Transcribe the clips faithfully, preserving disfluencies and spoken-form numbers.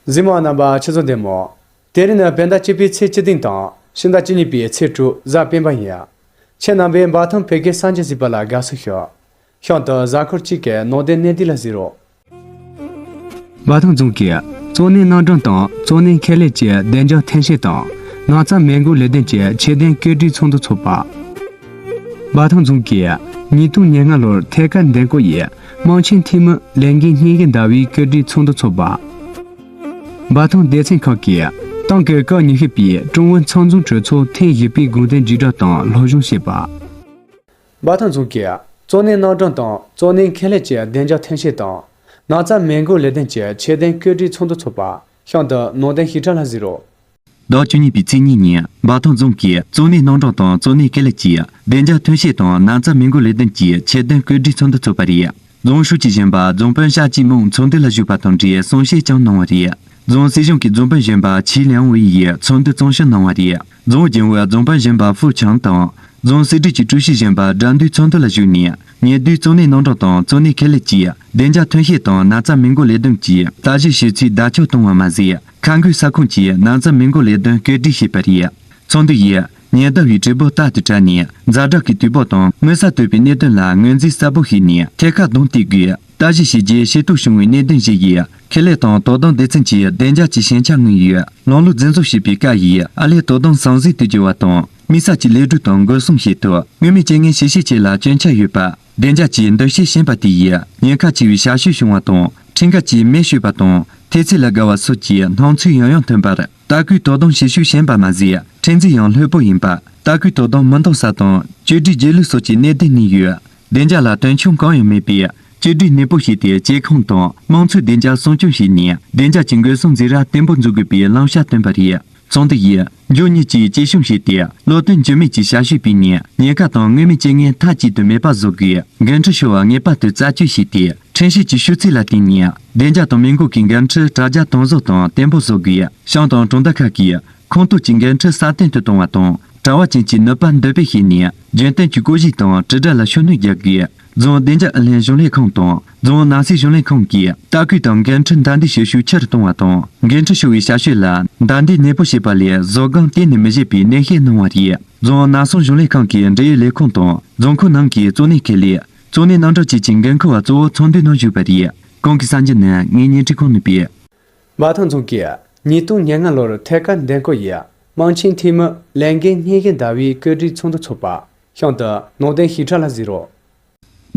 གཟིགས་མོ་བ་རྣམ་པ་ཁྱེད་ཚོ་བདེ་མོ། དེ་རིང་ནི་བོད་ཟླ་བཅུ་པའི་ཚེས་བཅུ་བདུན་དང་ཕྱི་ཟླ་བཅུ་གཉིས་པའི་ཚེས་དྲུག་གཟའ་སྤེན་པ་ཡིན། ཁྱེད་རྣམ་པས་འབའ་ཐང་བོད་སྐད་གསར་འགྱུར་གཟིགས་པ་ལ་དགའ་བསུ་ཞུ། གཤམ་དུ་གཟའ་འཁོར་གཅིག་གི་ནང་དོན་གནད་བསྡུས་ལ་གཟིགས་རོགས། འབའ་ཐང་རྫོང་གིས་གཙོ་གནད་རྣམ་གྲངས་དང་གཙོ་གནད་ཁེ་ལས་ཀྱི་བདེ་འཇགས་ཐོན་སྐྱེད་དང་ནགས་རྩྭ་མེ་འགོག་ལས་དོན་གྱི་ཆེད་དོན་བཀོད་སྒྲིག་ཚོགས་འདུ་འཚོགས་པ། འབའ་ཐང་རྫོང་གིས་ཉིས་སྟོང་ཉེར་ལྔ་ལོར་ཐད་ཀར་འདེམས་བསྐོ་ཡི་དམངས་ཆེན་འཐུས་མི་ལས་འགན་སྙན་ཞུ་ཟླ་བའི་བཀོད་སྒྲིག་ཚོགས་འདུ་འཚོགས་པ། འབའ་ཐང་སྡེ་ཚན་ཁག་གིས་ཏང་གི་སྐབས་ཉི་ཤུ་པའི་ཀྲུང་ཨུ་ཚང་འཛོམས་གྲོས་ཚོགས་ཐེངས་བཞི་པའི་དགོངས་དོན་བརྒྱུད་བསྒྲགས་དང་སློབ་སྦྱོང་བྱས་པ། འབའ་ཐང་རྫོང་གིས་གཙོ་གནད་རྣམ་གྲངས་དང་གཙོ་གནད་ཁེ་ལས་ཀྱི་བདེ་འཇགས་ཐོན་སྐྱེད་དང་ནགས་རྩྭ་མེ་འགོག་ལས་དོན་གྱི་ཆེད་དོན་བཀོད་སྒྲིག་ཚོགས་འདུ་འཚོགས་པ། གཤམ་དུ་ནང་དོན་ཞིབ་ཕྲ་ལ་གཟིགས་རོགས། ཟླ་བཅུ་གཉིས་པའི་ཚེས་གཉིས་ཉིན་འབའ་ཐང་རྫོང་གིས་གཙོ་གནད་རྣམ་གྲངས་དང་གཙོ་གནད་ཁེ་ལས་ཀྱི་བདེ་འཇགས་ཐོན་སྐྱེད་དང་ནགས་རྩྭ་མེ་འགོག་ལས་དོན་གྱི་ཆེད་དོན་བཀོད་སྒྲིག་ཚོགས་འདུ་འཚོགས་པ་རེད། རྫོང་ཧྲུའུ་ཅི་གཞོན་པ་རྫོང་དཔོན་ཤཱ་ཅི་མོང་ཚོགས་འདུ་ལ་ཞུགས་པ་དང་འབྲེལ་གསུང་བཤད་ཀྱང་གནང་བ་རེད། རྫོང་སྲིད་གཞུང་གི་རྫོང་དཔོན་གཞོན་པ་ཆི་ལིང་ཝེ་ཡིས་ཚོགས་འདུ་གཙང་བཤེར་གནང་བ་རེད། རྫོང་རྒྱུན་ཨུའི་རྫོང་དཔོན་གཞོན་པ་ཧྥུ་ཆང་དང་རྫོང་སྲིད་གྲོས་ཀྱི་ཀྲུའུ་ཞི་གཞོན་པ་དགྲ་འདུལ་ཚོགས་འདུ་ལ་ཞུགས་ནས་ཉེ་དུས་གཙོ་གནད་རྣམ་གྲངས་དང་གཙོ་གནད་ཁེ་ལས་ཀྱི་བདེ་འཇགས་ཐོན་སྐྱེད་དང་ནགས་རྩྭ་མེ་འགོག་ལས་དོན་གྱི་ལྟ་ཞིབ་བྱེད་ཚུལ་བརྡ་ཁྱབ་གཏོང་བ་མ་ཟད། ཁ་མགོའི་ས་ཁོངས་ཀྱི་ནགས་རྩྭ་མེ་འགོག་ལས་དོན་བཀོད་སྒྲིག་བྱས་པ་རེད། ཚོགས་འདུ་ཡིས་ཉེན་བརྡ་བའི་དྲིལ་བུ་རྟག་ཏུ་དྲངས་ནས་ཛ་དྲག་གི་དུས་བབ་དང་མངོན་གསལ་དོད་པའི་གནད་དོན་ལ་ངོས་འཛིན་གསལ་པོ་བྱས་ནས་ཐད་ཀར་གདོང་གཏད་དགོས། ལྟ་ཞིབ་བྱས་རྗེས་ཤེས་རྟོགས་བྱུང་བའི་གནད་དོན་བཞི་ཡིས་ཁེ་ལས་དང་དོ་དམ་སྡེ་ཚན་གྱི་བདེ་འཇགས་ཀྱི་ཞན་ཆ་མངོན་ཡོད། ལམ་ལུགས་འཛིན་བཟུང་བྱེད་པའི་སྐབས་ཡིན་ཨ་ལས་དོ་དམ་ཟང་ཟིང་དུ་འགྱུར་བ་དང་དམིགས་བསལ་གྱི་ལས་སྒྲུབ་དང་འགོག་སྲུང་བྱེད་ཐུབ། མངོན་མེད་རྐྱེན་ངན་ཞི་བྱེད་ཆེད་ལ་སྐྱོན་ཆ་ཡོད་པ། བདེ་འཇགས་ཀྱི་འདུ་ཤེས་ཞན་པ་དེ་ཡིས་ཉེན་ཁ་ཆེ་བའི་བྱ་སྤྱོད་བྱུང་བ་དང་ཁྲིམས་འགལ་གྱི་མེ་གཞུས་པ་དང་ཐེལ་ཙེ་ལ་དགའ་བ་སོགས་ཀྱི་སྣང་ཚུལ་ཡང་ཡང་ཐོན་པར། ལྟ་སྐུལ་དོ་དམ་བྱེད་ཤུགས་ཞན་པ་མ་ཟད་ཁྲིམས་འཛིན་ཡང་ལྷོད་པོ་ཡིན་པ། ལྟ་སྐུལ་དོ་དམ་མི་འདང་ས་དང་བཅོས་སྒྲིག་བརྗེ་ལུགས་སོགས་ཀྱི་གནད་དོན་གནས་ཡོད། བདེ་འཇགས་ལ་དོན་ཆུང་གང་ཡང་མེད་པས་བཅོས་སྒྲིག་ནན་པོ་བྱས་ཏེ་སྐྱེ་ཁམས་དང་དམངས་འཚོའི་བདེ་འཇགས་སྲུང་སྐྱོང་བྱས་ནས་བདེ་འཇགས་ཀྱི་འགོག་སྲུང་འཛིང་རགས་བརྟན་པོ་འཛུགས་དགོས་པའི་བླང་བྱ་བཏོན་པ་རེད། ཚོགས་འདུ་ཡིས་མགྱོགས་མྱུར་གྱིས་གཅེས་སྐྱོང་བྱས་ཏེ་བློ་བརྟན་འགྱུར་མེད་ཀྱི་བྱ་སྤྱོད་སྤེལ་ནས་ཉེན་ཁ་དང་མངོན་མེད་རྐྱེན་ངན་མཐའ་གཅིག་ཏུ་མེད་པ་བཟོ་དགོས། འགན་འཁྲི་ཤོར་བ་ངེས་པར་དུ་རྩད་གཅོད་བྱས་ཏེ་ཁྲིམས་ཞིབ་ཀྱི་ཤོག་ཚད་ལ་བརྟེན་ནས་བདེ་འཇགས་དང་མི་འགོག་གི་འགན་འཁྲི་དྲ་རྒྱ་དྭངས་བཟོ་དང་བརྟན་པོ་བཟོ་དགོས། ཤང་དང་གྲོང་རྡལ་ཁག་གིས་ཁོངས་གཏོགས་ཀྱི་འགན་འཁྲི་སྲ་བརྟན་དུ་གཏོང་བ་དང་། དྲ་བ་ཅན་གྱི་ནུས་པ་འདོན་སྤེལ་བྱས་ནས་རྒྱུན་གཏན་གྱི་བཀོད་གཞི་དང་དྲིལ་བསྒྲགས་ལ་ཤུགས་སྣོན་རྒྱག་དགོས། རྫོང་བདེ་འཇགས་ཨུ་ལྷན་གཞུང་ལས་ཁང་དང་རྫོང་ནགས་གསེས་གཞུང་ལས་ཁང་གིས་ལྟ་སྐུལ་དང་འགན་འཁྲི་འདང་འདེད་བྱེད་ཤུགས་ཆེ་རུ་གཏོང་བ་དང་། འགན་འཁྲི་ཤོར་བའི་བྱ་སྤྱོད་ལ་འདང་འདེད་ནན་པོ་བྱེད་པ་ལས་བཟོད་སྒོམ་གཏན་ནས་མི་བཞེས་པའི་ནན་བཤད་གནང་བ་རེད། རྫོང་ནགས་གསུམ་གཞུང་ལས་ཁང་གིས་འབྲེལ་ཡོད་ལས་ཁུངས་དང་རྫོང་ཁོངས་ནང་གི་གཙོ་གནད་ཁེ་ལས། གཙོ་གནད་རྣམ་གྲངས་བཅས་ཀྱི་འགན་འཁུར་བ་གཙོ་བོ་ཚོགས་འདུའི་ནང་ཞུགས་པ་རེད། གོང་གི་གསར་འགྱུར་ནི་ངས་བརྙན་འཕྲིན་ཁང་ནས་སྤེལ། འབའ་ཐང་རྫོང་གིས་ཉིས་སྟོང་ཉེར་ལྔ་ལོར་ཐད་ཀར་འདེམས་བསྐོ་ཡི་དམངས་ཆེན་འཐུས་མི་ལས་འགན་སྙན་ཞུ་ཟླ་བའི་བཀོད་སྒྲིག་ཚོགས་འདུ་འཚོགས་པ། གཤམ་དུ་ནང་དོན་ཞིབ་ཕྲ་ལ་གཟིགས་རོགས།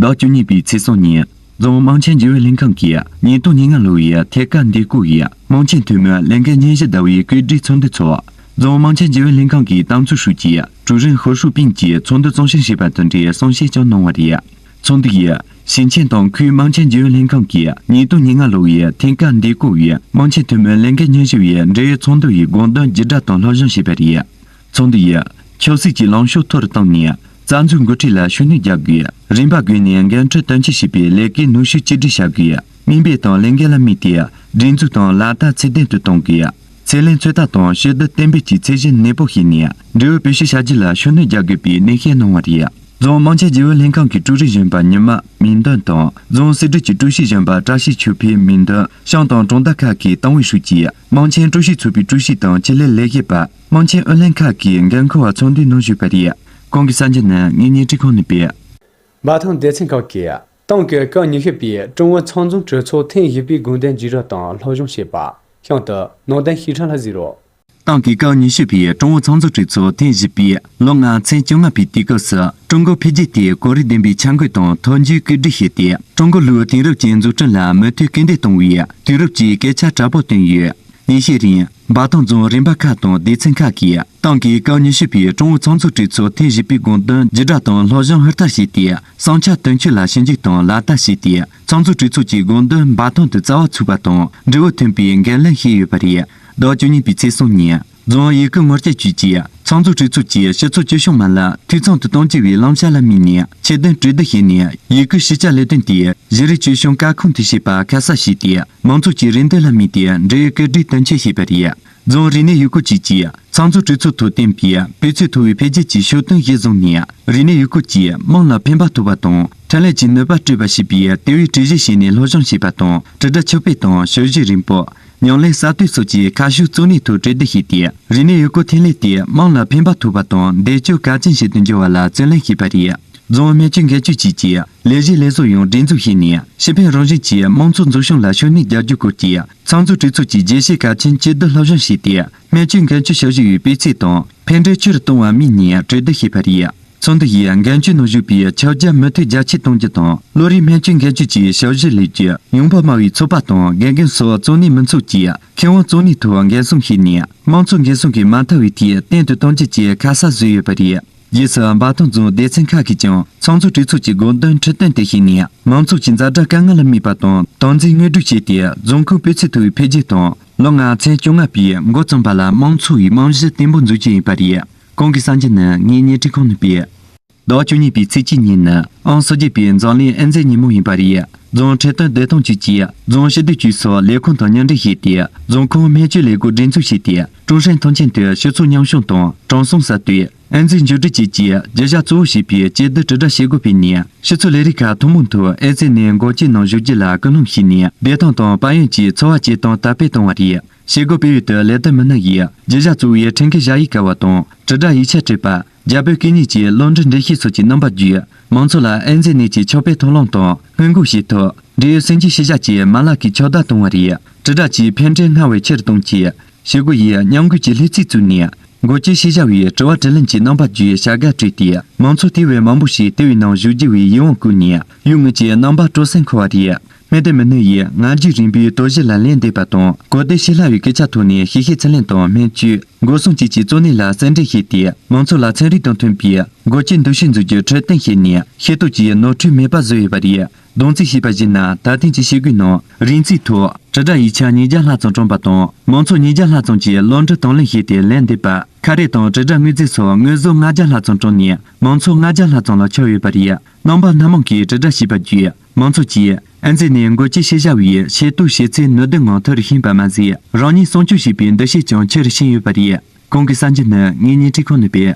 ཟླ་བཅུ་གཉིས་པའི་ཚེས་གསུམ་ཉིན་རྫོང་དམངས་ཆེན་རྒྱུན་ཨུ་ལྷན་ཁང་གིས་ཉིས་སྟོང་ཉེར་ལྔ་ལོ་ཡི་ཐད་ཀར་འདེམས་བསྐོ་ཡི་དམངས་ཆེན་འཐུས་མི་ལས་འགན་སྙན་ཞུ་ཟླ་བའི་བཀོད་སྒྲིག་ཚོགས་འདུ་འཚོགས། རྫོང་དམངས་ཆེན་རྒྱུན་ཨུ་ལྷན་ཁང་གི་ཏང་ཙུའུ་ཧྲུའུ་ཅི་ཀྲུའུ་རིན་ཧོ་ཧྲུའུ་པིན་གྱིས་ཚོགས་འདུ་གཙང་བཤེར་བྱས་པ་དང་འབྲེལ་གསུང་བཤད་ཀྱང་གནང་བ་རེད། ཚོགས་འདུ་ཡིས་ཞིང་ཆེན་དང་ཁུལ་དམངས་ཆེན་རྒྱུན་ཨུ་ལྷན་ཁང་གིས་ཉིས་སྟོང་ཉེར་ལྔ་ལོ་ཡི་ཐད་ཀར་འདེམས་བསྐོ་བའི་དམངས་ཆེན་འཐུས་མི་ལས་འགན་སྙན་ཞུ་ཡི་འབྲེལ་ཡོད་ཚོགས་འདུ་ཡི་དགོངས་དོན་བརྒྱུད་བསྒྲགས་དང་སློབ་སྦྱོང་བྱས་པ་རེད། ཚོགས་འདུ་ཡིས་ཆབ་སྲིད་ཀྱི་ལངས་ཕྱོགས་མཐོ་རུ་བཏང་ནས་རྩ་འཛུགས་འགོ་ཁྲིད་ལ་ཤུགས་སྣོན་རྒྱག་དགོས། རིམ་པ་བགོས་ནས་འགན་འཁྲི་དོན་འཁྱོལ་བྱེད་པའི་ལས་ཀའི་ནུས་ཤུགས་གཅིག་སྒྲིལ་བྱ་དགོས། དམིགས་འབེན་དང་ལས་འགན་ལ་དམིགས་ཏེ་སྒྲིག་འཛུགས་དང་ལག་བསྟར་ཚད་ལྡན་དུ་གཏོང་དགོས། ཚད་ལེན་ཚོད་ལྟ་དང་ཞུ་བསྡུ་གཏན་འབེབས་ཀྱི་ཚད་གཞི་ནན་པོ་བྱས་ནས་འབྲས་བུ་བེད་སྤྱོད་བྱ་རྒྱུ་ལ་ཤུགས་སྣོན་རྒྱག་དགོས་པའི་ནན་བཤད་གནང་བ་རེད། རྫོང་དམངས་ཆེན་རྒྱུན་ཨུ་ལྷན་ཁང་གི་ཀྲུའུ་རིན་གཞོན་པ་ཉི་མ་མིང་འདོན་དང་རྫོང་སྲིད་གྲོས་ཀྱི་ཀྲུའུ་ཞི་གཞོན་པ་བཀྲ་ཤིས་ཆོས་འཕེལ་མིང་འདོན། ཤང་དང་གྲོང་རྡལ་ཁག་གི་ཏང་ཨུའི་ཧྲུའུ་ཅི། དམངས་ཆེན་ཀྲུའུ་ཞི་ཚོགས་པའི་ཀྲུའུ་ཞི་དང་ཆེད་ལས་ལས་བྱེད་པ། དམངས་ཆེན་ཨུ་ལྷན་ཁག་གི་འགན་འཁུར་བ་ཚོགས་འདུའི་ནང་ཞུགས་པ་རེད། གོང་གི་གསར་འགྱུར་ནི་ངས་བརྙན་འཕྲིན་ཁང་ནས་སྤེལ། འབའ་ཐང་སྡེ་ཚན་ཁག་གིས་ཏང་གི་སྐབས་ཉི་ཤུ་པའི་ཀྲུང་ཨུ་ཚང་འཛོམས་གྲོས་ཚོགས་ཐེངས་བཞི་པའི་དགོངས་དོན་བརྗེ་སྒྲིག་དང་སློབ་སྦྱོང་བྱས་པ། གཤམ་དུ་ནང་དོན་ཞིབ་ཕྲ་ལ་གཟིགས་རོགས། ཏང་གི་སྐབས་ཉི་ཤུ་པའི་ཀྲུང་ཨུ་ཚང་འཛོམས་གྲོས་ཚོགས་ཐེངས་བཞི་པའི་ལོ་ལྔ་ཚེས་བཅོ་ལྔ་པའི་དུས་སྐབས་སུ་ཀྲུང་གོ་འཕེལ་རྒྱས་དེ་གོ་རིམ་ལྡན་པའི་འཆར་འགོད་དང་མཐུན་སྦྱོར་བཀོད་སྒྲིག་བྱས་ཏེ་ཀྲུང་གོ་ལུགས་དེང་རབས་ཅན་འཛུགས་སྐྲུན་ལ་མུ་མཐུད་སྐུལ་འདེད་གཏོང་བའི་དུས་རབས་ཀྱི་སྐད་ཆ་དྲག་པོ་བཏོན་ཡོད། ཉིན་ཤས་རིང་འབའ་ཐང་རྫོང་རིམ་པ་ཁག་དང་སྡེ་ཚན་ཁག་གིས་ཏང་གི་སྐབས་ཉི་ཤུ་པའི་ཀྲུང་ཨུ་ཚང་འཛོམས་གྲོས་ཚོགས་ཐེངས་བཞི་པའི་དགོངས་དོན་བརྒྱུད་བསྒྲགས་དང་སློབ་སྦྱོང་ཧུར་ཐག་བྱས་ཏེ་བསམ་འཆར་དོན་འཁྱོལ་ལ་ཞིབ་འཇུག་དང་ལག་བསྟར་བྱས་ཏེ་ཚང་འཛོམས་གྲོས་ཚོགས་ཀྱི་དགོངས་དོན་འབའ་ཐང་དུ་རྩ་བ་ཚུགས་པ་དང་འབྲས་བུ་ཐོན་པའི་འགན་ལེན་བྱས་ཡོད་པ་རེད། ཟླ་བ་བཅུ་གཉིས་པའི་ཚེས་གསུམ་ཉིན་རྫོང་ཡུལ་སྐོར་ངོ་སྤྲོད་ཅུས་ཀྱིས་ཚང་འཛོམས་གྲོས་ཚོགས་ཀྱི་སྤྱི་ཚོགས་སྤྱི་གཞུང་མ་ལག་འཐུས་ཚང་དུ་གཏོང་བཅུག་པའི་བླང་བྱ་ལ་དམིགས་ནས་ཆེད་དོན་གྲོས་བསྡུར་བྱས་ནས་ཡུལ་སྐོར་ཞིབ་ཆ་ལས་དོན་དེ་གཞི་རིམ་སྤྱི་གཞུང་སྐར་ཁུང་དུ་བྱེད་པ་ཁ་གསལ་བྱས་ཏེ་མང་ཚོགས་ཀྱི་རེ་འདུན་ལ་དམིགས་ཏེ་འབྲེལ་ཡོད་བཀོད་སྒྲིག་དོན་འཁྱོལ་བྱས་པ་རེད། རྫོང་རིག་གནས་ཡུལ་སྐོར་ཅུས་ཀྱིས་ཚང་འཛོམས་གྲོས་ཚོགས་ཐོག་བཏོན་པའི་སྤུས་ཚད་མཐོ་བའི་འཕེལ་རྒྱས་ཀྱི་ཕྱོགས་སྟོན་གཞིར་བཟུང་ནས་རིག་གནས་ཡུལ་སྐོར་གྱིས་དམངས་ལ་ཕན་པ་ཐོགས་པ་དང་འཕྲིན་ལས་ཀྱི་ནུས་པ་སྤྲོད་པ་ཞེས་པའི་དེ་བས་གྲོས་གཞི་བྱས་ནས་སློབ་སྦྱོང་བྱས་པ་དང་དྲིལ་བསྒྲགས་ཕྱོགས་སྤེལ་དང་ཞབས་ཞུའི་རིམ་སྤོར། ཉམས་ལེན་གསར་གཏོད་སོགས་ཀྱི་ཁ་ཕྱོགས་གཙོ་གནད་ཐོག་གྲོས་བསྡུར་བྱས་ཏེ། རིག་གནས་ཡུལ་སྐོར་ཐོན་ལས་དེ་དམངས་ལ་ཕན་པ་ཐོགས་པ་དང་འདེགས་སྐྱོར་གལ་ཆེན་ཞིག་ཏུ་འགྱུར་བ་ལ་བརྩོན་ལེན་བྱས་པ་རེད། རྫོང་སྨན་བཅོས་འགན་བཅོལ་བཅས་ཀྱིས་ལས་གཞི་ལས་བཟོ་ཡང་སྒྲིག་འཛུགས་བྱས་ནས། སྤྱི་ཕན་རང་བཞིན་གྱི་དམངས་འཚོ་འཛུགས་སྐྱོང་ལ་ཤུགས་སྣོན་རྒྱག་རྒྱུའི་སྐོར་གྱི་ཚོགས་འཛུགས་གྲོས་ཚོགས་ཀྱི་རྒྱས་བཤད་གལ་ཆེན་བཅུ་བསྡུ་སློབ་སྦྱོང་བྱས་ཏེ། སྨན་བཅོས་འགན་བཅོལ་ཞབས་ཞུ་ཡི་སྤུས་ཚད་དང་ཕན་འབྲས་ཆེ་རུ་གཏོང་བ་དམིགས་ནས་གྲོས་བསྡུར་བྱས་པ་རེད། ཚོགས་འདུ་ཡིས་འགན་བཅོལ་ནང་ཞུགས་པའི་ཁྱབ་རྒྱ་མུ་མཐུད་རྒྱ་ཆེར་གཏོང་རྒྱུ་དང་། བློ་རིག་སྨན་བཅོས་འགན་བཅོལ་གྱི་ཞབས་ཞུ་ལས་རྒྱུ། ཡོང་འབབ་དམའ་བའི་ཚོད་དཔག་དང་དགེ་རྒན་སོགས་གཙོ་གནད་མི་ཚོགས་ཀྱིས་ཁེ་དབང་གཙོ་གནད་ཐོག་འགན་སྲུང་བྱས་ནས། དམངས་འཚོ་འགན་སྲུང་གིས་མ་ཐར་བའི་ཐད་བརྟན་དུ་གཏོང་རྒྱུ་བཅས་ཁ་གསལ་བཟོས་ཡོད་པ་རེད། རྗེས་སུ་འབའ་ཐང་རྫོང་སྡེ་ཚན་ཁག་གིས་ཀྱང་ཚོགས་འཛུགས་གྲོས་ཚོགས་ཀྱི་དགོངས་དོན་ཁྲིད་སྟོན་དུ་བྱས་ནས། མང་ཚོགས་ཀྱི་ཛ་དྲག་དཀའ་ངལ་ལ་དམིགས་པ་དང་། དོན་འཛིན་དངོས་སྒྲུབ་བྱས་ཏེ། རྫོང་ཁོངས་སྤུས་ཚད་མཐོ་བའི་འཕེལ་རྒྱས་དང་། ལོ་ལྔ་ཚན་བཅོ་ལྔ་པའི་འགོ་རྩོམ་པ་ལ་དམངས་འཚོ་བའི་རྨང་གཞི་བརྟན་པོ་འཛུགས་རྒྱུ་ཡིན་པ་རེད། གོང་གི་གསར་འགྱུར་ནི་ངའི་བརྙན་འཕྲིན་ཁང་ནས་སྤེལ། ཟླ་བ་བཅུ་གཉིས་པའི་ཚེས་གཅིག་ཉིན་ནི་ཨང་སོ་བརྒྱད་པའི་འཛམ་གླིང་ཨེ་ཛི་ཉིན་མོ་ཡིན་པ་རེད། རྫོང་ཁྲིམས་དོན་བདེ་ཐང་ཅུས་ཀྱིས་རྫོང་སྤྱི་བདེ་ཅུས་སོགས་ལས་ཁུངས་དང་མཉམ་འབྲེལ་བྱས་ཏེ། རྫོང་ཁོངས་སྨན་བཅོས་ལས་སྒོ་སྒྲིག་འཛུགས་བྱས་ཏེ། ཀྲུའུ་ཧྲན་ཐང་ཆེན་དུ་སྤྱི་ཚོགས་མཉམ་ཞུགས་དང་གྲོང་གསེབ་གསར་གཏོད། ཨེ་ཛི་མཇུག་སྒྲིལ་བཅས་ཀྱི་བརྗོད་བྱ་གཙོ་བོ་བྱས་པའི་གཅིག་བསྡུས་དྲིལ་བསྒྲགས་བྱེད་སྒོ་སྤེལ་ནས། སྤྱི་ཚོགས་ལས་རིགས་ཁག་ཐུན་མོང་ཐོག་ཨེ་ཛི་ནད་འགོག་བཅོས་ནང་ཞུགས་རྒྱུ་ལ་སྐུལ་སློང་བྱས་ནས། བདེ་ཐང་དང་དཔལ་ཡོན་གྱི་འཚོ་བ་སྐྱེལ་སྟངས་དར་སྤེལ་གཏོང་བ་རེད། བྱེད་སྒོ་སྤེལ་ཡུལ་དུ་ལས་དོན་མི་སྣ་ཡིས་བརྗོད་བྱ་གཙོ་བོའི་ཕྲུ་གུ་བཞག་ཡིག་བཀལ་བ་དང་། དྲིལ་བསྒྲགས་ཡིག་ཆ་སྤྲད་པ། རྒྱ་བོད་སྐད་གཉིས་ཀྱི་བློ་འདྲི་འགྲེལ་བཤད་སོགས་ཀྱི་རྣམ་པ་བརྒྱུད། མང་ཚོགས་ལ་ཨེ་ཛི་ནད་ཀྱི་ཁྱབ་སྤེལ་མཐོང་ལམ་དང་སྔོན་འགོག་བྱེད་ཐབས། འབྲེལ་ཡོད་སྲིད་འཛིན་ཤེས་བྱ་བཅས་མ་ལག་གི་ཁྱབ་བརྡལ་གཏོང་བ་རེད། དྲིལ་བསྒྲགས་ཀྱི་ཕན་འབྲས་སྔར་བས་ཆེ་རུ་གཏོང་ཆེད། བྱེད་སྒོ་ཡིས་མཉམ་འགུལ་གྱི་ལྷུ་ཚིགས་བཙུགས་ནས། འགོ་ཁྲིད་ཤེས་བྱ་བའི་དྲི་བ་དྲིས་ལན་གྱི་རྣམ་པ་བརྒྱུད་བྱ་དགའ་སྤྲོད་དེ། མང་ཚོགས་དེ་བས་མང་པོ་ཞིག་ལྟེ་བའི་ནང་ཞུགས་རྒྱུ་བའི་ཡིད་དབང་བསྐུལ་ནས། ཡུལ་དངོས་ཀྱི་རྣམ་པ་སྤྲོ་སེམས་འཁོལ་བ་རེད། སྨན་དོན་མི་སྣ་ཡིས་སྔ་རྒྱུད་རིམ་པའི་དོགས་གཞི་ལ་ལན་འདེབས་པ་དང་། གོ་བདེ་ཤེས་སླ་བའི་སྐད་ཆ་ཐོག་ནས་ཤེས་བྱའི་ཚུར་ལེན་དང་སྨན་བཅོས། འགོག་སྲུང་བཅས་ཀྱི་གཙོ་གནད་ལ་གསལ་འགྲེལ་བྱས་ཏེ། མང་ཚོགས་ལ་ཚན་རིག་དང་མཐུན་པའི་འགོག་བཅོས་འདུ་ཤེས་འཛུགས་རྒྱུར་ཁྲིད་སྟོན་བྱས་ནས། ཤེས་རྟོགས་ཀྱི་ནོར་འཁྲུལ་མེད་པ་བཟོས་ཡོད་པ་རེད། གདོང་རྩིས་བྱས་པར་གཞིགས་ན། ད་ཐེངས་ཀྱི་བྱེད་སྒོའི་ནང་རིགས་འཛིན་ཐོག་དྲིལ་བསྒྲགས་ཡིག་ཆ་ཉིས་བརྒྱ་ལྷག་ཙམ་བཀྲམ་པ་དང་། མང་ཚོགས་ཉིས་བརྒྱ་ལྷག་ཙམ་གྱིས་བློ་འདྲི་དང་ལེན་བྱས་ཏེ་ལན་འདེབས་པ། ཁ་རས་དང་དྲིལ་བསྒྲགས་དངོས་རྫས་སོགས་དངོས་ཟོག་ལྔ་བརྒྱ་ལྷག་ཙམ་བཀྲམ་ནས། མང་ཚོགས་ལྔ་བརྒྱ་ལྷག་ཙམ་ལ་ཁྱབ་ཡོད་པ་རེད། རྣམ་པ་སྣ་མང་གིས་དྲིལ་བསྒྲགས་བྱས་པ་བརྒྱུད། མང་ཚོགས་ཀྱིས་ཨེ་ཛི་ནད་འགོག་བཅོས་ཤེས་བྱ་བའི་ཤེས་རྟོགས་བྱེད་ཚད་ནུས་ལྡན་ངང་མཐོ་རུ་ཕྱིན་པ་མ་ཟད། རང་ཉིད་སྲུང་སྐྱོབ་བྱེད་པའི་འདུ་ཤེས་ཀྱང་ཆེ་རུ་ཕྱིན་ཡོད་པ་རེད། གོང་གི་གསར་འགྱུར་ནི་ངའི་བརྙན་འཕྲིན་ཁང་ནས་སྤེལ།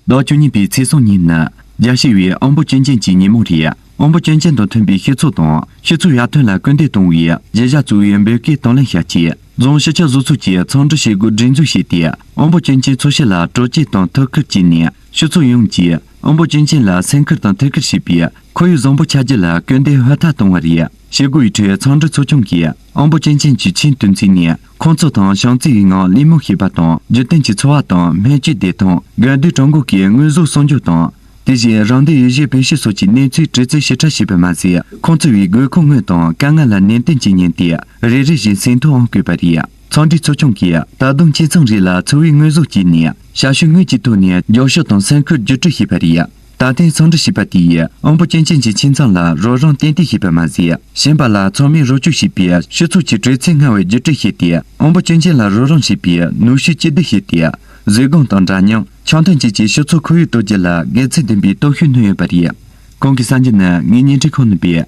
ཟླ་བཅུ་གཉིས་པའི་ཚེས་གསུམ་ཉིན་ནི་རྒྱ་ཆེ་བའི་དབང་པོ་སྐྱོན་ཅན་གྱི་ཉིན་མོ་རེད། དབང་པོ་སྐྱོན་ཅན་དང་མཐུན་པའི་སྤྱི་ཚོགས་དང་སྤྱི་ཚོགས་ཡར་ཐོན་ལ་སྐུལ་འདེད་གཏོང་བའི་བརྗོད་བྱ་གཙོ་བོའི་འབོད་སྐུལ་དང་ལེན་བྱ་ཆེད། རྫོང་སྤྱི་ཁྱབ་བཟོ་ཚོགས་ཀྱིས་ཚོགས་འདུ་བྱེད་སྒོ་སྒྲིག་འཛུགས་བྱས་ཏེ། དབང་པོ་སྐྱོན་ཅན་ཚོགས་སྤྱི་ལ་དྲོ་སྐྱིད་དང་ཐུགས་ཁུར་བསྐྱེད་ནས། སྤྱི་ཚོགས་ཡོངས་ཀྱིས་དབང་པོ་སྐྱོན་ཅན་ལ་སེམས་ཁུར་དང་ཐུགས་ཁུར་བྱེད་པའི་ཁོར་ཡུག་བཟང་པོ་ཆགས་རྒྱུ་ལ་སྐུལ་འདེད་ཧུར་ཐག་གཏོང་བ་རེད། བྱེད་སྒོའི་ཁྲོད་ཚོགས་འདུ་ཚོགས་ཆུང་གིས་དབང་པོ་སྐྱོན་ཅན་གྱི་ཆེས་དོན་ཚན་ནས། ཁོང་ཚོ་དང་བྱམས་བརྩེ་བའི་ངང་གླེང་མོལ་བྱེད་པ་དང་། རྒྱུན་གཏན་གྱི་འཚོ་བ་དང་སྨན་བཅོས་བདེ་ཐང་། དགའ་སྡུག་གྲོང་འགོ་གི་དངོས་ཟོག་སྲུང་སྐྱོབ་དང་། དེ་བཞིན་རང་སྡེ་ཡུལ་གཞི་སྤེལ་ཤུགས་སོགས་ཀྱི་གནས་ཚུལ་དྲི་རྩད་ཞིབ་ཕྲ་བྱས་པ་མ་ཟད། ཁོང་ཚོ་བའི་དགོས་མཁོ་དངོས་དང་དཀའ་ངལ་ལ་ནན་ཏན་གྱིས་ཉན་ཏེ། རེ་རེ་བཞིན་ཟིན་ཐོའང་བཀོད་པ་རེད། ཚོགས་འདུའི་ཚོགས་ཆུང་གིས་ད་དུང་ཁྱིམ་ཚང་རེ་ལ་འཚོ་བའི་དངོས་ཟོག་བསྐྱལ་ནས། ཞབས་ཞུ་དངོས་ཀྱི་ཐོག་ནས་རྒྱབ་སྐྱོར་དང་སེམས་ཁུར་བརྒྱུད་སྤྲོད་བྱས་པ་རེད། ད་ཐེངས་ཚོགས་འདུ་བྱས་པ་དེ་ཡིས་དབང་པོ་སྐྱོན་ཅན་གྱི་ཁྱིམ་ཚང་ལ་རོགས་རམ་ཏན་ཏིག་བྱས་པ་མ་ཟད། གཞན་པ་ལ་ཚང་མས་རོགས་སྐྱོར་བྱེད་པའི་སྤྱི་ཚོགས་ཀྱི་དྲོད་ཚད་སྔར་བས་བརྒྱུད་སྤྲོད་བྱས་ཏེ། དབང་པོ་སྐྱོན་ཅན་ལ་རོགས་རམ་བྱེད་པའི་ནུས་ཤུགས་གཅིག་སྡུད་བྱས་ཏེ། བཟོད་སྒོམ་དང་འདྲ་མཉམ། འཆམ་མཐུན་བཅས་ཀྱི་སྤྱི་ཚོགས་ཁོར་ཡུག་གཏོད་རྒྱུ་ལ་དགེ་མཚན་ལྡན་པའི་སྟོབས་ཤུགས་སྣོན་ཡོད་པ་རེད། གོང་གི་གསར་འགྱུར་ནི་ངའི་བརྙན་འཕྲིན་ཁང་ནས་སྤེལ།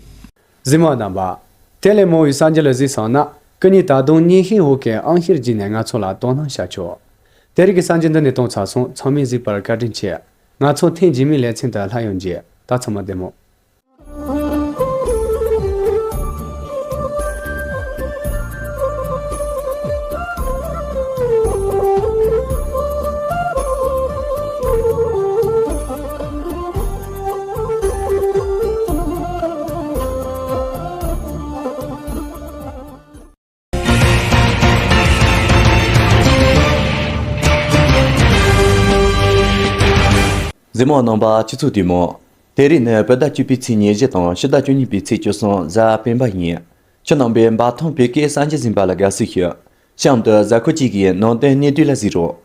གཟིགས་མོ་རྣམ་པ། དེ་ལས་མང་བའི་གསར་འགྱུར་ལ་གཟིགས་སོང་ན། སྐུ་ཉིད་ད་དུང་སྙན་ཞུའི་འོག་གི་ཨང་ཤེར་བརྒྱུད་ནས་ང་ཚོ་ལ་དོ་སྣང་བྱ་ཆོག་དེ་རིང་གི་གསར་འགྱུར་འདི་ནས་གཏོང་ཚར་སོང་། ཚང་མས་གཟིགས་པར་བཀའ་དྲིན་ཆེ། ང་ཚོ་ཐེངས་རྗེས་མའི་ལེ་ཚན་དུ་སླར་ཡང་མཇལ། ད་ཚང་མ་བདེ་མོ། གཟིགས་མོ་རྣམ་པ་ཁྱེད་ཚོ་བདེ་མོ། དེ་རིང་ནི་བོད་ཟླ་བཅུ་པའི་ཚེས་ཉེར་བཞི་དང་ཕྱི་ཟླ་བཅུ་གཉིས་པའི་ཚེས་བཅུ་གསུམ་གཟའ་སྤེན་པ་ཡིན། ཁྱེད་རྣམ་པས་འབའ་ཐང་བོད་སྐད་གསར་འགྱུར་གཟིགས་པ་ལ་དགའ་བསུ་ཞུ། གཤམ་དུ་གཟའ་འཁོར་གཅིག་གི་ནང་དོན་སྙིང་བསྡུས་ལ་གཟིགས་རོགས།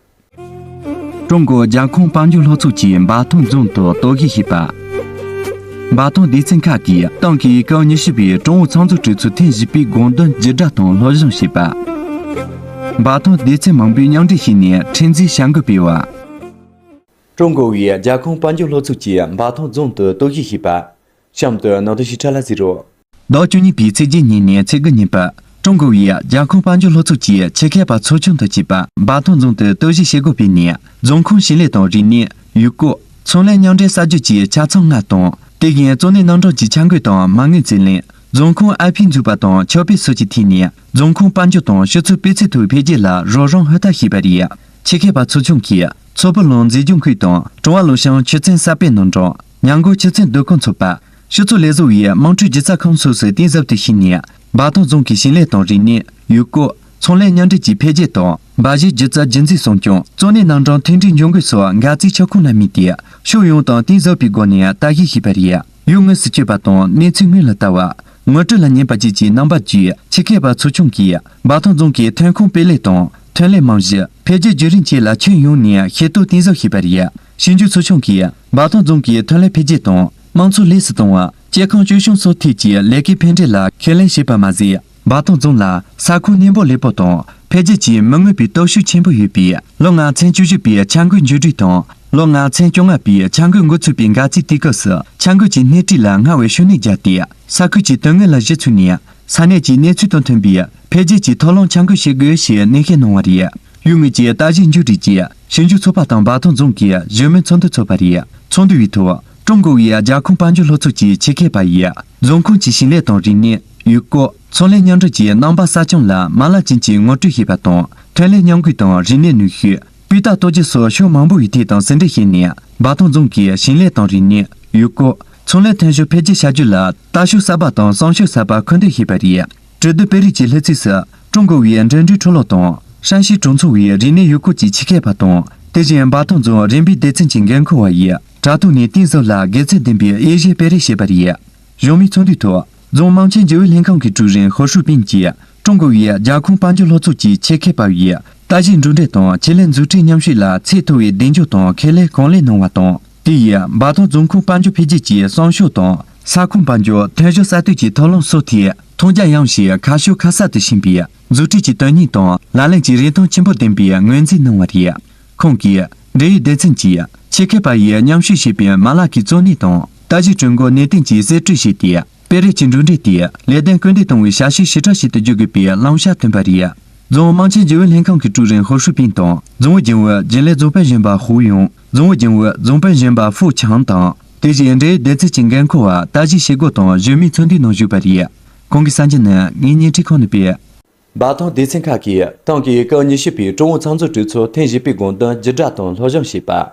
ཀྲུང་གོ་རྒྱལ་ཁོངས་དཔལ་འབྱོར་སློབ་ཚོགས་ཀྱིས་འབའ་ཐང་རྫོང་དུ་དོགས་ཞིབ་བྱས་པ། འབའ་ཐང་སྡེ་ཚན་ཁག་གིས་ཏང་གི་སྐབས་ཉི་ཤུ་པའི་ཀྲུང་ཨུ་ཚོགས་འཛུགས་གྲོས་ཚོགས་ཐེངས་བཞི་པའི་དགོངས་དོན་བརྒྱུད་བསྒྲགས་དང་སློབ་སྦྱོང་བྱས་པ། འབའ་ཐང་སྡེ་ཚན་མང་པོས་མཉམ་འབྲེལ་བྱས་ནས་ཁྲིམས་འཛིན་བྱ་འགུལ་སྤེལ་བ། ཀྲུང་གོ་བའི་རྒྱལ་ཁོངས་དཔལ་འབྱོར་སློབ་ཚོགས་ཀྱིས་འབའ་ཐང་རྫོང་དུ་དོགས་ཞིབ་བྱས་པ། གཤམ་དུ་ནང་དོན་ཞིབ་ཕྲ་ལ་གཟིགས་རོགས། ཟླ་བཅུ་གཉིས་པའི་ཚེས་བརྒྱད་ཉིན་ནས་ཚེས་དགུ་ཉིན་བར། ཀྲུང་གོ་བའི་རྒྱལ་ཁོངས་དཔལ་འབྱོར་སློབ་ཚོགས་ཀྱིས་ཆེད་མཁས་པ་ཚོགས་ཆུང་དུ་བྱས་པ་འབའ་ཐང་རྫོང་དུ་དོགས་ཞིབ་བྱེད་སྒོ་སྤེལ་ནས། རྫོང་ཁོངས་ཞིང་ལས་དང་རིག་གནས། ཡུལ་སྐོར། ཚོང་ལས་མཉམ་འབྲེལ་གསར་བརྗེ་བཅས་ཆ་ཚང་ལྔ་དང་། དེ་བཞིན་གཙོ་གནད་རྣམ་གྲངས་ཀྱི་འཆར་འགོད་དང་མ་དངུལ་འཛིན་ལེན། རྫོང་ཁོངས་ཨ་ཕི་འཛུགས་པ་དང་ཆོག་པའི་སོགས་ཀྱི་ཐད་ནས་རྫོང་ཁོངས་དཔལ་འབྱོར་དང་སྤྱི་ཚོགས་སྤུས་ཚད་མཐོ་བའི་འཕེལ་རྒྱས་ལ་རོགས་རམ་ཧུར་ཐག་བྱས་པ་རེད། ཆེད་མཁས་པ་ཚོགས་ཆུང་གིས་མཚོ་བོད་ལུང་མཛེས་ལྗོངས་ཁུལ་དང་གྲོང་བ་ལུང་ཤང་ཆུ་ཚན་གསར་སྤེལ་སྣུམ་འདྲེན། ཉང་མགོ་ཆུ་ཚན་སྡོད་ཁང་ཚོགས་པ། སྤྱི་ཚོགས་ལས་བཟོ་བའི་དམངས་ཁྲོད་སྒྱུ་རྩལ་ཁང་སོགས་སུ་གཏིང་ཟབ་ཏུ་ཕྱིན་ནས། འབའ་ཐང་རྫོང་གི་ཞིང་ལས་དང་རིག་གནས། ཡུལ་སྐོར། ཚོང་ལས་མཉམ་འདྲེས་ཀྱི་འཕེལ་རྒྱས་དང་། འབའ་གཞས་སྒྱུ་རྩལ་རྒྱུན་འཛིན་སྲུང་སྐྱོང་། གཙོ་གནད་རྣམ་གྲངས་མཐུན་སྒྲིལ་འབྱུང་རྒོལ་སོགས་འགག་རྩའི་ཁྱབ་ཁོངས་ལ་དམིགས་ཏེ། ཕྱོགས་ཡོངས་དང་གཏིང་ཟབ་པའི་སྒོ་ནས་ལྟ་ཞིབ་བྱས་པ་རེད། ཡུལ་དངོས་སུ་སྐྱོད་པ་དང་གནས་ཚུལ་སྔོན་ལ་ལྟ་བ། ངོ་སྤྲོད་ལ་ཉན་པ་བཅས་ཀྱི་རྣམ་པ་བརྒྱུད། ཆེད་མཁས་པ་ཚོགས་ཆུང་གིས་འབའ་ཐང་རྫོང་གི་ཐོན་ཁུངས་སྤེལ་ལས་དང་ཐོན་ལས་རྨང་གཞི། འཕེལ་རྒྱས་བརྒྱུད་རིམ་བཅས་ལ་ཁྱོན་ཡོངས་ནས་ཤེས་རྟོགས་གཏིང་ཟབ་བྱས་པ་རེད། ཞིབ་འཇུག་ཚོགས་ཆུང་གིས་འབའ་ཐང་རྫོང་གི་ཐོན་ལས་འཕེལ་རྒྱས་དང་། དམངས་འཚོ་ལེགས་སུ་གཏོང་བ། སྐྱེ་ཁམས་སྐྱོ་ཤོས་སོགས་ཐད་ཀྱི་ལས་ཀའི་ཕན་འབྲས་ལ་ཁས་ལེན་བྱས་པ་མ་ཟད། འབའ་ཐང་རྫོང་ལ་ས་ཁོངས་གནས་སྤོ་ལེགས་པོ་དང་འཕེལ་རྒྱས་ཀྱི་མི་མངོན་པའི་སྟོབས་ཤུགས་ཆེན་པོ་ཡོད་པས། ལོ་ལྔ་ཚན་བཅུ་བཞི་པའི་འཆར་འགོད་མཇུག་སྒྲིལ་དང་། ལོ་ལྔ་ཚན་བཅོ་ལྔ་པའི་འཆར་འགོད་འགོ་ཚུགས་པའི་འགག་རྩའི་དུས་སྐབས་སུ། འཆར་འགོད་ཀྱི་སྣེ་ཁྲིད་ལ་སྔར་བས་ཤུགས་སྣོན་བརྒྱབ་སྟེ། ས་ཁུལ་གྱི་དོན་དངོས་ལ་གཞི་བཙུགས་ནས། ས་གནས་ཀྱི་གནས་ཚུལ་དང་མཐུན་པའི་འཕེལ་རྒྱས་ཀྱི་ཐབས་ལམ་འཆར་འགོད་བྱེད་དགོས་ཞེས་ནན་བཤད་གནང་བ་རེད། ཡུལ་དངོས་ཀྱི་ལྟ་ཞིབ་མཇུག་སྒྲིལ་རྗེས། ཞིབ་འཇུག་ཚོགས་པ་དང་འབའ་ཐང་རྫོང་གི་གཞོན་མི་ཚོགས་འདུ་ཚོགས་པ་རེད། ཚོགས་འདུ་བའི་ཐོག་ཀྲུང་གོ་བའི་རྒྱལ་ཁབ་དཔལ་འབྱོར་སློབ་ཚོགས་ཀྱི་ཆེད་མཁས་པ་ཡིས། རྫོང་ཁོངས་ཀྱི་ཞིང་ལས་དང་རིག་གནས། ཡུལ་སྐོར། ཚོང་ལས་མཉམ་འབྲེལ་གྱི་རྣམ་པ་གསར་རྐྱང་ལ་མ་ལག་ཅན་གྱི་ངོ་སྤྲོད་བྱས་པ་དང་། ཐོན་ལས་མཉམ་འགུལ་དང་རིག་གནས་ནུས་ཤུགས། སྤུས་རྟགས་གཏོ་བཅོས་སོགས་ཕྱོགས་མང་པོ་ཡི་ཐད་དང་ཟུང་འབྲེལ་བྱས་ནས། འབའ་ཐང་རྫོང་གིས་ཞིང་ལས་དང་རིག་གནས། ཡུལ་སྐོར། ཚོང་ལས་ཐོན་ཤུགས་འཕེལ་རྒྱས་བྱ་རྒྱུ་ལ་ལྟ་ཕྱོགས་གསར་པ་དང་བསམ་ཕྱོགས་གསར་པ་མཁོ་འདོན་བྱས་པ་རེད། གྲོས་བསྡུར་སྤེལ་རེས་ཀྱི་ལྷུ་ཚིགས་སུ། ཀྲུང་གོ་བའི་འགྲིམ་འགྲུལ་འཕྲོ་ལོག་དང་། ཧྲན་ཞི་གྲོང་ཚོ་བའི་རིག་གནས་ཡུལ་སྐོར་གྱི་ཆེད་མཁས་པ་དང་། དེ་བཞིན་འབའ་ཐང་རྫོང་རིམ་པའི་སྡེ་ཚན་གྱི་འགན་འཁུར་བ་ཡིས། དྲ་ཐོག་ནས་གཏིང་ཟབ་ལ་དགེ་མཚན་ལྡན་པའི་དབྱེ་ཞིབ་སྤེལ་རེས་བྱས་པ་རེད། གཞུང་མིའི་ཚོགས་འདུའི་ཐོག་རྫོང་དམངས་ཆེན་རྒྱུན་ཨུ་ལྷན་ཁང་གི་ཀྲུའུ་རིན་ཧོ་ཧྲུའུ་པིན་གྱིས། ཀྲུང་གོ་བའི་རྒྱལ་ཁོངས་དཔལ་འབྱོར་སློབ་ཚོགས་ཀྱི་ཆེད་མཁས་པ་བའི་ལྟ་ཞིབ་མཇུག་འབྲས་དང་ཆེད་ལས་མཛུབ་ཁྲིད་མཉམ་ཞུགས་ལ་ཚད་མཐོ་བའི་གདེང་འཇོག་དང་ཁས་ལེན་གང་ལེགས་གནང་བ་དང་། དེ་ཡིས་འབའ་ཐང་རྫོང་ཁོངས་དཔལ་འབྱོར་འཕེལ་རྒྱས་ཀྱི་བསམ་ཕྱོགས་དང་། ས་ཁོངས་དཔལ་འབྱོར་ཐོན་ཤུགས་གསར་གཏོད་ཀྱི་ཐབས་ལམ་སོགས་ཐད་མཐོང་རྒྱ་ཡངས་ཤིང་ཁ་ཕྱོགས་ཁ་གསལ་དུ་ཕྱིན་པའི་མཛུབ་ཁྲིད་ཀྱི་དོན་སྙིང་དང་ལག་ལེན་གྱི་རིན་ཐང་ཆེན་པོ་ལྡན་པའི་ངོས་འཛིན་གནང་བ་རེད། ཁོང་གིས་འབྲེལ་ཡོད་སྡེ་ཚན་གྱིས་ཆེད་མཁས་པ་ཡིས་མཉམ་ཞུགས་བྱས་པའི་མ་ལག་གི་གཙོ་གནད་དང་ལྟ་ཞིབ་གྲོས་འགོ་ནན་ཏན་གྱིས་གསེད་བཀྲོལ་བྱས་ཏེ། སྤེལ་རེས་ཀྱི་མཇུག་འབྲས་དེ་ལས་དོན་སྐུལ་འདེད་གཏོང་བའི་བྱ་སྤྱོད་ཞིབ་ཕྲ་ཞིག་ཏུ་འགྱུར་དགོས་པའི་བླང་བྱ་བཏོན་པ་རེད། རྫོང་དམངས་ཆེན་རྒྱུན་ཨུ་ལྷན་ཁང་གི་ཀྲུའུ་རིན་ཧོ་ཧྲུའུ་པིན་དང་རྫོང་ཨུ་རྒྱུན་ཨུ་རྒྱུན་ལས་རྫོང་དཔོན་གཞོན་པ་ཧུའུ་ཡུང་། རྫོང་ཨུ་རྒྱུན་ཨུ་རྫོང་དཔོན་གཞོན་པ་ཧྥུའུ་ཆང་དང་། དེ་བཞིན་འབྲེལ་ཡོད་སྡེ་ཚན་གྱི་འགན་འཁུར་བ་ལྟ་ཞིབ་བྱེད་སྒོ་དང་གཞོན་མིའི་ཚོགས་འདུའི་ནང་ཞུགས་པ་རེད། གོང་གི་གསར་འགྱུར་ནི་ངའི་བརྙན་འཕྲིན་ཁང་ནས་སྤེལ། འབའ་ཐང་སྡེ་ཚན་ཁག་གིས་ཏང་གི་སྐབས་ཉི་ཤུ་པའི་ཀྲུང་ཨུ་ཚོགས་འཛིན་གྲོས་ཚོགས་ཐེངས་བཞི་པའི་དགོངས་དོན་བརྒྱུད་བསྒྲགས་དང་སློབ་སྦྱོང་བྱས་པ།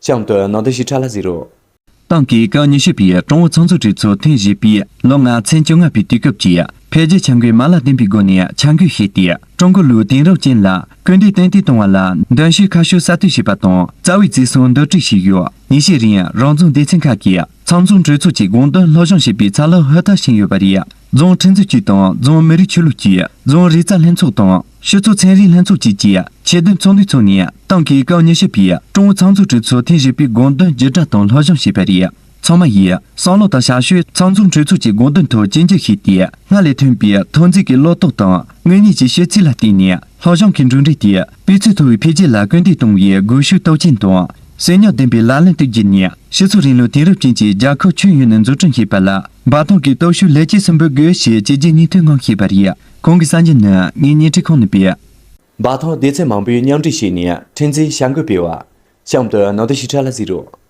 གཤམ་དུ་ནང་དོན་ཞིབ་ཕྲ་ལ་གཟིགས་རོགས། ཏང་གི་སྐབས་ཉི་ཤུ་པའི་ཀྲུང་ཨུ་ཚོགས་འཛིན་གྲོས་ཚོགས་ཐེངས་བཞི་པའི་ལོ་ལྔ་ཚན་བཅོ་ལྔ་པའི་དུས་སྐབས་ཀྱི་འཕེལ་རྒྱས་འཆར་འགོད་མ་ལག་ལྡན་པའི་སྒོ་ནས་འཆར་འགོད་བྱས་ཏེ། ཀྲུང་གོའི་ལུགས་དེང་རབས་ཅན་ལ་སྐུལ་འདེད་ཏན་ཏིག་གཏོང་བ་ལ་མདུན་སྐྱོད་ཁ་ཕྱོགས་གསར་གཏོད་བྱས་པ་དང་རྩ་བའི་བརྩི་སྲུང་མདོར་བསྡུས་བྱས་ཡོད། ཉིན་ཤས་རིང་རང་རྫོང་སྡེ་ཚན་ཁག་གིས་ཚང་འཛོམས་གྲོས་ཚོགས་ཀྱི་དགོངས་དོན་སློབ་སྦྱོང་བྱེད་པའི་ཚད་ལོན་ཧུར་ཐག་ཕྱིན་ཡོད་པ་རེད། རྫོང་ཁྲིམས་འཛིན་ཅུས་དང་རྫོང་མི་རིགས་ཆོས་ལུགས་ཅུས། རྫོང་རིག་རྩལ་ལྷན་ཚོགས་དང་སྤྱི་ཚོགས་ཚན་རིག་ལྷན་ཚོགས་བཅས་ཀྱིས་ཆེད་དོན་ཚོགས་འདུ་འཚོགས་ནས་ཏང་གི་སྐབས་ཉི་ཤུ་པའི་ཀྲུང་ཨུ་ཚང་འཛོམས་གྲོས་ཚོགས་ཐེངས་བཞི་པའི་དགོངས་དོན་བརྒྱུད་བསྒྲགས་དང་སློབ་སྦྱོང་བྱས་པ་རེད། ཚང་མ་ཡིས་བསམ་བློ་དང་བྱ་སྤྱོད་ཚང་འཛོམས་གྲོས་ཚོགས་ཀྱི་དགོངས་དོན་ཐོག་ཇི་འགྱུར་བྱས་ཏེ། སྔར་ལས་ཐོན་པའི་ཐོན་རྫས་ཀྱི་བློ་སྟོབས་དང་དངོས་གནས་ཀྱི་ཤེས་ཚད་ལ་བརྟེན་ནས་སློབ་སྦྱོང་གི་གྲུབ་འབྲས་དེ་སྤུས་ཚད་མཐོ་བའི་འཕེལ་རྒྱས་ལ་སྐུལ་འདེད་གཏོང་བའི་སྒུལ་ཤུགས་སྟོབས་ཆེན་དང་། སེམས་མཉམ་ལྡན་པའི་ལག་ལེན་དུ་བརྒྱུད་ནས་སྤྱི་ཚོགས་རིང་ལུགས་དེང་རབས་ཅན་གྱི་རྒྱལ་ཁབ་ཁྱོན་ཡོངས་ནས་འཛུགས་སྐྲུན་བྱེད་པ་ལ་འབའ་ཐང་གི་སྟོབས་ཤུགས་ལེགས་སྐྱེས་སུ་འབུལ་དགོས་ཞེས་བཅས་རྗེས་སྙིང་ཐག་ངང་བཤད་པ་རེད། གོང་གི་གསར་འགྱུར་ནི་ངའི་བརྙན་འཕྲིན་ཁང་ནས་སྤེལ། འབའ་ཐང་སྡེ་ཚན་མང་པོས་མཉམ་འབྲེལ་བྱས་ནས་ཁྲིམས་འཛིན་བྱ་འགུལ་སྤེལ་བ། གཤམ་དུ་ནང་དོན་ཞིབ་ཕྲ་ལ་གཟིགས་རོགས།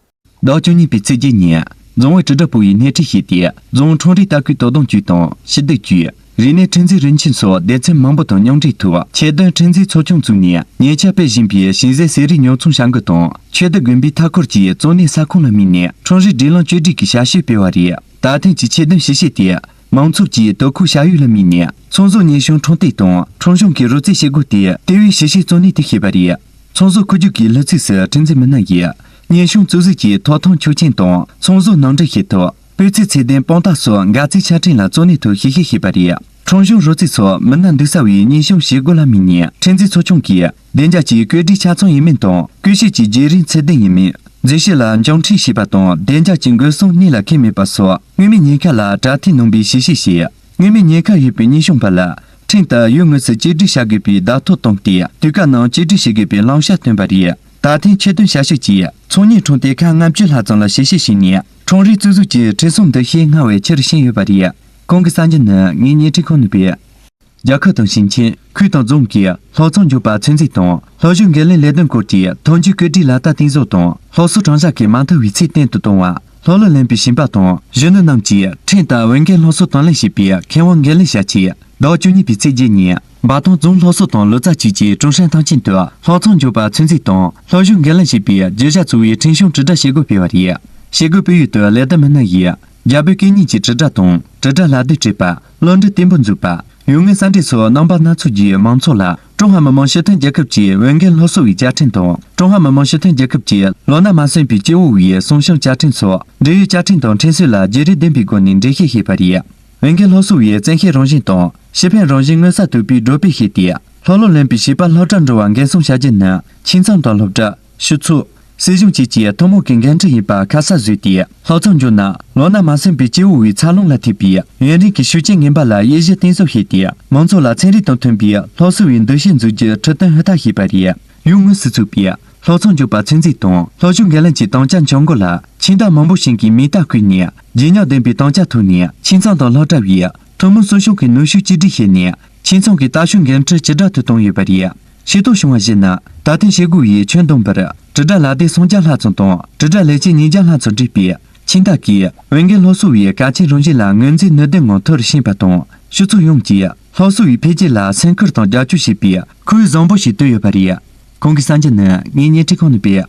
ཟླ་བཅུ་གཉིས་པའི་ཚེས་བརྒྱད་ཉིན། རྫོང་ཨུད་དྲིལ་བསྒྲགས་པུའུ་ཡིས་སྣེ་ཁྲིད་བྱས་ཏེ། རྫོང་ཁྲོམ་རའི་ལྟ་སྐུལ་དོ་དམ་ཅུས་དང་ཕྱི་སྡོད་ཅུས། རིག་གནས་ཁྲིམས་འཛིན་རིན་ཆེན་སོགས་སྡེ་ཚན་མང་པོ་དང་མཉམ་འབྲེལ་ཐོག་ཆེད་དོན་ཁྲིམས་འཛིན་ཚོགས་ཆུང་བཙུགས་ནས། ཉེ་ཆར་སྤེལ་བཞིན་པའི་ཞིང་ཟས་ཟས་རིགས་ཉོ་ཚོང་བྱ་འགུལ་དང་། ཆོས་སྡེ་དགོན་པའི་མཐའ་འཁོར་གྱི་གཙོ་གནད་ས་ཁོངས་ལ་དམིགས་ནས། ཁྲོམ་རའི་སྒྲིག་ལམ་བཅོས་སྒྲིག་གི་བྱ་སྤྱོད་སྤེལ་བ་རེད། ད་ཐེངས་ཀྱི་ཆེད་དོན་ཞིབ་བཤེར་དེ། མང་ཚོགས་ཀྱི་དོ་ཁུར་བྱ་ཡུལ་ལ་དམིགས་ནས། ཚོང་ཟོག་ཉེན་སྲུང་ཁྲོམ་སྡེ་དང་ཁྲོམ་གཞུང་གི་རོལ་རྩེད་བྱེད་སྒོ་དེ་ལྟེ་བའི་ཞིབ་བཤེར་གཙོ་གནད་དུ་བྱས་པ་རེད། ཚོང་ཟོག་འཁོར་རྒྱུག་གི་ལྷུ་ཚིགས་སུ་ཁྲིམས་འཛིན་མི་སྣ་ཡིས་ཉེན་སྲུང་བཙུགས་གཟིགས་ཀྱི་ཐོབ་ཐང་ཆོག་མཆན་དང་ཚོང་ཟོག་ནང་འདྲེན་བྱེད་ཐབས། སྤུས་ཚད་ཚད་ལྡན་དཔང་རྟགས་སོགས་འགག་རྩའི་ཆ་འཕྲིན་ལ་གཙོ་གནད་དུ་ཞིབ་བཤེར་བྱས་པ་རེད། ཁྲོམ་གཞུང་རོལ་རྩེད་སོགས་མི་སྣ་འདུག་ས་བའི་ཉེན་སྲུང་བྱེད་སྒོ་ལ་དམིགས་ནས་ཁྲིམས་འཛིན་ཚོགས་ཆུང་གིས་བདེ་འཇགས་ཀྱི་བཀོད་སྒྲིག་ཆ་ཚང་ཡིན་མིན་དང་། སྐུལ་ཞིབ་ཀྱི་བརྒྱུད་རིམ་ཚད་ལྡན་ཡིན་མིན། འཛུལ་ཞུགས་ལ་མཇུག་འཕྲད་བྱས་པ་དང་བདེ་འཇགས་ཀྱི་འགོག་སྲུང་གནད་ལ་འཁེལ་མེད་པ་སོགས་སྔོན་མའི་ཉེན་ཁ་ལ་དྲ་ཐིག་ནང་པའི་ཞིབ་བཤེར་བྱས། སྔོན་མའི་ཉེན་ཁ་ཡོད་པའི་ཉེན་སྲུང་པ་ལ་ཁྲིམས་ལྟར་ཡུལ་དངོས་སུ་གཅིག་སྒྲིལ་བྱ་དགོས་པའི་བརྡ་ཐོ་བཏང་སྟེ། དུས་བཀག་ནང་གཅིག་སྒྲིལ་བྱེད་དགོས་པའི་བླང་བྱ་བཏོན་པ་རེད། ད་ཐེངས་ཆེད་དོན་བྱ་སྤྱོད་ཀྱིས་ཚོང་གཉེར་གྲོང་སྡེ་ཁག་ལྔ་བཅུ་ལྷག་ཙམ་ལ་ཞིབ་བཤེར་བྱས་ནས། ཁྲོམ་རའི་རྩིས་བཟོ་གྱི་ཁྲིམས་སྲུང་འདུ་ཤེས་སྔར་བས་ཆེ་རུ་ཕྱིན་ཡོད་པ་རེད། གོང་གི་གསར་འགྱུར་ནི་ངའི་བརྙན་འཕྲིན་ཁང་ནས་སྤེལ། རྒྱལ་ཁབ་དང་ཞིང་ཆེན། ཁུལ་དང་རྫོང་གིས་སློབ་ཚན་འཇོག་པ་ཚོད་འཛིན་དང་སློབ་ཞུགས་འགན་ལེན་ལས་དོན་སྐོར་གྱི་ཐོན་སྐྱེད་བཀོད་སྒྲིག་ལག་བསྟར་གཏིང་ཟབ་དང་། སློབ་གསོ་གྲངས་བཞག་གི་མ་འདང་བའི་ཚད་བརྟན་དུ་གཏོང་བ། ལྷོ་ལུ་ལེན་པའི་ཞིང་པ་དང་གཞོན་ནུ་རྣམས་ཀྱིས་ཁྲིམས་ལྟར་འོས་འགན་སློབ་གསོ་དང་ལེན་བྱས་པའི་མཁས་དབང་འགན་ལེན་བྱ་ཆེད། ཟླ་བ་བཅུ་གཉིས་པའི་ཚེས་བརྒྱད་ཉིན་འབའ་ཐང་རྫོང་སློབ་གསོ་དང་ལོ་ཙཱ་ཅུས་ཀྱི་ཀྲུང་ཧྲན་ཐང་ཆེན་དུ་སློབ་ཚན་བརྗོད་པ་ཚོད་འཛིན་དང་སློབ་སྦྱོང་འགན་ལེན་བྱེད་པའི་བརྗོད་བྱ་གཙོ་བོའི་ཁྲིམས་སྐྱོང་དྲིལ་བསྒྲགས་བྱེད་སྒོ་སྤེལ་བ་རེད། བྱེད་སྒོའི་སྤེལ་ཡུལ་དུ་ལས་བསྡུ་མི་སྣ་ཡིས་རྒྱ་བོད་སྐད་གཉིས་ཀྱི་དྲིལ་བསྒྲགས་དང་དྲིལ་བསྒྲགས་ལད་ཟློས་སྤྲད་པ། བློ་འདྲི་བརྟན་པོ་འཛུགས་པ། ཡུལ་དངོས་ས་འབྲེལ་སོགས་རྣམ་པ་སྣ་ཚོགས་ཀྱི་མང་ཚོགས་ལ་ཀྲུང་ཧྭ་མི་དམངས་སྤྱི་མཐུན་རྒྱལ་ཁབ་ཀྱི་འོས་འགན་སློབ་གསོ་བའི་བཅའ་ཁྲིམས་དང་ཀྲུང་ཧྭ་མི་དམངས་སྤྱི་མཐུན་རྒྱལ་ཁབ་ཀྱི་ལོ་ན་མ་སོན་པའི་སྐྱེ་བོ་བའི་སྲུང་སྐྱོང་བཅའ་ཁྲིམས་སོགས་འབྲེལ་ཡོད་བཅའ་ཁྲིམས་དང་ཁྲིམས་སྲོལ་ལ་བརྗེ་རེས་ལྡན་པའི་སྒོ་ནས་འགྲེལ་བཤད་བྱས་པ་རེད། འོས་འགན་སློབ་གསོ་བའི་བཙན་ཤེད་རང་བཞིན་དང་ཤེས་ཕན་རང་བཞིན་མངོན་གསལ་དོད་པོས་སྒྲོག་སྤེལ་བྱས་ཏེ། ལྷོ་ལུ་ལེན་པའི་བྱིས་པ་སློབ་གྲྭར་འགྲོ་བར་འགན་སྲུང་བྱ་རྒྱུ་ནི་ཁྱིམ་ཚང་དང་སློབ་གྲྭ། ཕྱུགས་འཚོ། སྲིད་གཞུང་བཅས་ཀྱི་ཐུན་མོང་གི་འགན་འཁྲི་ཡིན་པ་ཁ་གསལ་བཟོས་ཏེ། སློབ་ཚན་བརྗོད་ན་ལོ་ན་མ་སོན་པའི་སྐྱེ་བོ་བའི་འཚར་ལོངས་ལ་ཐུག་པའི་ཡུན་རིང་གི་ཤུགས་རྐྱེན་ངན་པ་ལ་དབྱེ་གཞི་གཏིང་ཟབ་བྱས་ཏེ། མང་ཚོགས་ལ་ཚན་རིག་དང་མཐུན་པའི་སློབ་གསོ་བའི་འདུ་ཤེས་འཛུགས་རྒྱུ་ཁྲིད་སྟོན་ཧུར་ཐག་བྱས་པ་རེད། ཡུལ་དངོས་སུ་ཚུགས་པའི་སློབ་ཚན་བརྗོད་པ་ཚོད་འཛིན་དང་སློབ་སྦྱོང་འགན་ལེན་གྱི་དམ་བཅའ་འཆར་འགོད་ལ་ཆིང་ཏ་མང་པོ་ཞིག་གིས་མིང་རྟགས་བཀོད་ནས་ཇེ་ཉག་ལྡན་པའི་དམ་བཅའ་ཐོག་ནས་ཁྱིམ་ཚང་དང་སློབ་གྲྭ་བའི་ཐུན་མོང་སྲུང་སྐྱོང་གི་ནུས་ཤུགས་གཅིག་སྒྲིལ་བྱས་ནས། ཁྱིམ་ཚང་གི་ལྟ་སྐྱོང་འགན་འཁྲི་ཇེ་དྲག་ཏུ་བཏང་ཡོད་པ་རེད། ཤེས་རྟོགས་བྱུང་བར་གཞིགས་ན། ད་ཐེངས་བྱེད་སྒོ་ཡིས་ཁྱོན་བསྡོམས་པར་དྲིལ་བསྒྲགས་ལག་དེབ་སུམ་བརྒྱ་ལྷག་ཙམ་དང་དྲིལ་བསྒྲགས་ལས་བྱེད་ཉིས་བརྒྱ་ལྷག་ཙམ་བསྒྲིགས་པས། ཁྱིམ་བདག་གིས་འོས་འགན་སློབ་གསོ་བའི་གལ་ཆེན་རང་བཞིན་ལ་ངོས་འཛིན་ནུས་ལྡན་ངང་མཐོ་རུ་ཕྱིན་པ་དང་། སྤྱི་ཚོགས་ཡོངས་ཀྱིས་སློབ་གསོ་བའི་འཕེལ་རྒྱས་ལ་སེམས་ཁུར་དང་རྒྱབ་སྐྱོར་བྱེད་པའི་ཁོར་ཡུག་བཟང་པོ་ཞིག་བཏོད་ཡོད་པ་རེད། ཁོང་གི་གསར་འགྱུར་ནི་ངའི་བརྙན་འཕྲིན་ཁང་ནས་སྤེལ། ཟླ་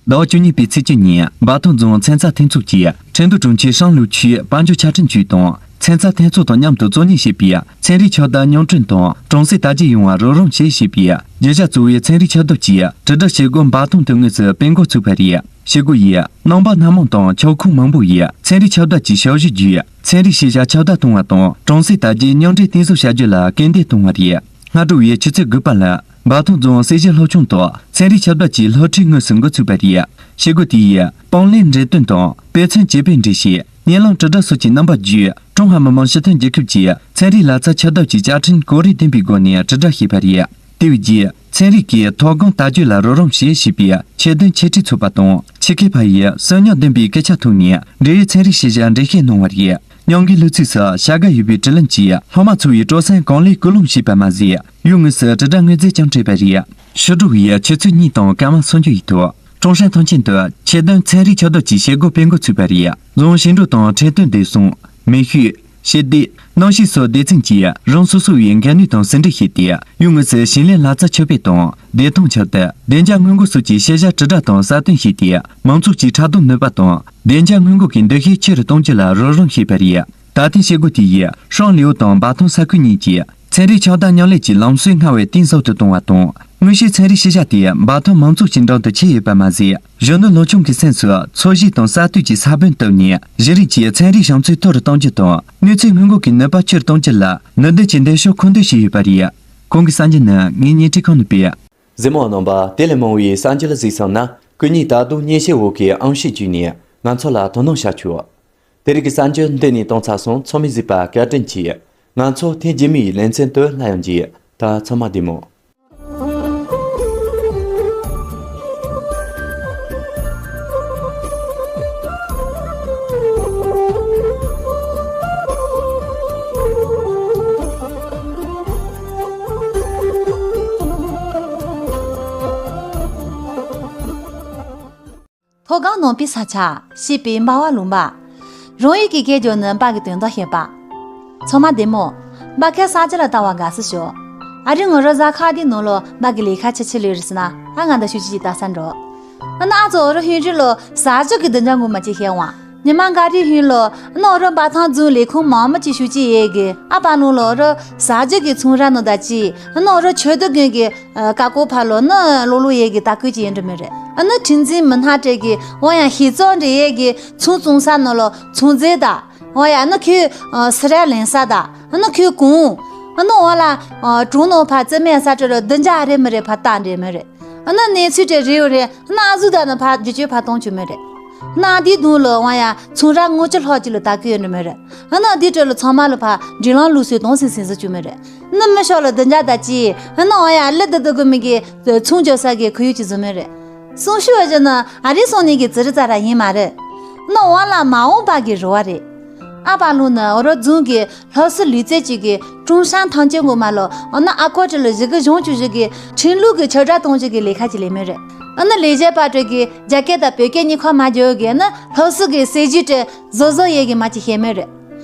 བ་བཅུ་གཉིས་པའི་ཚེས་བཅུ་ཉིན་འབའ་ཐང་རྫོང་ཚན་རྩལ་འཐེན་ཚོགས་ཀྱིས་ཁྲེང་ཏུའུ་གྲོང་ཁྱེར་ཧྲང་ལུའུ་ཆུས་དཔལ་འབྱོར་ཆ་འཕྲིན་ཅུས་དང་ཚན་རྩལ་འཐེན་ཚོགས་དང་མཉམ་དུ་གཙོ་གཉེར་བྱས་པའི་ཚན་རིག་ཁྱབ་གདལ་རྙོག་གྲུང་དང་གྲོང་གསེབ་དར་རྒྱས་ཡོང་བར་རོགས་རམ་བྱེད་ཞེས་པའི་བརྗོད་བྱ་གཙོ་བོའི་ཚན་རིག་ཁྱབ་གདལ་གྱི་དྲིལ་བསྒྲགས་བྱེད་སྒོ་འབའ་ཐང་དུ་དངོས་སུ་སྤེལ་འགོ་ཚུགས་པ་རེད། བྱེད་སྒོ་ཡིས་རྣམ་པ་སྣ་མང་དང་ཁྱབ་ཁོངས་མང་པོ་ཡི་ཚན་རིག་ཁྱབ་གདལ་གྱི་ཞབས་ཞུ་བརྒྱུད་ཚན་རིག་ཤེས་བྱ་ཁྱབ་གདལ་གཏོང་བ་དང་གྲོང་གསེབ་དར་རྒྱས་མཉམ་འདྲེས་གཏིང་ཟབ་བྱ་རྒྱུ་ལ་སྐུལ་འདེད་གཏོང་བ་རེད། སྔ་དྲོ་བའི་ཆུ་ཚོད་དགུ་པ་ལ། འབའ་ཐང་རྫོང་སྲིད་གཞུང་སློབ་ཆུང་དུ་ཚན་རིག་ཁྱབ་གདལ་གྱི་སློབ་ཁྲིད་དངོས་སུ་འགོ་ཚུགས་པ་རེད། བྱེད་སྒོ་དེ་ཡིས་སྤང་ལེན་འགྲེམས་སྟོན་དང་དཔེ་མཚོན་དཔྱད་དཔོག་འགྲེལ་བཤད། གཉེར་ལམ་དྲིལ་བསྒྲགས་སོགས་ཀྱི་རྣམ་པ་བརྒྱུད། ཀྲུང་ཧྭ་མི་དམངས་སྤྱི་མཐུན་རྒྱལ་ཁབ་ཀྱི་ཚན་རིག་ལག་རྩལ་ཁྱབ་གདལ་གྱི་བཅའ་ཁྲིམས་གོ་རིམ་ལྡན་པའི་སྒོ་ནས་དྲིལ་བསྒྲགས་བྱས་པ་རེད། དེ་བས་ཀྱང་ཚན་རིག་གི་མཐོ་སྒང་དར་རྒྱས་ལ་རོགས་རམ་བྱེད་ཞེས་པའི་ཆེད་དོན་འཆད་ཁྲིད་ཚོགས་པ་དང་། ཆེད་མཁས་པ་ཡིས་སེམས་མྱོང་ལྡན་པའི་སྐད་ཆ་ཐོག་ནས་འབྲེལ་ཡོད་ཚན་རིག་ཤེས་བྱ་འགྲེལ་བཤད་གནང་བ་རེད། སྙིང་གི་ལུས་ཚིགས་སུ་བྱ་དགའ་ཡོད་པའི་དྲིན་ལན་གྱིས་སློབ་མ་ཚོ་ཡི་སྤྲོ་སེམས་གང་ལེགས་སྐུལ་སློང་བྱས་པ་མ་ཟད། ཡུལ་དངོས་སུ་དྲིལ་བསྒྲགས་དངོས་རྫས་ཀྱང་སྤྲད་པ་རེད། ཕྱི་དྲོ་བའི་ཆུ་ཚོད་གཉིས་དང་སྐར་མ་སུམ་ཅུ་ཡི་ཐོག་ཀྲུང་ཧྲན་ཐང་ཆེན་དུ་ཆེད་དོན་ཚན་རིག་ཁྱབ་གདལ་གྱི་བྱེད་སྒོ་སྤེལ་འགོ་ཚུགས་པ་རེད། རྫོང་ཞིང་འབྲོག་དང་ཁྲིམས་དོན་བདེ་སྲུང་། མེ་ཤོད། ཞི་བདེ། གནམ་གཤིས་སོགས་སྡེ་ཚན་གྱིས་རང་སོ་སོ་བའི་འགན་ནུས་དང་ཟུང་འབྲེལ་བྱས་ཏེ། ཡུལ་དངོས་སུ་ཞིང་ལས་ལག་རྩལ་ཁྱབ་སྤེལ་དང་བདེ་ཐང་ཁྱབ་གདལ། བདེ་འཇགས་སྔོན་འགོག་སོགས་ཀྱི་ཤེས་བྱ་དྲིལ་བསྒྲགས་དང་གསལ་སྟོན་བྱས་ཏེ། མང་ཚོགས་ཀྱི་འཕྲལ་སྡོམ་ནུས་པ་དང་། བདེ་འཇགས་སྔོན་འགོག་གི་འདུ་ཤེས་ཆེ་རུ་གཏོང་རྒྱུ་ལ་རོགས་རམ་བྱས་པ་རེད། ད་ཐེངས་བྱེད་སྒོ་དེ་ཡིས་ཧྲང་ལིའུ་དང་འབའ་ཐང་ས་ཁུལ་གཉིས་ཀྱི་ཚན་རིག་ཁྱབ་གདལ་མཉམ་ལས་ཀྱི་ལམ་སྲོལ་སྔར་བས་གཏིང་ཟབ་ཏུ་གཏོང་བ་དང་། དངོས་བཤེར་ཚན་རིག་ཤེས་བྱ་དེ་འབའ་ཐང་མང་ཚོགས་ཀྱི་འགྲམ་དུ་ཁྱེར་ཡོད་པ་མ་ཟད། གཞོན་ནུ་སློབ་ཆུང་གི་སེམས་སུ་འཚོ་གཞེས་དང་གསར་གཏོད་ཀྱི་ས་བོན་བཏབ་ནས། གཞི་རིམ་གྱི་ཚན་རིག་བྱང་ཚད་མཐོ་རུ་གཏོང་རྒྱུ་དང་། གནོད་འཚེ་སྔོན་འགོག་གི་ནུས་པ་ཆེ་རུ་གཏོང་རྒྱུ་ལ་ནུས་ལྡན་གྱི་འདེགས་ཤོག་མཁོ་འདོན་བྱས་ཡོད་པ་རེད། གོང་གི་གསར་འགྱུར་ནི་ངའི་བརྙན་འཕྲིན་ཁང་ནས་སྤེལ། གཟིགས་མོ་རྣམ་པ། དེ་ལས་མང་བའི་གསར་འགྱུར་གཟིགས་སོང་ན། སྐུ་ཉིད་ད་དུང་མཉེན་ཆས་འོག་གི་ཨང་ཤོས་བརྒྱུད་ནས་ང་ཚོ་ལ་དོ་སྣང་བྱ་ཆོག་དེ་རིང་གི་གསར་འགྱུར་འདི་ནས་གཏོང་ཚར་སོང་། ཚང་མས་གཟིགས་པ་བཀའ་དྲིན་ཆེ། ང་ཚོ་ཐེངས་རྗེས་མའི་ལེ་ཚན་དུ་སླར་ཡང་མཇལ། ད་ཚང་མ་བདེ་མོ། མཐོ་སྒང་ནང་པའི་ས་ཆ། ཞེས་པའི་འབའ་བ་ལུང་པ། རང་ཡུལ་གྱི་སྐད་རྒྱག་ནི་འབའ་གི་དོན་དག་བཤད་པ། ཚང་མ་བདེ་མོ། འབའ་ཁའི་གསར་འགྱུར་ལ་ལྟ་བ་དགའ་བསུ་ཞུ། ཨ་རི་ངོ་རོ་གཟའ་ཁག་དེའི་ནང་ལོ་འབའ་གི་ལས་ཀ་ཆི་ཆི་ལས་རེད་ཟེར་ན། ཨ་ང་ད་ཤུ་ཅི་ཅི་ལྟ་ས་འགྲོ། ཨ་ན་ཨ་ཚོ་ཨོ་རོ་ཧུན་རི་ལོ་ཟ་ཅོ་གི་བདུན་ཅང་གོ་མ་ཅི་ཤེས་ཝང་། ཉི་མ་འགའ་རེ་ཧུན་ལོ་ཨ་ན་ཨོ་རོ་འབའ་ཐང་རྫོང་ལས་ཁུངས་མང་མོ་ཅི་ཤུ་ཅི་ཡས་གི་ཨ་པ་ལུང་ལོ་ཨོ་རོ་ཟ་ཅོ་གི་ཚོང་ར་ནོ་ད་ཅི་ཨ་ན་ཨོ་རོ་ཆོས་དུ་དགོན་གི་ཀ་ཀོ་ཕ་ལོ་ནི་ལོ་ལོ་ཡས་གི་ད་ཀོས་ཅི་ཡེ་འདྲ་མེ་རེད། ཨ་ནི་ཁྲིམས་འཛིན་མི་སྣ་སྤྲད་གི་འོ་ཡ་ཤེས་ཙོ་འདྲ་ཡས་གི་ཚོང་བཙོང་ས་ནོ་ལོ་ཚོང་རྫས་ད། འོ་ཡ་ཨ་ནི་ཁོས་སི་ར་ལེན་ས་ད། ཨ་ནི་ཁོས་གོང་། ཨ་ནི་འོ་ལ་གྲོང་ནོ་ཕ་ཙེ་མེ་ས་སྤྲད་རོ་བདུན་ཅ་ཨ་རེ་མི་རེ་ཕ་ད་འདྲ་མེ་རེད། ཨ་ནི་གནས་ཚུལ་དེ་རེ་ཡོ་རེ་ཨ་ནི་ཨ་ཟུ་ད་ནི་ཕ་རྒྱུ་ཆོས་ཕ་གཏོང་ཆུ་མེ་རེད། ཨ་ནི་ཨ་དེའི་དུང་ལོ་འོ་ཡ་ཚོང་ར་ངོ་ཅི་ལྷོ་ཅི་ལོ་ད་ཀོས་ཡོ་འདྲ་མེ་རེད། ཨ་ནི་འདི་གྲོལ་ལ་ཚང་མ་ལ་ཕ་འབྲི་ལང་ལུགས་སྲོལ་དང་སིང་སིང་ཟི་བཅུ་མི་རེད། ཨ་ནི་མི་ཤོག་ལ་བདུན་ཅ་ད་ཅི་ཨ་ནི་འོ་ཡ་ཨ་ལི་ད་ད་གོ་མི་གི་ཚོང་རྒྱག་ས་གི་ཁོར་ཡུག་ཅིག་བཟོ་མི་རེད། སང་ཤུ་བ་ཅི་ནི་ཨ་རི་སོང་ནི་གི་ཙི་རི་ཙ་ར་ཡིན་མ་རེད། ཨ་ནི་འོ་ལ་མ་འོངས་པ་གི་རེ་བ་རེད། ཨ་པ་ལུང་ནི་འོ་རོ་རྫོང་གི་སློབ་གསོ་ལུས་རྩལ་ཅིག་གི་ཀྲུང་ཧྲན་ཐང་ཆེན་གོ་མ་ལོ་འོ་ན་ཨ་ཁོ་ཅི་ལོ་བཞི་གི་གཞུང་ཅུ་བཞི་གི་ཁྲིམས་ལུགས་ཀྱི་ཆོས་སྒྲ་གཏོང་ཅིག་གི་ལས་ཁ་ཅིག་ལས་མི་རེད། ཨ་ནི་ལས་བྱེད་པ་དེ་གིས་རྒྱ་སྐད་དང་བོད་སྐད་གཉིས་ཁ་མ་བརྗོད་གི་ཨ་ནི་སློབ་གསོ་གི་སྲིད་ཇུས་དེ་བཟོ་བཟོ་ཡས་གི་མ་ཅིག་བཤད་མེད་རེད།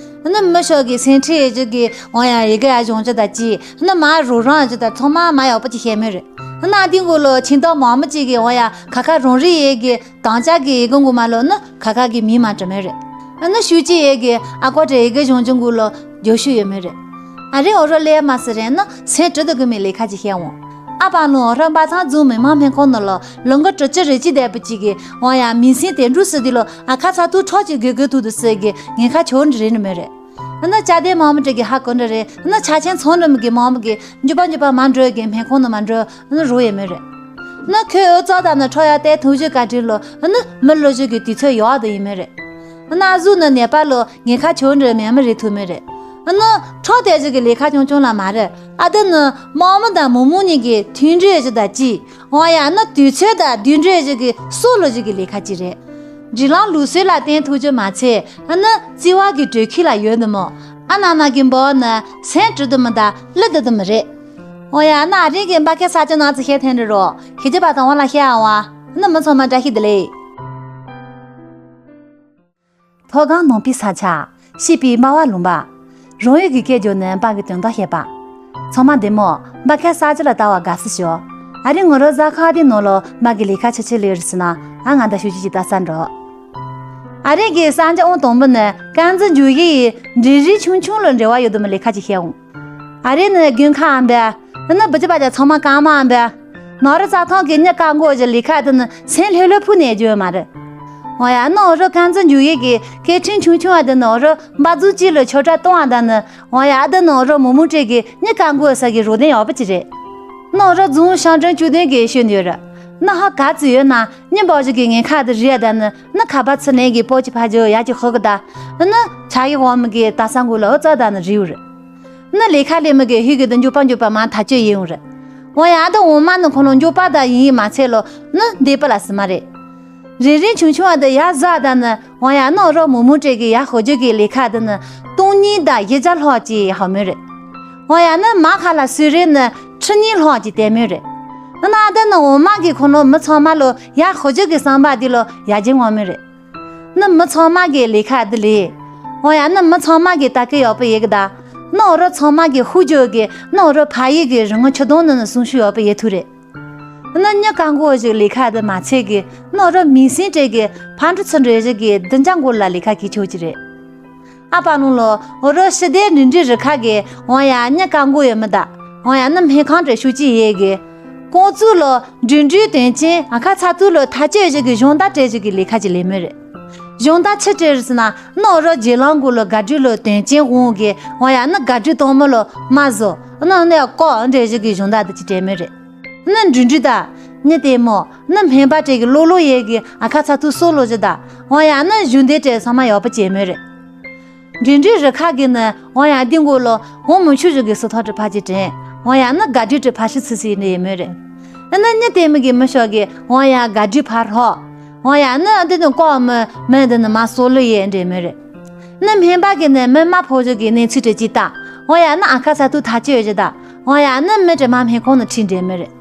ཨ་ནི་མི་ཤོག་གི་སེམས་ཁྲལ་ཡས་ཅིག་གི་འོ་ཡ་ཡི་གེ་ཡ་གཞུང་ཅིག་དང་ཅི་ཨ་ནི་མ་རོགས་རང་ཅིག་དང་ཚང་མ་མ་ཡག་པོ་ཅིག་བཤད་མེད་རེད། ཨ་ནི་ཨ་དེ་གུ་ལོ་ཁྱིམ་བདག་མང་མི་ཅིག་གི་འོ་ཡ་ཁ་ཁ་རང་རེ་ཡས་གི་དང་ཅག་གི་ཡི་གེ་གུ་མ་ལོ་ནི་ཁ་ཁ་གི་མིང་མ་བྲི་མེད་རེད། ཨ་ནི་ཤུགས་ཅིག་ཡས་གི་ཨ་ཀོ་དེ་ཡི་གེ་གཞུང་ཅིག་གུ་ལོ་རྒྱུ་ཤུགས་ཡོད་མེད་རེད། ཨ་རེ་འོ་རོ་ལས་མ་སི་རེད་ནི་སེམས་དྲི་དུ་གི་མི་ལས་ཁ་ཅིག་བཤད་འོང་། ཨ་པ་ལུང་འོ་རོ་འབའ་ཚང་རྫོང་མི་མང་སྨན་ཁང་ནང་ལོ་ལོ་ངོ་དྲུག་ཅུ་རེ་གཅིག་བསྡད་པ་ཅིག་གི་འོ་ཡ་མིང་སྲིང་དེ་འགྲུབ་སྲིད་དེ་ལོ་ཨ་ཁ་ཚ་ཐུག་ཁྲག་ཅིག་དགོས་དགོས་ཐུག་དུ་སྲིད་གི་ངན་ཁ་ཆོ་འདྲི་རེད་ནི་མེད་རེད། ཨ་ནི་ཅ་དེ་མང་མི་དྲི་གི་ཧ་གོ་འདྲ་རེད། ཨ་ནི་ཆ་ཆེན་ཚང་འགྲོ་མི་གི་མང་མི་གི་འཇུ་པ་འཇུ་པ་མ་འགྲོ་གི་སྨན་ཁང་ནང་མ་འགྲོ་ཨ་ནི་རོ་ཡས་མེད་རེད། ཨ་ནི་ཁོས་འུ་ཙག་དང་ནི་ཁྲོ་ཡ་ཏའི་ཐུག་རྒྱུ་བཀའ་དྲིན་ལོ་ཨ་ནི་མི་ལོ་རྒྱུས་ཀྱི་དུས་ཚོད་ཡག་དུ་ཡིན་མེད་རེད། ཨ་ནི་ཨ་ཟུག་ནི་ནད་པ་ལོ་ངན་ཁ་ཆོ་འདྲ་མེད་མི་རེད་ཐུག་མེད་རེད། ཨ་ནི་ཁྲག་དེ་ཅིག་གི་ལས་ཁ་ཆུང་ཆུང་ལ་མ་རེད། ཨ་ད་ནི་མང་མི་དང་མུ་མུ་གཉིས་ཀྱི་མཐུན་སྒྲིལ་ཅིག་དང་ཅི། འོ་ཡ་ནི་དུས་ཚོད་དང་བསྡུས་འགྲོས་ཞིག་གི་སྲོག་ལོ་ཞིག་གི་ལས་ཀ་ཅིག་རེད། སྒྲིག་ལམ་ལུགས་སྲོལ་ལ་བརྟེན་ཐུབ་རྒྱུ་མ་ཚད་ཨ་ནི་བརྩི་བ་གི་དྲོད་ཁྱི་ལ་ཡོད་ནི་མོ། ཨ་ན་ན་གི་འབོ་ནི་སེམས་དྲི་དུ་མི་དང་ལི་དུ་དུ་མི་རེད། འོ་ཡ་ཨ་ན་ཨ་རིང་གི་འབའ་ཁའི་ས་ཆ་ནང་ཚུ་ཤེས་ཐན་རི་རོ་ཁི་ཅི་པ་དང་བ་ལ་ཤེས་ཨ་བ་ཨ་ནི་མི་ཚང་མ་བཀྲ་ཤིས་བདེ་ལེགས། མཐོ་སྒང་ནང་པའི་ས་ཆ། སྐྱིད་པའི་སྨྲ་བ་ལུང་པ། རང་ཡུལ་གྱི་སྐད་རྒྱོབ་ནས་འབའ་གི་དོན་དག་བཤད་པ། ཚང་མ་བདེ་མོ། འབའ་ཁའི་ས་ཆ་ལ་ལྟ་བ་དགའ་བསུ་ཞུ། ཨ་རིང་ངོ་རོ་ཟ་ཁང་དེ་ནང་ལོ་འབའ་གི་ལས་ཀ་ཆི་ཆི་ལས་རེད་ཟེར་ན་ཨ་ང་ད་ཤུ་ཅི་ཅི་ལྟ་ས་འགྲོ། ཨ་རིང་གི་ས་ཆ་ཨང་དང་པོ་ནི་ཀན་ཛི་འཇུ་ཡི་ཡི་འབྲི་རིགས་ཆུང་ཆུང་ལ་འབྲེལ་བ་ཡོད་དུ་མི་ལས་ཀ་ཅིག་བཤད་འོང་། ཨ་རིང་ནི་དགུན་ཁ་ཨ་འབའ། ཨ་ནི་བུ་ཅི་པ་ཅ་ཚང་མ་གང་མ་ཨ་འབའ། ནོར་རི་རྩྭ་ཐང་གི་མྱི་ཀ་མགོ་ཞིག་ལས་ཁ་དེ་ནི་སེམས་ལྷོད་ལྷོད་ཕུ་ནས་རྒྱུ་མ་རེད། འོ་ཡ་ནི་འོ་རོ་ཀན་ཛི་འཇུ་ཡི་གི་སྐད་འཕྲིན་ཆུང་ཆུང་བ་དེ་ནི་འོ་རོ་འབའ་རྫོང་གཅིག་ལ་ཆོས་གྲྭ་གཏོང་བ་དང་ནི་འོ་ཡ་ཨ་དེ་ནི་འོ་རོ་མུ་མུ་སྤྲེལ་གི་མྱི་ཀ་མགོ་ས་གི་རོ་ལྡན་ཡག་པོ་ཅིག་རེད། ནི་འོ་རོ་རྫོང་ཤང་ཀྲང་བཅུ་བདུན་གི་ཤོད་ནི་ཡོད་རེད། ནི་ཧ་ག་ཚི་ཡོད་ན་མྱི་འབའ་ཞིག་གི་ངན་ཁ་དེ་རིལ་ཡ་དང་ནི་ནི་ཁ་པ་ཚི་ནས་གི་པོ་ཅི་ཕ་ཇོ་ཡ་ཅི་ཧོ་གི་ད་ནི་ཆ་གི་འོ་མི་གི་ད་ས་མགོ་ལ་འོ་ཙ་ད་ནི་རིལ་རེད། ནི་ལས་ཁ་ལས་མི་གི་ཧུད་གི་དུ་མགྱོགས་པ་མགྱོགས་པ་མ་ཐག་གཅོད་ཡིན་འོང་རེད། འོ་ཡ་ཨ་ད་འོ་མ་ནི་ཁོ་ལོ་མགྱོགས་པ་ད་ཡིན་ཡིན་མ་ཚད་ལོ་ནི་འདས་པ་ལ་སི་མ་རེད། རིན་རིན་ཆུང་ཆུང་བ་དུ་ཡ་ཟ་ད་ནི་འོ་ཡ་ནི་འོ་རོ་མུ་མུ་སྤྲེལ་གི་ཡ་ཧོ་ཇོ་གི་ལས་ཁ་དུ་ནི་སྟོང་གཉིས་ད་ཡི་ཇ་ལྷག་ཅི་ཧ་མོ་རེད། འོ་ཡ་ནི་མ་ཁ་ལ་སུ་རེད་ནི་ཁྲི་གཉིས་ལྷག་ཅི་དེ་མོ་རེད། ནི་ཨ་ད་ནི་འོ་མ་གི་ཁོ་ལོ་མི་ཚང་མ་ལོ་ཡ་ཧོ་ཇོ་གི་བསམ་པ་དེ་ལོ་ཡ་ཇེ་ངོ་མོ་རེད། ནི་མི་ཚང་མ་གི་ལས་ཁ་འདི་ལས། འོ་ཡ་ནི་མི་ཚང་མ་གི་ལྟ་སྐུལ་ཡག་པོ་ཡེ་གི་ད། ནི་འོ་རོ་ཚང་མ་གི་ཧུ་ཇོ་གི་ནི་འོ་རོ་ཕ་ཡི་གི་རི་ངོ་ཆུ་དོང་ནི་ནི་སུང་ཤུ་ཡག་པོ་ཡེ་ཐུ་རེད། ནི་མྱི་ཀ་མགོ་ཞིག་ལས་ཁ་འདི་མ་ཚད་གི་ནི་འོ་རོ་མིང་སྲིང་སྤྲད་གི་ཕ་འགྲོ་ཚུ་འགྲོ་ཞིག་གི་བདུན་ཅང་མགོ་ལ་ལས་ཁ་གི་ཆོ་ཅི་རེད། ཨ་པ་ལུང་ལོ་འོ་རོ་ཤི་དེ་འབྲིང་འབྲིང་རི་ཁ་གི་འོ་ཡ་མྱི་ཀ་མགོ་ཡོད་མི་ད། འོ་ཡ་ནི་སྨན་ཁང་དྲ་ཤུ་ཅི་ཡེ་གི་ཀོང་ཙུ་ལོ་འབྲིང་འབྲིང་དོན་ཅན་ཨ་ཁ་ཚ་ཐུ་ལོ་ཐ་ཅེ་ཞིག་གི་གཞུང་བརྡ་སྤྲད་ཞིག་གི་ལས་ཁ་ཅི་ལས་མི་རེད། གཞུང་བརྡ་ཆི་སྤྲད་རེད་ཟེར་ན་ནི་འོ་རོ་རྗེ་ལང་གུ་ལོ་ག་དྲི་ལོ་དོན་ཅན་དབང་གི་འོ་ཡ་ནི་ག་དྲི་དོང་མོ་ལོ་མ་བཟོ་ནི་ནི་ཀོ་འདྲེ་ཞིག་གི་གཞུང་བརྡ་དུ་ཅི་སྤྲད་མི་རེད། ནི་འབྲིང་འབྲིང་ད། ནི་ལྟད་མོ། ནི་སྨན་པ་སྤྲད་གི་ལོ་ལོ་ཡེ་གི་ཨ་ཁ་ཚ་ཐུ་སོ་ལོ་ཞི་ད། འོ་ཡ་ནི་གཞུང་བརྡ་སྤྲད་ཚང་མ་ཡག་པོ་ཅི་མི་རེད། འབྲིང་འབྲིང་རི་ཁ་གི་ནི་འོ་ཡ་འདི་མགོ་ལོ་འོ་མུ་ཆུ་ཞིག་གི་སི་ཐོ་ཏྲི་ཕ་ཅི་དྲན། འོ་ཡ་ནི་ག་དྲི་ཏྲི་ཕ་ཤི་ཚི་སི་ནི་ཡེ་མོ་རེད། ཨ་ནི་ནི་ལྟད་མོ་གི་མི་ཤོག་གི་འོ་ཡ་ག་དྲི་ཕ་རོ། འོ་ཡ་ནི་འདི་ནི་ཀོ་མི་མི་འདི་ནི་མ་སོ་ལོ་ཡེ་འདྲེ་མོ་རེད། ནི་སྨན་པ་གི་ནི་མི་མ་ཕོ་ཞིག་གི་ནི་ཚི་ཏྲི་ཅི་ད། འོ་ཡ་ནི་ཨ་ཁ་ཚ་ཐུ་ཐ་ཅི་ཡོད་ཞི་ད། འོ་ཡ་ནི་མི་ཏྲི་མ་སྨན་ཁོང་ནི་ཁྲི་འདྲེ་མོ་རེད།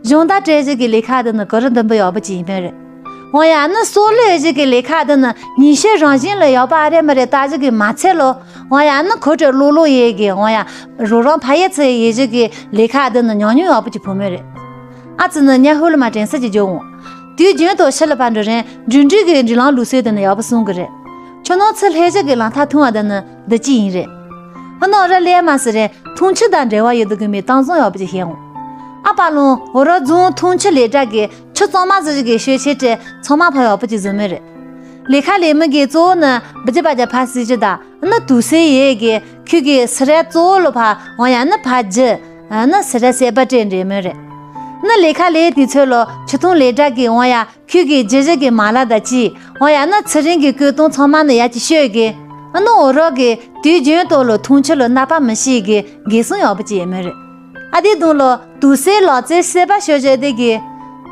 གཞུང་བརྡ་སྤྲད་ཞིག་གི་ལས་ཁ་འདི་ནི་གོ་རི་འདི་འབུ་ཡག་པོ་ཅི་ཡེ་མོ་རེད། འོ་ཡ་ནི་སོ་ལོ་ཡེ་ཞིག་གི་ལས་ཁ་འདི་ནི་ཉིན་ཤས་རང་བཞིན་ལ་ཡག་པ་ཨ་རེ་མ་རེ་ལྟ་ཞིག་གི་མ་ཚད་ལོ། འོ་ཡ་ནི་ཁོ་ཏྲི་ལོ་ལོ་ཡེ་གི་འོ་ཡ་རོ་རང་ཕ་ཡེ་ཚེ་ཡེ་ཞིག་གི་ལས་ཁ་འདི་ནི་ཉོ་ཉོ་ཡག་པོ་ཅི་ཕུ་མོ་རེད། ཨ་ཙི་ནི་ཉ་ཧུ་ལ་མ་དྲན་ས་ཅི་འཇོག་འོང་། དུས་རྒྱུན་དུ་ཤི་ལ་པ་འགྲོ་རན་འབྲུ་འབྲུ་གི་འབྲི་ལང་ལུགས་སྲོལ་འདི་ནི་ཡག་པོ་གསུང་གི་རེད། ཁྱོད་ནང་ཚུ་ལྷས་ཞིག་གི་ལང་ཐ་ཐུང་བ་འདི་ནི་འདི་ཅི་ཡིན་རེད། ཨ་ནོ་ར་ལས་མ་སི་རེད། འཐུང་ཆུ་དང་འབྲེལ་བ་ཡོད་དུ་གི་མི་གཏམ་བཟང་ཡག་པོ་ཅིག་བཤད་འོང་། ཨ་པ་ལུང་འོ་རོ་རྫོང་འཐུང་ཆུ་ལས་གྲྭ་གི་ཆུ་གཙང་མ་ཟི་ཞིག་གི་ཤོད་ཆེ་ཏྲེ་ཚང་མ་ཕ་ཡག་པོ་ཅིག་བཟོ་མི་རེད། ལས་ཁ་ལས་མི་གི་གཙོ་བོ་ནི་བུ་ཅི་པ་ཅ་ཕ་སི་ཅི་ད་ནི་དུ་སེ་ཡེ་གི་ཁུ་གི་སི་ར་གཙོ་བོ་ལོ་ཕ་འོ་ཡ་ནི་ཕ་ཇི་ནི་སི་ར་སེ་པ་ཏྲེ་འདྲེ་མི་རེད། ནི་ལས་ཁ་ལས་དུས་ཚོད་ལོ་ཆུ་འཐུང་ལས་གྲྭ་གི་འོ་ཡ་ཁུ་གི་ཇི་ཇི་གི་མ་ལ་ད་ཅི། འོ་ཡ་ནི་ཚེ་རིང་གི་སྐུ་གདུང་ཚང་མ་ནི་ཡ་ཅི་ཤོད་གི། ཨ་ནི་འོ་རོག་གི་དུས་རྒྱུན་དུ་ལོ་འཐུང་ཆུ་ལོ་ནད་པ་མི་ཤེས་གི་འགན་སྲུང་ཡག་པོ་ཅི་ཡེ་མི་རེད། ཨ་དེ་དུང་ལོ་དུ་སེ་ལོ་ཙེ་སེ་པ་ཤོད་ཇེ་དེ་གི།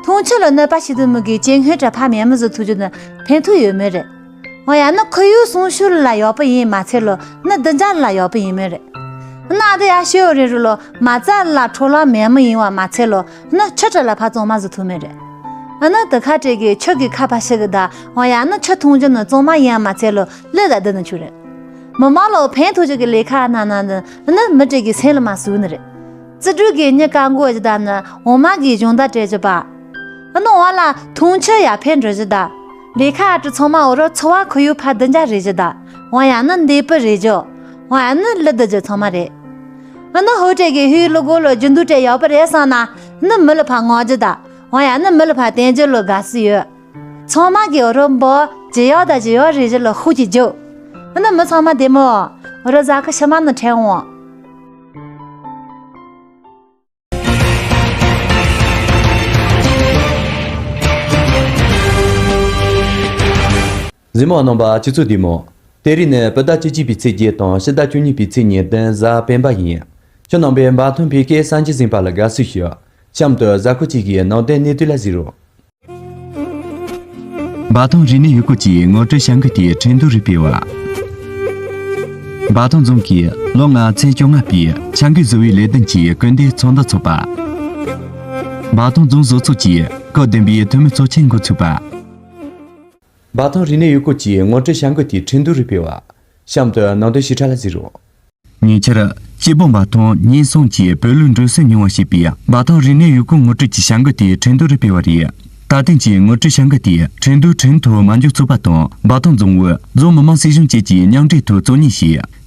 འཐུང་ཆུ་ལོ་ནད་པ་ཤི་དུ་མི་གི་ཅན་ཧོད་དྲ་ཕ་མེ་མི་བཟོ་ཐུ་ཇུ་ནི་ཕན་ཐུ་ཡོད་མི་རེད། འོ་ཡ་ནི་ཁོ་ཡུ་སུང་ཤུ་ལ་ཡག་པོ་ཡིན་མ་ཚད་ལོ་ནི་དི་འཇའ་ལ་ཡག་པོ་ཡིན་མི་རེད། ནི་ཨ་དེ་ཡ་ཤོད་རེ་རུ་ལོ་མ་རྩ་ལ་འཕྲོ་ལ་མེ་མི་ཡིན་བ་མ་ཚད་ལོ་ནི་ཆུ་དྲ་ལ་ཕ་གཙང་མ་བཟོ་ཐུ་མི་རེད། ཨ་ནི་དེ་ཁ་བྲལ་གི་ཆུ་གི་ཁ་ཕར་ཕྱི་གི་ད་འོ་ཡ་ནི་ཆུ་འཐུང་རྒྱུ་ནི་གཙང་མ་ཡིན་ཡ་མ་ཚད་ལོ་ལི་ད་འདི་ནི་ཆུ་རེད། མི་མང་ལོ་ཕན་ཐོགས་རྒྱུ་གི་ལས་ཁ་ན་ན་ནི་ཨ་ནི་མི་བྲེ་གི་སེམས་ལ་མ་སུ་ནི་རེད། རྩིས་སྤྲོད་གི་མྱི་ཀ་མགོ་རྒྱུ་ད་ནི་འོ་མ་གི་གཞུང་ད་སྤྲད་རྒྱུ་པ། ཨ་ནི་འོ་ལ་འཐུང་ཆུ་ཡ་ཕན་འགྲོ་རྒྱུ་ད། ལས་ཁ་ཨ་ཀྲི་ཚང་མ་འོ་རོ་འཚོ་བ་ཁོར་ཡུག་ཕ་བདུན་རྒྱ་རེ་རྒྱུ་ད། འོ་ཡ་ནི་འདས་པི་རེ་རྒྱུ། འོ་ཡ་ནི་ལི་ད་རྒྱུ་ཚང་མ་རེད། ཨ་ནི་ཧོ་ཏྲེ་གི་ཧུའི་ལུ་གོ་ལོ་རྒྱུ་འདུ་ཏྲེ་ཡག་པི་རེད་སང་ན་ནི་མི་ལ་ཕ་ངོ་རྒྱུ་ད། འོ་ཡ་ནི་མི་ལ་ཕ་བསྟན་རྒྱུ་ལོ་དགའ་སི་ཡོད། ཚང་མ་གི་འོ་རོ་འབོ་ཇི་ཡག་ད་ཇི་ཡག་རེ་རྒྱུ་ལོ་ཧུ་ཅི་རྒྱུ། ཨ་ནི་མི་ཚང་མ་བདེ་མོ། འོ་རོ་ཟ་ཁུ་ཤི་མ་ནི་ཕྲན་འོང་། གཟིགས་མོ་རྣམ་པ་སྤྱི་ཚོགས་བདེ་མོ། དེ་རིང་ནི་བོད་ཟླ་བཅུ་གཅིག་པའི་ཚེས་བརྒྱད་དང་ཕྱི་ཟླ་བཅུ་གཉིས་པའི་ཚེས་ཉེར་བདུན་གཟའ་སྤེན་པ་ཡིན། ཁྱེད་རྣམ་པས་འབའ་ཐང་བོད་སྐད་གསར་འགྱུར་གཟིགས་པ་ལ་དགའ་བསུ་ཞུ། གཤམ་དུ་གཟའ་འཁོར་གཅིག་གི་ནང་བསྟན་གནས་ཚུལ་ལ་གཟིགས་རོགས། འབའ་ཐང་རིག་གནས་ཡུལ་སྐོར་གྱིས་ངོ་སྤྲོད་བྱ་འགུལ་དེ་ཁྲིན་ཏུའུ་རུ་སྤེལ་བ། འབའ་ཐང་རྫོང་གིས་ལོ་ལྔ་ཚན་བཅོ་ལྔ་པའི་འཆར་འགོད་བཟོ་བའི་ལས་དོན་གྱི་སྐུལ་འདེད་ཚོགས་འདུ་འཚོགས་པ། འབའ་ཐང་རྫོང་བཟོ་ཚོགས་ཀྱིས་སྐབས་བདུན་པའི་འཐུས་མི་ཚོགས་ཆེན་འགོ་ཚུགས་པ། འབའ་ཐང་རིག་གནས་ཡུལ་སྐོར་གྱིས་ངོ་སྤྲོད་བྱ་འགུལ་དེ་ཁྲིན་ཏུའུ་རུ་སྤེལ་བ། གཤམ་དུ་ནང་དོན་ཞིབ་ཕྲ་ལ་གཟིགས་རོགས། ཉེ་ཆར། སྐྱིད་པོ་འབའ་ཐང་ཉིན་གསུམ་གྱི་བོད་ལུགས་འགྲོ་སོང་མྱོང་བ་ཞེས་པའི་འབའ་ཐང་རིག་གནས་ཡུལ་སྐོར་ངོ་སྤྲོད་ཀྱི་བྱ་འགུལ་དེ་ཁྲིན་ཏུའུ་རུ་སྤེལ་བ་རེད། ད་ཐེངས་ཀྱི་ངོ་སྤྲོད་བྱ་འགུལ་དེ་ཁྲིན་ཏུའུ་ཁྲིན་ཐོ་མ་འཇོག་ཚོགས་པ་དང་འབའ་ཐང་རྫོང་ཨུད། རྫོང་མི་དམངས་སྲིད་གཞུང་བཅས་ཀྱིས་མཉམ་འབྲེལ་ཐོག་གཙོ་གཉེར་བྱས།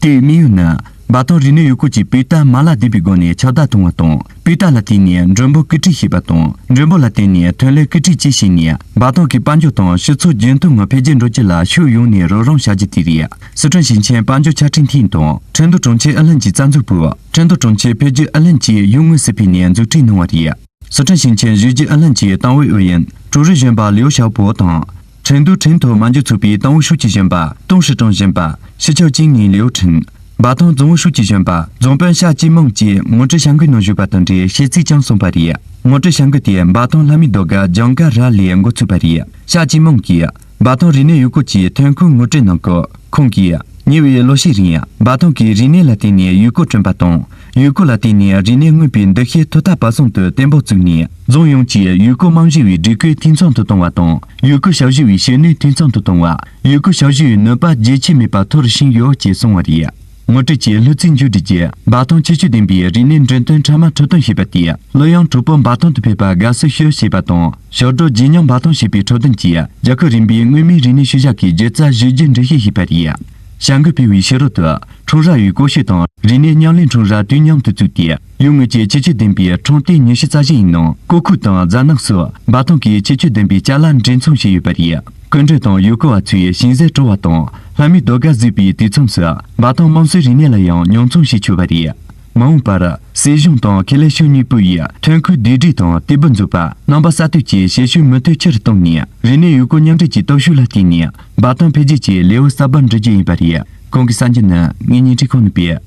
དེའི་དམིགས་ཡུལ་ནི། འབའ་ཐང་རིག་གནས་ཡུལ་སྐོར་གྱི་སྤུས་དག་མ་ལག་ལྡན་པའི་སྒོ་ནས་ཁྱབ་གདལ་གཏོང་བ་དང་། སྤུས་དག་ལ་བརྟེན་ནས་མགྲོན་པོ་སྐུལ་ཁྲིད་བྱེད་པ་དང་། མགྲོན་པོ་ལ་བརྟེན་ནས་ཐོན་ལས་སྐུལ་ཁྲིད་བཅས་བྱས་ནས། འབའ་ཐང་གི་དཔལ་འབྱོར་དང་སྤྱི་ཚོགས་རྒྱུན་མཐུད་ངང་འཕེལ་རྒྱས་འགྲོ་རྒྱུ་ལ་ཤུགས་ཡོང་ནས་རོགས་རམ་བྱ་རྒྱུ་དེ་རེད། སི་ཁྲོན་ཞིང་ཆེན་དཔལ་འབྱོར་ཆ་འཕྲིན་ཐིང་དང་ཁྲེང་ཏུའུ་གྲོང་ཁྱེར་ཨུ་ལྷན་གྱི་རྩ་འཛུགས་པུའུ། ཁྲེང་ཏུའུ་གྲོང་ཁྱེར་འཕེལ་རྒྱས་ཨུ་ལྷན་གྱིས་ཡུལ་དངོས་སུ་ཕེབས་ནས་མཛུབ་ཁྲིད་གནང་བ་རེད། སི་ཁྲོན་ཞིང་ཆེན་གཞི་རྒྱུ་ཨུ་ལྷན་གྱི་ཏང་ཨུའི་ཨུ་ཡོན་ཀྲུའུ་རིན་གཞོན་པ་ལིའུ་ཞའོ་པོ་དང་། ཁྲེང་ཏུའུ་ཁྲེང་ཐོ་མ་འཇོག་ཚོགས་པའི་ཏང་ཨུ་ཧྲུའུ་ཅི་གཞོན་པ་ཏུང་ཧྲི་ཀྲང་གཞོན་པ་ཕྱི་ཁྱབ་ཅིང་ངེ་ལིའུ་ཁྲིན། འབའ་ཐང་རྫོང་ཨུ་ཧྲུའུ་ཅི་གཞོན་པ་རྫོང་དཔོན་ཤ་ཅི་མང་བཅས་ངོ་སྤྲོད་བྱ་འགུལ་ནང་ཞུགས་པ་དང་འབྲེལ་བཤད་ཚིག་ཀྱང་གསུངས་པ་རེད། ངོ་སྤྲོད་བྱ་འགུལ་དེ་འབའ་ཐང་ལྷ་མིའི་ཟློས་གར་ལྗང་དཀར་ར་ལས་འགོ་ཚུགས་པ་རེད། ཤ་ཅི་མང་གིས་འབའ་ཐང་རིག་གནས་ཡུལ་སྐོར་གྱི་ཐོན་ཁུངས་ངོ་སྤྲོད་གནང་སྐབས་ཁོང་གིས། ཉེ་བའི་ལོ་ཤས་རིང་འབའ་ཐང་གིས་རིག་གནས་ལ་བརྟེན་ནས་ཡུལ་སྐོར་བསྐྲུན་པ་དང་། ཡུལ་སྐོར་ལ་བརྟེན་ནས་རིག་གནས་མངོན་པའི་འདུ་ཤེས་ཐོག་མཐའ་བར་གསུམ་དུ་བརྟན་པོ་བཙུགས་ནས། རྫོང་ཡོངས་ཀྱི་ཡུལ་སྐོར་རྨང་གཞི་བའི་སྒྲིག་བཀོད་འཐུས་ཚང་དུ་གཏོང་བ་དང་། ཡུལ་སྐོར་ཞབས་ཞུ་བའི་བྱེད་ནུས་འཐུས་ཚང་དུ་གཏོང་བ། ཡུལ་སྐོར་ཞབས་ཞུ་བའི་ནུས་པ་རྒྱུན་ཆད་མེད་པར་མཐོ་རུ་ཕྱིན་ཡོད་ཅེས་གསུངས་པ་རེད། ངོ་སྤྲོད་ཀྱི་ལྷུ་ཚིགས་མཇུག་སྒྲིལ་རྗེས། འབའ་ཐང་ཁྱད་ཆོས་ལྡན་པའི་རིག་གནས་འགྲེམས་སྟོན་འཕྲལ་མར་འཕྲོད་བསྟེན་བྱས་པ་དེས། གླུ་དབྱངས་གྲོགས་པོ་འབའ་ཐང་དུ་ཕེབས་པར་དགའ་བསུ་ཞུ་ཞེས་པ་དང་། ཞབས་བྲོ་རྗེས་སྙིང་འབའ་ཐང་ཞེས་པའི་འཕྲོད་བསྟེན་གྱིས། རྒྱལ་ཁབ་རིམ་པའི་མངོན་མིན་རིག་གནས་ཤུལ་བཞག་གི་སྒྱུ་རྩལ་གཞི་རྒྱ་འགྲེལ་བཤད་བྱས་པ་རེད། བྱ་འགུལ་སྤེལ་བའི་ཕྱི་རོལ་དུ། ཁྲོམ་ར་ཡི་ཀོ་ཤུ་དང་རིག་གནས་མཉམ་ལས་ཁྲོམ་ར་དུས་མཉམ་དུ་བཙུགས་ཏེ། ཡུལ་དངོས་ཀྱི་ཁྱད་ཆོས་ལྡན་པའི་ཁྲོམ་སྡེ་ཉི་ཤུ་རྩ་བཞི་ཡི་ནང་། ཀོ་ཁུག་དང་རྫ་ནག་སོགས་འབའ་ཐང་གི་ཁྱད་ཆོས་ལྡན་པའི་ཅ་ལག་འདྲེན་འཚོང་བྱས་ཡོད་པ་རེད། སྐུ་མགྲོན་དང་ཡུལ་སྐོར་བ་ཚོས་ཞིང་ཟས་བཀྲུ་བ་དང་། ལྷ་མིའི་ཟློས་གར་གཟིགས་པའི་དུས་མཚམས་སུ། འབའ་ཐང་དམངས་སྲོལ་རིག་གནས་ལ་ཡང་མྱོང་ཚོར་བྱེད་ཆོག་པ་རེད། མ་འོངས་པར། སྲིད་གཞུང་དང་ཁེ་ལས་ཕྱོགས་གཉིས་པོ་ཡིས་ཐོན་ཁུངས་བསྡུ་སྒྲིག་དང་སྟེགས་བུ་འཛུགས་པ། རྣམ་པ་གསར་གཏོད་ཀྱི་བྱེད་ཕྱོགས་མུ་མཐུད་ཆེ་རུ་གཏོང་ནས། རིག་གནས་ཡུལ་སྐོར་མཉམ་འདྲེས་ཀྱི་སྟོབས་ཤུགས་ལ་བརྟེན་ནས། འབའ་ཐང་འཕེལ་རྒྱས་ཀྱི་ལེའུ་གསར་པ་འབྲི་རྒྱུ་ཡིན་པ་རེད། གོང་གི་གསར་འགྱུར་ནི་ངེད་གཉིས་ཁྲི་ཁོང་ནས་སྤེལ།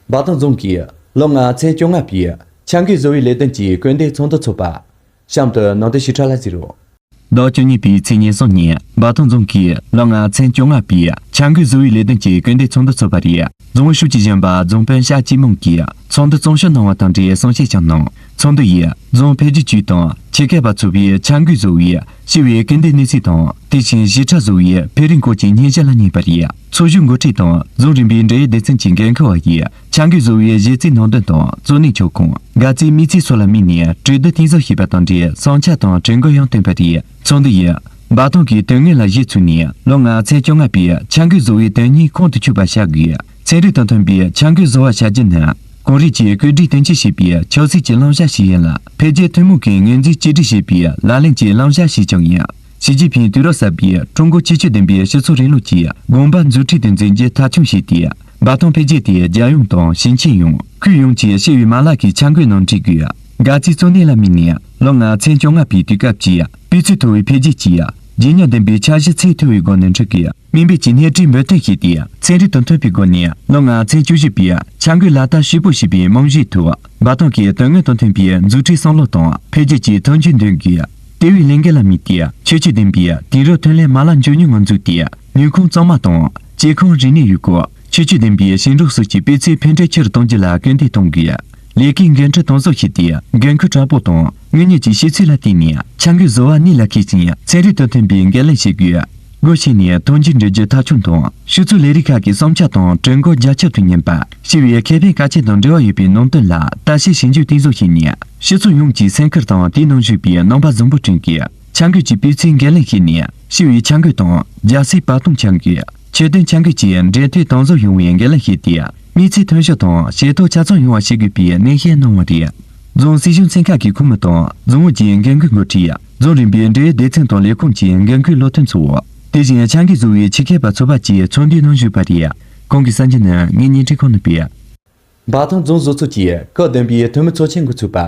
འབའ་ཐང་རྫོང་གིས་ལོ་ལྔ་ཚན་བཅོ་ལྔ་པའི་འཆར་འགོད་བཟོ་བའི་ལས་དོན་གྱི་སྐུལ་འདེད་ཚོགས་འདུ་འཚོགས་པ། གཤམ་དུ་ནང་དོན་ཞིབ་ཕྲ་ལ་གཟིགས་རོགས། ཟླ་བཅུ་གཉིས་པའི་ཚེས་ཉེར་གསུམ་ཉིན་འབའ་ཐང་རྫོང་གིས་ལོ་ལྔ་ཚན་བཅོ་ལྔ་པའི་འཆར་འགོད་བཟོ་བའི་ལས་དོན་གྱི་སྐུལ་འདེད་ཚོགས་འདུ་འཚོགས་པ་རེད། རྫོང་ཨུ་ཧྲུའུ་ཅི་གཞོན་པ་རྫོང་དཔོན་ཤ་ཅི་མོང་གིས་ཚོགས་འདུ་གཙང་བཤེར་གནང་བ་དང་འབྲེལ་གསུང་བཤད་ཀྱང་གནང་། ཚོགས་འདུ་ཡིས་རྫོང་འཕེལ་རྒྱས་ཅུས་དང་ཆེད་མཁས་པ་ཚོགས་པའི་འཆར་འགོད་བཟོ་བའི་སྤྱི་བའི་སྐུལ་འདེད་གནས་ཚུལ་དང་། དེ་བཞིན་ཞིབ་ཕྲ་བཟོ་བའི་འཕེལ་རིམ་སྐོར་གྱི་སྙན་ཞུ་ལ་གཉེར་བ་རེད། ཚོགས་ཞུགས་འགོ་ཁྲིད་དང་རྫོང་རིམ་པའི་འབྲེལ་ཡོད་སྡེ་ཚན་གྱི་འགན་འཁུར་བ་ཡིས། འཆར་འགོད་བཟོ་བའི་གཞི་རྩའི་ནང་དོན་དང་གཙོ་གནད་ཁྱབ་ཁོངས། འགག་རྩའི་དམིགས་ཚད་སོགས་ལ་དམིགས་ནས་གྲོས་བསྡུར་གཏིང་ཟབ་བྱས་པ་དང་འབྲེལ་བསམ་འཆར་དང་གྲོས་འགོ་ཡང་བཏོན་པ་རེད། ཚོགས་འདུ་ཡིས། འབའ་ཐང་གི་དོན་དངོས་ལ་གཞི་བཙུགས་ནས་ལོ་ལྔ་ཚན་བཅོ་ལྔ་པའི་འཆར་འགོད་བཟོ་བའི་དོན་སྙིང་ཁོང་དུ་ཆུད་པ་བྱ་དགོས། ཚན་རིག་དང་མཐུན་པའི་འཆར་འགོད་བཟོ་བ་བྱ་རྒྱུ་ནི། གོང་རིམ་གྱི་བཀོད་སྒྲིག་དོན་འཁྱོལ་བྱེད་པའི་ཆབ་སྲིད་ཀྱི་བླང་བྱ་ཞིག་ཡིན་ལ། འཕེལ་རྒྱས་ཐུན་མོང་གི་ངོས་འཛིན་གཅིག་སྒྲིལ་བྱེད་པའི་ལག་ལེན་གྱི་བླང་བྱ་ཞིག་ཀྱང་ཡིན། ཞི་ཅིན་ཕིང་དུས་རབས་གསར་པའི་ཀྲུང་གོ་ཁྱད་ཆོས་ལྡན་པའི་སྤྱི་ཚོགས་རིང་ལུགས་ཀྱི་དགོངས་པ་མཛུབ་ཁྲིད་དུ་འཛིན་རྒྱུ་མཐའ་འཁྱོངས་བྱས་ཏེ། འབའ་ཐང་འཕེལ་རྒྱས་དེ་རྒྱལ་ཡོངས་དང་ཞིང་ཆེན་ཡོངས། ཁུལ་ཡོངས་ཀྱི་ཞི་བའི་མ་ལག་གི་འཆར་འགོད་ནང་འདྲེས་དགོས། འགག་རྩའི་གཙོ་གནད་ལ་དམིགས་ནས་ལོ་ལྔ་ཚན་བཅོ་ལྔ་པའི་དུས་སྐབས་ཀྱི་སྤུས་ཚད་མཐོ་བའི་འཕེལ་རྒྱས་ཀྱི་ཇེ་ཉུང་ལྡན་པའི་འཆར་གཞི་ཚད་མཐོ་བའི་སྒོ་ནས་འཁྲིད་དགོས། དམིགས་འབེན་གྱི་སྣེ་ཁྲིད་འབུར་ཐོན་བྱས་ཏེ། ཚན་རིག་དང་མཐུན་པའི་སྒོ་ནས་ལོ་ལྔ་ཚན་བཅུ་བཞི་པའི་འཆར་འགོད་ལག་བསྟར་ཞིབ་པོ་བྱེད་པའི་རྨང་གཞིའི་ཐོག་འབའ་ཐང་གི་དོན་དངོས་དང་མཐུན་པའི་མཛུབ་ཁྲིད་བསམ་བློ་དང་འཕེལ་རྒྱས་ཀྱི་མཐུན་རྐྱེན་འདོན་དགོས། ལྟེ་བའི་ལས་འགན་ལ་དམིགས་ཏེ་ཁྱད་ཆོས་ལྡན་པའི་དུས་རབས་ཐོན་ལས་མ་ལག་འཇོན་ཉུང་ངང་འཛུགས་ཏེ། ནུས་ཁུངས་གཙང་མ་དང་སྐྱེ་ཁམས་རིག་གནས་ཡུལ་སྐོར། ཁྱད་ཆོས་ལྡན་པའི་ཞིང་འབྲོག་སོགས་ཀྱི་སྤུས་ཚད་ཕན་འབྲས་ཆེ་རུ་གཏོང་རྒྱུ་ལ་སྐུལ་འདེད་གཏོང་དགོས། ལས་ཀའི་འགན་འཁྲི་དམ་ཟབ་བྱས་ཏེ། འགན་ཁུར་དྲག་པོ་དང་ དངོས་གནས་ཀྱི་ཤེས་ཚུལ་ལ་བརྟེན་ནས་འཆར་འགོད་བཟོ་བ་གནད་ལ་འཁེལ་ཞིང་ཚན་རིག་དང་མཐུན་པའི་འགན་ལེན་བྱེད་དགོས། སྒོ་ཕྱེ་ནས་མཐུན་འགྱུར་འགྲོ་རྒྱུ་མཐའ་འཁྱོངས་དང་། ཕྱོགས་གཙོ་ལས་རིགས་ཁག་གི་བསམ་འཆར་དང་གྲོས་འགོ་རྒྱ་ཁྱབ་ཏུ་ཉན་པ། ཞི་བའི་ཁེ་ཕན་གལ་ཆེན་དང་འབྲེལ་བ་ཡོད་པའི་ནང་དོན་ལ་བརྟག་དཔྱད་ཞིབ་འཇུག་གཏིང་ཟབ་བྱས་ནས། སྤྱི་ཚོགས་ཡོངས་ཀྱི་སེམས་ཁུར་དང་དེའི་ནང་ཞུགས་པའི་རྣམ་པ་བཟང་པོ་བསྐྲུན་དགོས། འཆར་འགོད་ཀྱི་སྤུས་ཚད་འགན་ལེན་བྱས་ནས། ཞི་བའི་འཆར་འགོད་དང་རྒྱལ་སའི་བར་སྟོང་འཆར་འགོད། ཆེད་དོན་འཆར་འགོད་ཀྱི་འབྲེལ་མཐུད་དམ་ཟབ་ཡོང་བའི་འགན་ལེན་བྱས་ཏེ། མི་ཚེ་ཐོན་ཤུགས་དང་བྱེད་ཐོག་ཆ་ཚང་ཡོང་བ་བྱེད་དགོས་པའི་ནན་བཤད་གནང་བ་རེད། རྫོང་སྲིད་གཞུང་ཚན་ཁག་གི་ཁོངས་མི་དང་རྫོང་ཨུད་ཀྱི་འགན་འཁུར་འགོ་ཁྲིད། རྫོང་རིམ་པའི་འབྲེལ་ཡོད་སྡེ་ཚན་དང་ལས་ཁུངས་ཀྱི་འགན་འཁུར་བློ་མཐུན་ཚོ། དེ་བཞིན་འཆར་འགོད་བཟོ་བའི་ཆེད་མཁས་པ་ཚོགས་པ་བཅས་ཚོགས་འདུའི་ནང་ཞུགས་པ་རེད། གོང་གི་གསར་འགྱུར་ནི་ངའི་བརྙན་འཕྲིན་ཁང་ནས་སྤེལ། འབའ་ཐང་རྫོང་བཟོ་ཚོགས་ཀྱིས་སྐབས་བདུན་པའི་འཐུས་མི་ཚོགས་ཆེན་འགོ་ཚུགས་པ།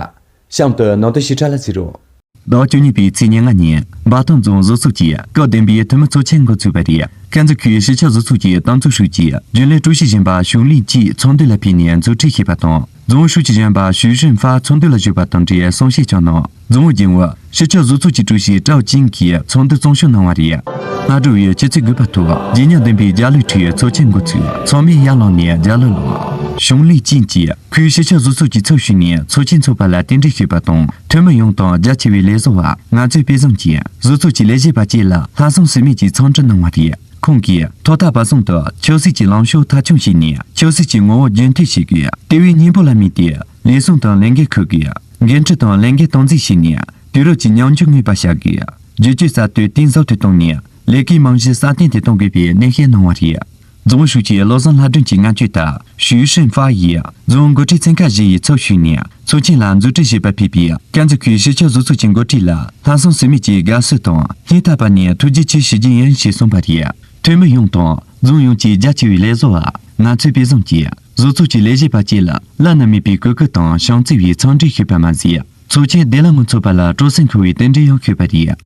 གཤམ་དུ་ནང་དོན་ཞིབ་ཕྲ་ལ་གཟིགས་རོགས། ཟླ་བ་བཅུ་གཉིས་པའི་ཚེས་ཉེར་ལྔ་ཉིན་འབའ་ཐང་རྫོང་བཟོ་ཚོགས་ཀྱིས་སྐབས་བདུན་པའི་འཐུས་མི་ཚོགས་ཆེན་འགོ་ཚུགས་པ་རེད། དཀར་མཛེས་ཁུལ་སྤྱི་ཁྱབ་བཟོ་ཚོགས་ཀྱི་ཏང་ཙུའུ་ཧྲུའུ་ཅི་རྒྱུན་ལས་ཀྲུའུ་ཞི་གཞོན་པ་ཞུང་ལི་ཅིས་ཚོགས་འདུ་ལ་ཕེབས་ནས་མཛུབ་ཁྲིད་བྱས་པ་དང་། རྫོང་ཧྲུའུ་ཅི་གཞོན་པ་ཞུས་ཧྲིན་ཧྥ་ཚོགས་འདུ་ལ་ཞུགས་པ་དང་འབྲེལ་གསུང་བཤད་ཀྱང་གནང་། རྫོང་ཨུད་རྒྱུན་ཨུད་སྤྱི་ཁྱབ་བཟོ་ཚོགས་ཀྱི་ཀྲུའུ་ཞི་ཀྲའོ་ཅིང་གིས་ཚོགས་འདུ་གཙང་བཤོག་གནང་བ་རེད། སྔ་དྲོ་བའི་ཆུ་ཚོད་དགུ་པ་ཐོག་རྗེས་ཉམས་ལྡན་པའི་རྒྱ་གླུའི་ཁྲོད་ཚོགས་ཆེན་འགོ་ཚུགས། ཚང་མས་ཡར་ལངས་ནས་རྒྱ་གླུ་ལེན། ཞུང་ལི་ཅིན་གྱིས་ཁུལ་སྤྱི་ཁྱབ་བཟོ་ཚོགས་ཀྱི་ཚབ་ཞུས་ནས་ཚོགས་ཆེན་འཚོགས་པ་ལ་རྟེན་འབྲེལ་ཞུས་པ་དང་། འཐུས་མི་ཡོངས་དང་རྒྱ་ཆེ་བའི་ལས་བཟོ་བ། ང་ཚོས་དཔེ་བཟང་གིས་བཟོ་ཚོགས་ཀྱི་ལས་བྱེད་པ་བཅས་ལ་ལྷག་བསམ་ཟོལ་མེད་ཀྱིས་འཚམས་འདྲི་གནང་བ་རེད། ཁོང་གིས་ཐོག་མཐའ་བར་གསུམ་དུ་ཆབ་སྲིད་ཀྱི་ལངས་ཕྱོགས་མཐའ་འཁྱོངས་བྱས་ནས་ཆབ་སྲིད་ཀྱི་ངོ་བོ་རྒྱུན་མཐུད་བྱེད་དགོས། ལྟེ་བའི་སྙིང་པོ་ལ་དམིགས་ཏེ་ལས་ཟུང་དང་ལས་འགན་འཁུར་དགོས། འགན་འཁྲི་དང་ལས་འགན་སྟངས་འཛིན་བྱས་ནས་དུས་རབས་ཀྱི་ཉམས་འགྱུར་ངེས་པར་བྱ་དགོས། བསྒྱུར་བཅོས་གསར་གཏོད་གཏིང་ཟབ་ཏུ་བཏང་ནས་ལས་ཀའི་རྨང་གཞི་སྲ་བརྟན་དུ་གཏོང་དགོས་པའི་ནན་བཤད་གནང་བ་རེད། རྫོང་ཧྲུའུ་ཅི་བློ་བཟང་ལྷ་སྒྲོན་གྱིས་ངན་བྱུས་ལྟར་ཞུས་ཧྲིན་ཧྥ་ཡིས་རྫོང་འགོ་ཁྲིད་ཚན་ཁག་བཞི་ཡི་ཚབ་ཞུས་ནས་ཚོགས་ཆེན་ལ་མཛུབ་ཁྲིད་བྱེད་པར་ཕེབས་པའི་དཀར་མཛེས་ཁུལ་སྤྱི་ཁྱབ་བཟོ་ཚོགས་ཀྱི་འགོ་ཁྲིད་ལ་ལྷག་བསམ་ཟོལ་མེད་ཀྱིས་དགའ་བསུ་དང་སྙིང་ཐག་པ་ནས་ཐུགས་རྗེ་ཆེ་ཞུ་རྒྱུ་ཡིན་ཞེས་གསུངས་པ་རེད། འཐུས་མི་ཡོངས་དང་རྫོང་ཡོངས་ཀྱི་རྒྱ་ཆེ་བའི་ལས་བཟོ་བ། ང་ཚོའི་དཔེ་བཟང་གིས་བཟོ་ཚོགས་ཀྱི་ལས་བྱེད་པ་བཅས་ལ་བླ་ན་མེད་པའི་གུས་བཀུར་དང་བྱམས་བརྩེ་བའི་འཚམས་འདྲི་ཞུས་པ་མ་ཟད། ཚོགས་ཆེན་བདེ་བླག་ངང་འཚོགས་པ་ལ་སྤྲོ་སེམས་འཁོལ་བའི་རྟེན་འབྲེལ་ཡང་ཞུས་པ་རེད།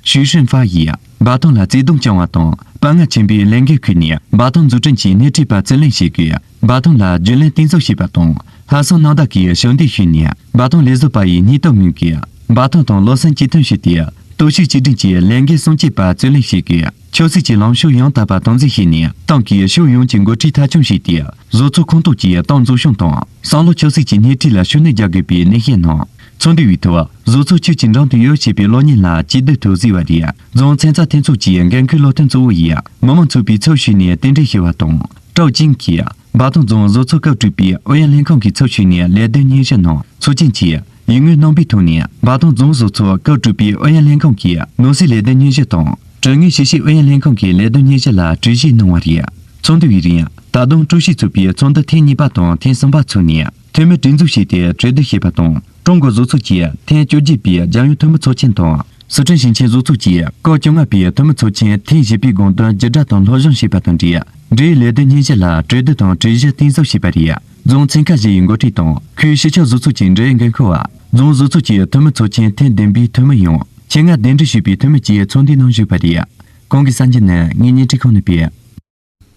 ཞུས་ཧྲིན་ཧྥ་ཡིས་འབའ་ཐང་ལ་བརྩེ་དུང་བཅངས་པ་དང་དཔའ་ངར་ཆེན་པོས་ལས་འགན་ཁུར་ནས་འབའ་ཐང་འཛུགས་སྐྲུན་གྱི་སྣེ་ཁྲིད་པར་བརྩོན་ལེན་བྱེད་དགོས། འབའ་ཐང་ལ་རྒྱུན་ལས་གཏིང་ཟབ་བྱེད་པ་དང་ལྷག་བསམ་རྣམ་དག་གིས་ཞབས་འདེགས་ཞུས་ནས་འབའ་ཐང་ལས་བཟོ་པ་ཡི་སྙིང་སྟོབས་སྔོན་དགོས། འབའ་ཐང་དང་བློ་སེམས་གཅིག་མཐུན་བྱས་ཏེ་སྟོབས་ཤུགས་གཅིག་སྒྲིམ་གྱིས་ལས་འགན་སྲུང་བཅད་པར་བརྩོན་ལེན་བྱེད་དགོས། ཆབ་སྲིད་ཀྱི་ལངས་ཕྱོགས་ཡང་དག་པ་སྟངས་འཛིན་བྱས་ནས་ཏང་གི་ཕྱོགས་ཡོངས་ཀྱི་འགོ་ཁྲིད་མཐའ་འཁྱོངས་བྱས་ཏེ་བཟོ་ཚོགས་ཁོངས་གཏོགས་ཀྱི་ཏང་འཛུགས་སྐྱོང་དང་བསམ་བློ་ཆབ་སྲིད་ཀྱི་སྣེ་ཁྲིད་ལ་ཤུགས་སྣོན་རྒྱག་དགོས་པའི་ནན་བཤད་གནང་། ཚོགས་འདུ་བའི་ཐོག་བཟོ་ཚོགས་ཁྱོད་ཀྱི་འགྲམ་དུ་ཡོད་ཅེས་པའི་གློག་བརྙན་ལ་གཅིག་སྡུད་དུ་གཟིགས་པ་རེད། རྫོང་ཚན་རྩལ་མཐུན་ཚོགས་ཀྱི་འགན་འཁུར་བློ་མཐུན་གཙོ་བོ་ཡིས་མི་མང་ཚོགས་པའི་ཚབ་ཞུས་ནས་རྟེན་འབྲེལ་ཞུས་པ་དང་། ཀྲའོ་ཅིང་གིས་འབའ་ཐང་རྫོང་བཟོ་ཚོགས་སྐབས་དྲུག་པའི་ཨུ་ཡོན་ལྷན་ཁང་གི་ཚབ་ཞུས་ནས་ལས་དོན་སྙན་ཞུ་གནང་། ཚོགས་ཆེན་གྱིས་ཡིག་ངོས་རྣམ་པའི་ཐོག་ནས་འབའ་ཐང་རྫོང་བཟོ་ཚོགས་སྐབས་དྲུག་པའི་ཨུ་ཡོན་ལྷན་ཁང་གི་ནོར་སྲིད་ལས་དོན་སྙན་ཞུ་དང་གྲོས་དངུལ་ཞིབ་བཤེར་ཨུ་ཡོན་ལྷན་ཁང་གི་ལས་དོན་སྙན་ཞུ་ལ་གྲོས་གཞི་གནང་བ་རེད། ཚོགས་འདུ་བའི་རིང་ད་དུང་ཀྲུའུ་ཞི་ཚོགས་པའི་ཚོགས་འདུ་ཐེངས་གཉིས་པ་དང་ཐེངས་གསུམ་པ་ཚུགས་ནས་འཐུས་མི་གྲོས་འཛུགས་བྱས་ཏེ་གྲོས་བསྡུར་བྱས་པ་དང་། ཀྲུང་གོ་བཟོ་ཚོགས་ཀྱིས་ཐེངས་བཅོ་བརྒྱད་པའི་རྒྱལ་ཡོངས་འཐུས་མི་ཚོགས་ཆེན་དང་། སི་ཁྲོན་ཞིང་ཆེན་བཟོ་ཚོགས་ཀྱིས་སྐབས་བཅོ་ལྔ་པའི་འཐུས་མི་ཚོགས་ཆེན་ཐེངས་བཞི་པའི་དགོངས་དོན་བརྒྱུད་བསྒྲགས་དང་སློབ་སྦྱོང་བྱས་པ་དང་འབྲེལ། འབྲེལ་ཡོད་ལས་དོན་སྙན་ཞུ་ལ་གྲོས་བསྡུར་དང་གྲོས་གཞི་གཏིང་ཟབ་བྱས་པ་རེད། རྫོང་ཚན་ཁག་བཞི་ཡི་འགོ་ཁྲིད་དང་ཁུལ་སྤྱི་ཁྱབ་བཟོ་ཚོགས་ཀྱི་འབྲེལ་ཡོད་འགན་འཁུར་བ། རྫོང་བཟོ་ཚོགས་ཀྱི་འཐུས་མི་ཚོགས་ཆེན་ཐེངས་བདུན་པའི་འཐུས་མི་ཡང་། ཆེད་མངགས་གདན་འདྲེན་ཞུས་པའི་འཐུས་མི་བཅས་ཚོགས་འདུའི་ནང་ཞུགས་པ་རེད། གོང་གི་གསར་འགྱུར་ནི་ངའི་བརྙན་འཕྲིན་ཁང་ནས་སྤེལ།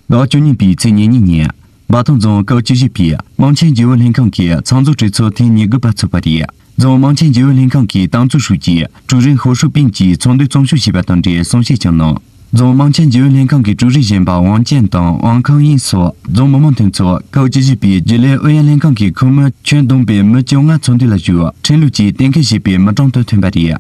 ཟླ་བ་བཅུ་གཉིས་པའི་ཚེས་ཉེར་གཉིས་ཉིན། འབའ་ཐང་རྫོང་སྐབས་བཅུ་བཞི་པའི་དམངས་ཆེན་རྒྱུན་ཨུ་ལྷན་ཁང་གི་ཚང་འཛོམས་གྲོས་ཚོགས་ཐེངས་ཉེར་དགུ་པ་ཚོགས་པ་རེད། རྫོང་དམངས་ཆེན་རྒྱུན་ཨུ་ལྷན་ཁང་གི་ཏང་ཙུའུ་ཧྲུའུ་ཅི་ཀྲུའུ་རིན་ཧོ་ཧྲུའུ་པིན་གྱིས་ཚོགས་འདུ་གཙང་བཤོག་བྱས་པ་དང་འབྲེལ་གསུང་བཤད་ཀྱང་གནང་། རྫོང་དམངས་ཆེན་རྒྱུན་ཨུ་ལྷན་ཁང་གི་ཀྲུའུ་རིན་གཞོན་པ་ཝང་ཅན་དང་ཝང་ཁང་དབྱིན་སོགས་རྫོང་མི་དམངས་མཐུན་ཚོགས་སྐབས་བཅུ་བཞི་པའི་རྒྱུན་ལས་ཨུ་ཡོན་ལྷན་ཁང་གི་ཁོངས་མི་ཁྱོན་བསྡོམས་པའི་མི་བཅོ་ལྔ་ཚོགས་འདུ་ལ་ཞུགས། ཁྲིམས་ལུགས་ཀྱིས་གཏན་འཁེལ་བྱས་པའི་མི་གྲངས་དང་མཐུན་པ་རེད།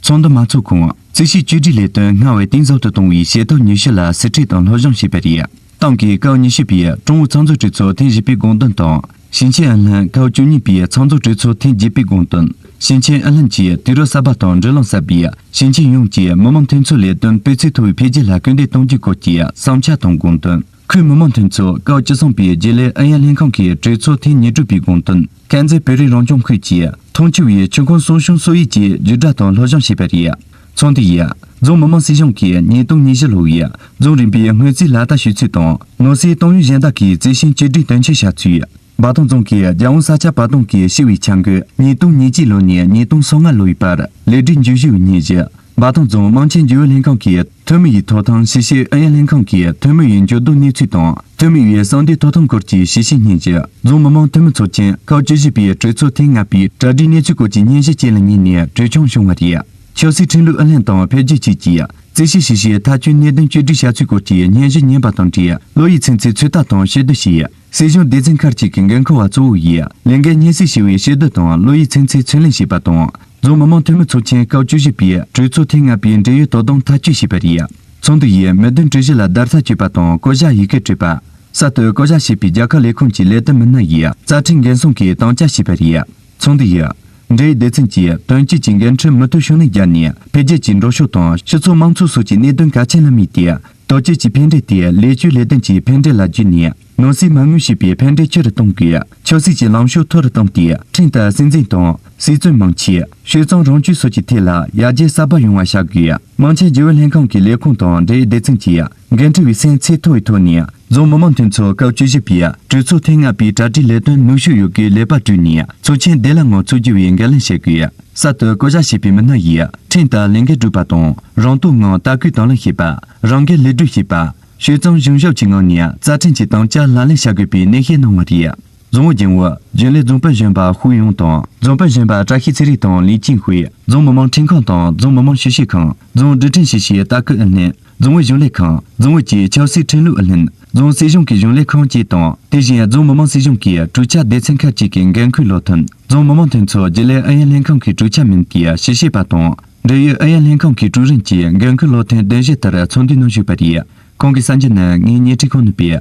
ཚོགས་འདུ་མ་ཚོགས་གོང་རྩིས་ཞིབ་བཅོས་སྒྲིག་ལས་དོན་སྔར་བས་གཏིང་ཟབ་ཏུ་གཏོང་བའི་བྱེད་ཐབས་ཉི་ཤུ་ལ་ཟུར་ཁྲིད་དང་སློབ་སྦྱོང་བྱས་པ་རེད། ཏང་གིས་སྐབས་ཉི་ཤུ་པའི་ཀྲུང་ཨུ་ཚང་འཛོམས་གྲོས་ཚོགས་ཐེངས་བཞི་པའི་དགོངས་དོན་དང་། ཞིང་ཆེན་ཨུ་ལྷན་སྐབས་བཅུ་གཉིས་པའི་ཚང་འཛོམས་གྲོས་ཚོགས་ཐེངས་བརྒྱད་པའི་དགོངས་དོན། ཞིང་ཆེན་ཨུ་ལྷན་གྱིས་དུས་རབས་གསར་པ་དང་འབྲུ་གླང་གསར་པའི་ཞིང་ཆེན་ཡོངས་ཀྱི་མི་དམངས་མཐུན་ཚོགས་ལས་དོན་སྤུས་ཚད་མཐོ་བའི་འཕེལ་རྒྱས་ལ་སྐུལ་འདེད་གཏོང་རྒྱུའི་སྐོར་གྱི་བསམ་འཆར་དང་དགོངས་དོན། ཁུལ་མི་དམངས་མཐུན་ཚོགས་སྐབས་བཅུ་གསུམ་པའི་རྒྱུན་ལས་ཨུ་ཡོན་ལྷན་ཁང་གི་གྲོས་ཚོགས་ཐེངས་ཉེར་དྲུག་པའི་དགོངས་དོན། དཀར་མཛེས་བོད་རིགས་རང་སྐྱོང་ཁུལ་གྱི་ཐང་ཆུ་བའི་ཆུ་ཁོངས་གསོ་སྐྱོང་སྲོལ་ཡིག་བཅས་བརྒྱུད་བསྒྲགས་དང་སློབ་སྦྱོང་བྱས་པ་རེད། ཚོགས་འདུ་ཡིས་རྫོང་མི་དམངས་སྲིད་གཞུང་གིས་ཉིས་སྟོང་ཉི་བཞི་ལོ་བའི་རྫོང་རིམ་པའི་སྔོན་རྩིས་ལག་བསྟར་བྱེད་ཚུལ་དང་། ནོར་སྲིད་གཏོང་ཡོང་གཞན་དག་གི་རྩིས་ཞིབ་བཅོས་སྒྲིག་དོན་འཁྱོལ་བྱ་ཚུལ། འབའ་ཐང་རྫོང་གིས་རྒྱལ་དབང་ས་ཆ་བར་སྟོང་གི་ཞི་བའི་འཆར་འགོད་ཉིས་སྟོང་ཉེར་གཅིག་ལོ་ནས་ཉིས་སྟོང་སོ་ལྔ་ལོའི་བར་ལས་སྒྲིག་འཇུག་ཞུ་བའི་སྙན་ཞུ། འབའ་ཐང་རྫོང་དམངས་ཆེན་རྒྱུན་ཨུ་ལྷན་ཁང་གི་འཐུས་མི་ཡི་ཐོབ་ཐང་ཞིབ་བཤེར་ཨུ་ཡོན་ལྷན་ཁང་གི་འཐུས་མི་ཡི་འགྱུར་ལྡོག་གནས་ཚུལ་དང་། འཐུས་མི་ཡི་གསང་དོན་ཐོབ་ཐང་སྐོར་གྱི་ཞིབ་བཤེར་སྙན་ཞུ། རྫོང་མི་དམངས་འཐུས་མི་ཚོགས་ཆེན་སྐབས་བཅུ་བཞི་པའི་གྲོས་ཚོགས་ཐེངས་ལྔ་པའི་གྲ་སྒྲིག་གནས་ཚུལ་སྐོར་གྱི་སྙན་ཞུ་བཅས་ལ་ཉན་ནས་གྲོས་ཆོད་བྱུང་བ་རེད། ཆབ་སྲིད་ཁྲིམས་ལུགས་ཨུ་ལྷན་དང་འཕེལ་རྒྱས་ཅུས་ཀྱིས་རྩིས་ཞིབ་ཞིབ་བཤེར་ཐག་གཅོད་གནད་དོན་བཅོས་སྒྲིག་བྱ་ཚུལ་སྐོར་གྱི་སྙན་ཞུ་ཉན་པ་དང་འབྲེལ་བློ་ཡི་ཚིག་མཛོད་ཚོད་ལྟ་དང་ཞིབ་བསྡུར་བྱས། སྲིད་གཞུང་སྡེ་ཚན་ཁག་ཅིག་གི་འགན་འཁུར་བ་གཙོ་བོ་ཡིས་ལས་འགན་སྙན་སེང་ཞུ་བའི་ཞིབ་བསྡུར་དང་བློ་ཡི་ཚིག་མཛོད་ཚོད་ལེན་བྱས་པ་དང་། རྫོང་མི་དམངས་འཐུས་མི་ཚོགས་ཆེན་སྐབས་བཅུ་བཞི་པའི་གྲོས་ཚོགས་ཐེངས་ལྔ་པའི་འབྲེལ་ཡོད་དོ་དམ་ཐག་གཅོད་བྱས་པ་རེད། ཚོགས་འདུ་ཡིས་མི་དོན་གྲོས་གཞི་ལ་བརྡར་ཤ་གཅོད་པ་དང་བསྐོ་བཞག་ཡི་གེ་སྤྲད་པ། གསར་དུ་བསྐོ་བཞག་བྱས་པའི་རྒྱལ་ཁབ་ལས་ཁུངས་ཀྱི་ལས་དོན་མི་སྣ་ཡིས་རྩ་ཁྲིམས་འགན་སྲུང་གིས་དམ་བཅའ་བྱས་པ་རེད། ཚོགས་འདུ་ཡིས། འབྲེལ་ཡོད་སྡེ་ཚན་གྱིས་དོན་གཅོད་ཀྱི་འགན་འཁྲི་མུ་མཐུད་ཤུགས་སྣོན་བརྒྱབ་ནས་འཕེལ་རྒྱས་ཀྱི་འགྲོ་ཕྱོགས་དང་སྤྱི་ཚོགས་དམངས་འཚོ་སོགས་ཀྱི་གནད་དོན་གལ་ཆེན་ལ་དམིགས་ཏེ། དོལ་རྒྱལ་གྱི་ཕན་འབྲས་དེ་ལས་བྱེད་ལས་དོན་གྱི་ཕན་འབྲས་ལ་བརྒྱུད་ནས་ནོར་སྲིད་མ་དངུལ་ཞེས་པའི་ཕན་འབྲས་ཆེ་རུ་གཏོང་དགོས། ཆབ་སྲིད་ཀྱི་ལངས་ཕྱོགས་མཐོ་རུ་བཏང་སྟེ་ཁྲིམས་ལྟར་སྲིད་འཛིན་དང་སྲིད་བཙོན་མང་ཆེ། སྤྱོད་གཙང་རང་གཅུན་སོགས་ཀྱི་ཐད་ལ་ཡར་རྒྱས་གསར་པ་ཡོང་བ་བྱ་དགོས། དམངས་ཆེན་རྒྱུན་ཨུ་ལྷན་ཁང་གི་ལས་ཁུངས་དང་འབྲེལ་ཡོད་སྡེ་ཚན་གྱིས་འགན་འཁྲི་འོས་འཚམ་ཚད་མཐོ་བའི་ཐོག་ནས་རྫོང་མི་དམངས་འཐུས་ཚོགས་སྐབས་བཅུ་བཞི་པའི་གྲོས་ཚོགས་ཐེངས་ལྔ་པའི་གྲ་སྒྲིག་ལས་དོན་ནུས་ཤུགས་ཡོད་རྒུས་ལེགས་པར་གྲུབ་ནས་ཚོགས་ཆེན་བདེ་བླག་ངང་འཚོགས་རྒྱུ་བའི་འགན་ལེན་བྱེད་དགོས། གསར་དུ་བསྐོ་བཞག་བྱས་པའི་མི་སྣ་ཡིས་ཁྲིམས་ལྟར་ལས་འགན་སྒྲུབ་པ་དང་རང་རྟོགས་ངང་ལྟ་སྐུལ་དང་ལེན་བྱེད་པ། རང་འགན་ལེགས་སྒྲུབ་བྱེད་པ། སྤྱོད་གཙང་གཞོན་ཤོས་ཀྱི་ངང་ནས་རྩ་ཁྲིམས་ཀྱི་དམ་བཅའ་ལག་ལེན་བྱ་དགོས་པའི་ནན་བཤད་གནང་བ་རེད། རྫོང་ཨུ་རྒྱུན་ཨུ་རྒྱུན་ལས་རྫོང་དཔོན་གཞོན་པ་ཧུའུ་ཡུང་དང་རྫོང་དཔོན་གཞོན་པ་བཀྲ་ཤིས་ཚེ་རིང་དང་ལི་ཅིན་ཧུའེ། རྫོང་མི་དམངས་ཁྲིམས་ཁང་དང་རྫོང་མི་དམངས་ཞིབ་བཤེར་ཁང་། རྫོང་སྒྲིག་ཁྲིམས་ཞིབ་བཤེར་ལྟ་སྐུལ་ཨུ་ལྷན། རྫོང་ཨུའི་གཞུང་ལས་ཁང་། རྫོང་ཨུ་ཀྱི་ཆབ་སྲིད་ཁྲིམས་ལུགས་ཨུ་ལྷན། རྫོང་སྲིད་གཞུང་གི་གཞུང་ལས་ཁང་བཅས་དང་། དེ་བཞིན་རྫོང་མི་དམངས་སྲིད་གཞུང་གི་གྲོས་ཆོད་སྡེ་ཚན་ཁག་ཅིག་གི་འགན་འཁུར་བློ་མཐུན། རྫོང་མི་དམངས་འཐུས་ཚོགས་རྒྱུན་ལས་ཨུ་ཡོན་ལྷན་ཁང་གི་གྲོས་ཆོད་མིན་པའི་ཞིབ་བཤེར་པ་དང་། འབྲེལ་ཡོད་ཨུ་ཡོན་ལྷན་ཁང་གི་ཀྲུའུ་རིན་གྱི་འགན་འཁུར་བློ་མཐུན་གདན་ཞུ་ལྟར་ཚོགས་འདུའི་ནང་ཞུགས་པ་རེད། ཁོང་གི་གསར་འགྱུར་ནི་ངས་བརྙན་འཕྲིན་ཁང་ནས་སྤེལ།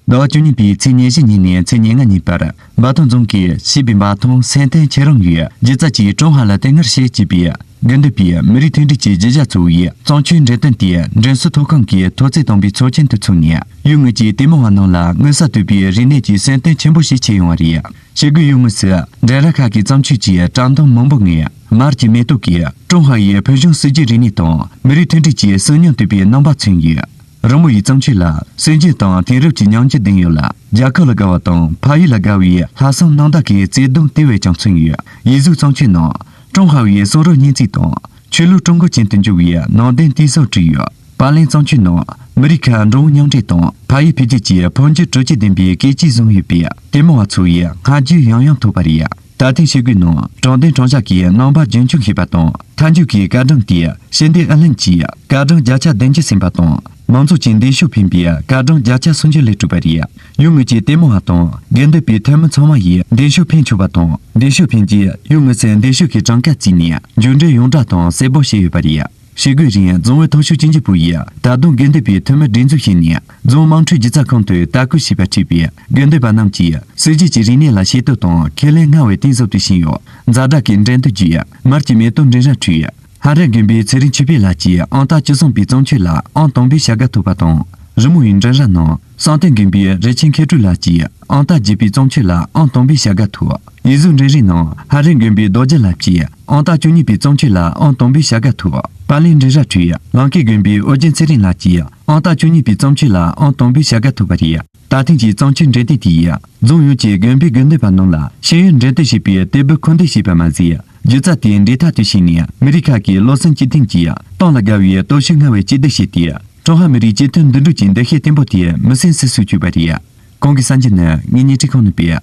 ཟླ་བ་བཅུ་གཉིས་པའི་ཚེས་ཉེར་བཞི་ཉིན་ནས་ཚེས་ཉེར་ལྔ་ཉིན་བར་འབའ་ཐང་རྫོང་གིས་བྱིས་པའི་འབའ་ཐང་སེམས་རྟེན་ཁྱེད་རང་ཡོད་སྒྱུ་རྩལ་གྱིས་ཀྲུང་ཧྭ་ལ་དེད་དམིགས་བྱེད་ཅེས་པའི་དགེ་འདུན་པའི་མི་རིགས་མཐུན་སྒྲིལ་གྱི་གཞིས་ཆགས་གཙོ་བོའི་བཙང་ཆུའི་འགྲེམས་སྟོན་དེ་མགྲོན་ཚོགས་ཐོག་ཁང་གི་ཐོག་བརྩེགས་དང་པོའི་ཚོགས་ཆེན་དུ་ཚུགས་ནས་ཡུལ་དངོས་ཀྱི་ལྟད་མོ་བ་རྣམས་ལ་མངོན་གསལ་དོད་པའི་རིག་གནས་ཀྱི་སེམས་རྟེན་ཆེན་པོ་ཞིག་ཆགས་ཡོང་བ་རེད། བྱེད་སྒོའི་ཡུལ་དངོས་སུ་འགྲན་ར་ཁག་གི་བཙུན་མཆོད་ཀྱི་བཀྲག་མདངས་མང་པོ་ངང་མར་གྱི་མེ་ཏོག་གིས་ཀྲུང་ཧྭ་ཡི་ཕུལ་བྱུང་སྲོལ་རྒྱུན་རིག་གནས་དང་མི་རིགས་མཐུན་སྒྲིལ་གྱི་སྲུང་སྙིང་དོད་པའི་རྣམ་པ་མཚོན་ཡོད། རི་མོ་ཡི་བཙུན་མཆོད་ལ་སྲོལ་རྒྱུན་དང་དེང་རབས་ཀྱི་ཉམས་འགྱུར་ལྡན་ཡོད་ལ། རྒྱལ་ཁབ་ལ་དགའ་བ་དང་ཕ་ཡུལ་ལ་དགའ་བའི་ལྷག་བསམ་རྣམ་དག་གི་བརྩེ་དུང་དེ་བས་ཀྱང་མཚོན་ཡོད། ཡིག་གཟུགས་བཙུན་མཆོད་ནང་ཀྲུང་ཧྭ་བའི་གསུང་རབ་སྙན་ཚིག་དང་ཆོས་ལུགས་ཀྲུང་གོ་ཅན་དུ་འགྱུར་བའི་ནང་དོན་གཏིང་ཟབ་བྲིས་ཡོད། པར་ལེན་བཙུན་མཆོད་ནང་མི་རིགས་ཁག་འགྲོ་འོང་མཉམ་འདྲེས་དང་ཕ་ཡུལ་འཕེལ་རྒྱས་ཀྱི་འཕོ་འགྱུར་དྲོ་སྐྱིད་ལྡན་པའི་སྐད་ཅིག་བཟུང་ཡོད་པས་ལྟད་མོ་བ་ཚོ་ཡིས་བསྔགས་བརྗོད་ཡང་ཡང་ཐོབ་པ་རེད། ད་ཐེངས་བྱེད་སྒོའི་ནང་དྲང་བདེན་དྲང་བཞག་གི་རྣམ་པ་རྒྱུན་འཁྱོངས་བྱས་པ་དང་མཐའ་མཇུག་གི་བཀའ་དྲིན་དེ་ཞི་བདེ་ཨུ་ལྷན་གྱིས་བཀའ་དྲིན་བརྒྱ་ཆ་བདུན་ཅུ་ཟིན་པ་དང་མང་ཚོགས་ཀྱི་འདེམས་ཤོག་འཕེན་པའི་བཀའ་དྲིན་བརྒྱ་ཆ་སུམ་ཅུ་སླེབས་གྲུབ་པ་རེད། ཡུལ་དངོས་ཀྱི་ལྟད་མོ་བ་དང་དགེ་འདུན་པའི་འཐུས་མི་ཚང་མ་ཡིས་འདེམས་ཤོག་འཕེན་ཆོག་པ་དང་འདེམས་ཤོག་འཕེན་རྗེས་ཡུལ་དངོས་སུ་འདེམས་ཤོག་གི་གྲངས་ཀ་བརྩིས་ནས་མཇུག་འབྲས་ཡོངས་བསྒྲགས་དང་གསལ་པོ་བྱས་ཡོད་པ་རེད། བྱེད་སྒོའི་རིང་རྫོང་ཨུའི་ཐོག་ཤོག་སྤྱི་འཐུས་པུའུ་ཡིས་ད་དུང་དགེ་འདུན་པའི་འཐུས་མི་སྒྲིག་འཛུགས་བྱས་ནས་རྫོང་དམངས་ཁྲོད་སྒྱུ་རྩལ་ཁང་དུ་ལྟ་སྐུལ་བྱས་པ་འཁྲིད་པས་དགེ་འདུན་པ་རྣམས་ཀྱིས་སྲོལ་རྒྱུན་གྱི་རིག་གནས་ལ་ཤེས་རྟོགས་དང་ཁས་ལེན་སྔར་བས་གཏིང་ཟབ་ཏུ་ཕྱིན་ཡོད། ཛ་དྲག་གི་འགྲན་བསྡུར་བརྒྱུད་མར་གྱི་མེ་ཏོག་འབྲི་ར་ཁྲུས། ཧ་རན་དགོན་པའི་ཚེ་རིང་ཆོས་འཕེལ་ལགས་ཀྱིས་ཨང་རྟགས་བཅུ་གསུམ་པའི་བཙུན་མཆོད་ལ་ཨང་དང་པོའི་བྱ་དགའ་ཐོབ་པ་དང་། རི་མོ་ཡི་འགྲན་ར་ནང་བསམ་གཏན་དགོན་པའི་རི་ཆེན་མཁས་གྲུབ་ལགས་ཀྱིས་ཨང་རྟགས་བརྒྱད་པའི་བཙུན་མཆོད་ལ་ཨང་དང་པོའི་བྱ་དགའ་ཐོབ། ཡིག་གཟུགས་འབྲི་རིགས་ནང་ཧ་རན་དགོན་པའི་རྡོ་རྗེ་ལགས་ཀྱིས་ཨང་རྟགས་བཅུ་གཉིས་པའི་བཙུན་མཆོད་ལ་ཨང་དང་པོའི་བྱ་དགའ་ཐོབ། པར་ལེན་འབྲི་ར་ཁྲུས། ལང་ཀའི་དགོན་པའི་ཨོ་རྒྱན་ཚེ་རིང་ལགས་ཀྱིས་ཨང་རྟགས་བཅུ་གཉིས་པའི་བཙུན་མཆོད་ལ་ཨང་དང་པོའི་བྱ་དགའ་ཐོབ་པ་རེད། ད་ཐེངས་ཀྱི་བཙུན་མཆོད་འགྲན་བསྡུར་དེ་ཡིས་རྫོང་ཡོངས་ཀྱི་དགོན་པའི་དགེ་འདུན་པ་རྣམས་ལ་ཤེས་ཡོན་འགྲན་བསྡུར་བྱེད་པའི་དེད་དཔོན་ཁུངས་འདེད་བྱས་པ་མ་ཟད། སྒྱུ་རྩལ་དེ་འབྲེལ་ཐག་ཏུ་ཕྱིན་ནས་མི་རིགས་ཁག་གི་བློ་སེམས་གཅིག་མཐུན་གྱིས་ཏང་ལ་དགའ་བའི་སྟོབས་ཤུགས་མངའ་བའི་སྐྱིད་སྡུག་བྱས་ཏེ། ཀྲུང་ཧྭ་མི་རིགས་གཅིག་མཐུན་འདུས་གྲོས་ཀྱི་འདུ་ཤེས་བརྟན་པོ་དེ་མི་སེམས་སུ་ཟུག་བཅུག་པ་རེད། གོང་གི་གསར་འགྱུར་ནི་ངས་བརྙན་འཕྲིན་ཁང་ནས་སྤེལ།